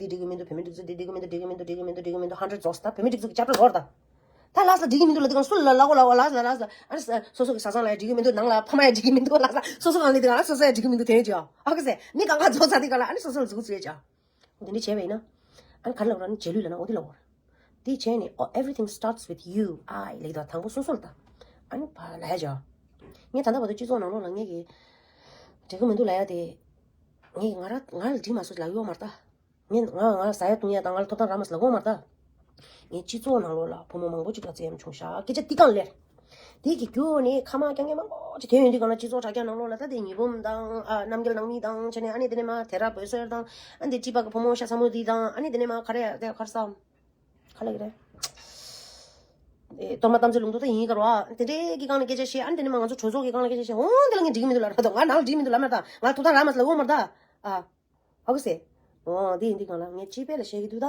འདི་འགྲིག་གི་མི་འདུག་བོད་མི་སྒྲིག་འཛུགས་འདི་འགྲིག་གི་མི་འདུག་འགྲིག་གི་མི་འདུག་འགྲིག་གི་མི་འདུག་འགྲིག་གི་མི་འདུག་ཧན་ཌེཌ་རྫོགས་སོང་ད། བོད་མི་སྒྲིག་འཛུགས་ཀྱི་ཅབ་ཊར་རྫོགས་རེད་ད། ད་ལ་སི་ལ་འགྲིག་གི་མི་འདུག་ལབ་དུས་གང་སུ་ལ་ལ་གོ་ལ་བ་ལ་སི་ལ་ལ་སི་ལ་ཨ་ནི་སོ་སོ་གི་བཟའ་ཚང་ལ་ཡ་འགྲིག་གི་མི་འདུག་ནང་ལ་ཕ་མ་ཡ་འགྲིག་གི་མི་འདུག་ལ་ས་སོ་སོ་གང་ལས་དུས་གང་ལ་སོ་སོ་ཡ་འགྲིག་གི་མི་འདུག་དེ་ཡོད་ཅོ། ཨོ་ཁེ་སེ་མི་གང་ག་རྫོགས་ཚར་དུས་གང་ལ་ཨ་ནི་སོ་སོ་ལ་གཟུགས་ཚུལ་ཡོད་ཅོ། འདི་འདྲ་བྱས་པ་ཡིན་ན། ཨ་ནི་ག་རེ་ལབ་ར་ནི་རྗེས་ལུས་ལ་ན་འོ་དེ་ལབ་འོ། དེ་བྱས་ནི། Oh, everything starts with you. I ལེགས་དང་དང་པོ་སོ་སོ་ལ་ད། ཨ་ནི་བ་ལ་ཡ་ཅོ། ངས་ད་ལྟ་བར་དུ་སྤྱི་ཚོགས་ནང་ལོགས་ལ་ངས་ཀྱི་འགྲིག་གི་མི་འདུག་ལབ་ཡ་དེ། ངས་ང་ར་ང་ལ་འགྲིག་མ་སོང་ལབ་ཡོད་མ་རེད་ད། ངས་ང་ང་ཟ་ཡ་བཏུང་ཡ་དང་ང་ལ་ཐོབ་ཐང་རག་མ་སོང་ལབ་ཡོད་མ་རེད་ད། ངས་སྤྱི་ཚོགས་ནང་ལོགས་ལ་བུ་མོ་མང་པོ་ཅིག་ལ་བཙན་གཡེམ་བྱུང་ཤག་སྐད་ཆ་འདི་གང་ལེར། དེ་གི་རྒྱུ་ནི་ཁ་མ་རྐྱང་རྐྱང་མང་པོ་ཅིག་དེ་ཡོང་དུས་གང་ལ་སྤྱི་ཚོགས་དྲ་རྒྱ་ནང་ལོགས་ལ་ད་དེ་ཉི་འབུམ་དང་ཨ་རྣམ་རྒྱལ་ནང་མི་དང་བྱས་ནས་ཨ་ནི་དེ་ནས་མ་དེ་ར་བོད་སེར་དང་ཨ་ནི་དེ་ཅི་པ་གི་བུ་མོ་ཤ་ཚ་མོ་དེ་དང་ཨ་ནི་དེ་ནས་མ་ག་རེ་དེ་ག་རེ་ཟ། ག་ལ་གི་རེད། ཨེ་གཏོར་མ་དམ་ཚིག་ལུང་རྟོགས་ད་ཡིན་ག་རོ་ཨ་དེ་འདྲའི་གི་སྒང་ལ་སྐད་ཆ་བཤད་ཨ་ནི་དེ་ནས་མ་ང་ཚོ་གྲོས་ཚོགས་ཀྱི་སྒང་ལ་སྐད་ཆ་བཤད་འོང་དེ་ལ་ངས་འགྲིག་གི་མི་འདུག་ལབ་ར་ད་ང་ལ་འགྲིག་མི་འདུག་ལབ་མ་རེད་ད་ང་ལ་ཐོབ་ཐང་རག་མ་སོང་ལབ་ཡོད་མ་རེད་ད་ཨ། ཧ་གོ་སེ། འོ་དེ་ཡིན་དུས་གང་ལ་ངས་སྤྱི་པའི་ལ་བཤད་ཀྱི་འདུག་ད།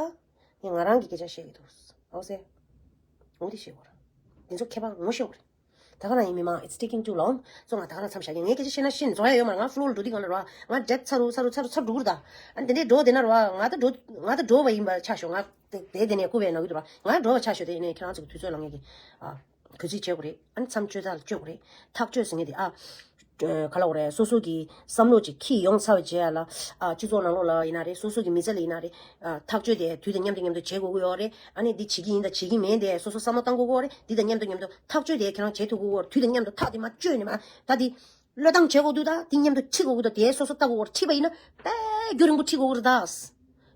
ངས་ང་རང་གི་སྐད་ཆ་བཤད་ཀྱི་འདུག་ཧ་གོ་སེ། འོ་དེ་བཤད་དགོས་རེད། དེ་ཚོ་ཁྱད་པར་ངོ་ཤེས་དགོས་རེད། ད་ག་རང་ཡིན་མི་མང་it's taking too long. སོ་ང་ད་ག་རང་མཚམས་བཞག་གི་ངས་སྐད་ཆ་བཤད་ན་ཤིན་རྫོགས་ཡ་ཡོད་མ་རེད་ང་ཕུ་ལོ་ལ་འགྲོ་དུས་གང་ལ་རོ་ང་འདྲེད་ཚར་རུ་ཚར་རུ་ཚར་རུ་ཚར་འགྲོ་གི་རེད་ད། ཨ་དེ་འདྲའི་འགྲོ་བསྡད་ན་རོ་ང་ད་འགྲོ་ང་ད་འགྲོ་བ་ཡིན་པ་ཆ་ཤོག་ང་དེ་དེ་དེ་ནས་སྐུ་བས་ན་གི་འདུག་རོ་ང་འགྲོ་བ་ཆ་ཤོག་དེ་ཡིན་ནས་ཁྱེད་རང་ཚོ་གི་དུས་ཚོད་ལ་ངས་གི་ཨ། གུས་བརྩི་བྱེད་དགོས་རེད། ཨ་ནི་མཚམས་གཅོད་ཚར་ལ་གཅོད་དགོས་རེད། ཐག་གཅོད་ཟེར་མཁན་དེ་ཨ། ག་ལ་འོ་རེད། སོ་སོ་གི་བསམ་བློ་ཅིག་འཁྱེར་ཡོང་ཚར་བའི་རྗེས་ལ་ཨ་སྤྱི་ཚོགས་ནང་ལོགས་ལ་ཡིན་ན་རེད། སོ་སོ་གི་མི་ཚེ་ལ་ཡིན་ན་རེད། ཨ་ཐག་གཅོད་དེ་དུས་དང་མཉམ་དུ་མཉམ་དུ་བྱེད་དགོས་ཀྱི་ཡོད་རེད། ཨ་ནི་འདི་བྱེད་ཀྱི་ཡིན་དང་བྱེད་ཀྱི་མིན་དེ་སོ་སོ་བསམ་བློ་བཏང་དགོས་ཀྱི་ཡོད་རེད། འདི་དང་མཉམ་དུ་མཉམ་དུ་ཐག་གཅོད་དེ་ཁྱེད་རང་བྱེད་ཐུབ་ཀྱི་ཡོད་རེད། དུས་དང་མཉམ་དུ་ཐག་དེ་མ་གཅོད་ནས་མ་ད་འདི་བློས་བཏང་བྱེད་དགོས་འདུག་ད་འདི་མཉམ་དུ་ཁྲིད་དགོས་ཀྱི་འདུག་དེ་སོ་སོ་ལྟ་དགོས་ཀྱི་ཡོད་རེད། ཁྲིད་པ་ཡིན་ན་དཔེ་རྒྱུན་རིང་པོ་ཁྲིད་དགོས་ཀྱི་རེད་ད།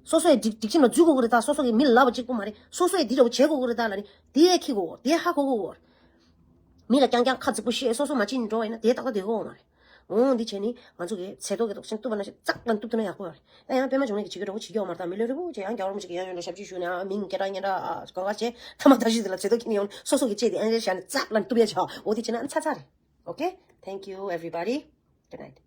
སོ་སོའི་སྒྲིག་སྒྲིག་ཁྲིམས་ལ་འཛུལ་དགོས་ཀྱི་རེད་ད། སོ་སོ་གི་མི་ལ་ལབ་པ་གཅིག་པུ་མ་རེད། སོ་སོས་འདི་འདྲ་བོ་བྱེད་དགོས་ཀྱི་རེད་ད་ལབ་ནས་དེ་ཡས་འཁྱེར་དགོས་ཀྱི་རེད། དེ་ཧ་གོ་དགོས་ཀྱི་རེད། མི་ལ་རྐྱང་རྐྱང་ཁ་རྫིག་པོ་བཤད་སོ་སོ་མ་བྱེད་ནས་འགྲོ་བ་ཡིན་ན་དེ་ཏག་ཏག་བསྡད་ཀྱི་ཡོད་མ་རེད། འོང་འདི་བྱས་ནི་ང་ཚོ་གི་ཚེ་ཐོག་གི་ཐོག་ཆེན་གཏུབ་པ་ན་ཞིག་ཙག་ལ་གཏུབ་ཐུབ་ན་ཡག་པོ་ཡོད་རེད། ད་ཡང་པད་མ་འབྱུང་གནས་ཀྱི་བྱེད་ཀྱི་འདྲ་བོ་བྱེད་ཀྱི་ཡོད་མ་རེད། ད་མི་ལོས་རི་བོ་བྱས་ཡང་རྒྱལ་བ་རིན་པོ་ཆེ་གི་ཡང་ཡོན་ཏན་ཞབས་ཕྱི་ཞུས་ནས་ཨ་མིང་སྐད་གྲགས་སྙན་གྲགས་ཨ་གོ་ག་བྱས་ཐ་མ་ད་ཞིག་དེ་ལ་ཚེ་ཐོག་ཁྱེར་ནས་ཡོང་ནས་སོ་སོ་གི་ལྕེ་དེ་ཨ་འདྲ་བཞག་ནས་ཙག་ལ་གཏུབ་ཡ་བྱ། འོ་དེ་བྱས་ན་ཨ་ཚ་ཚ་རེད། Okay, thank you everybody. Good night.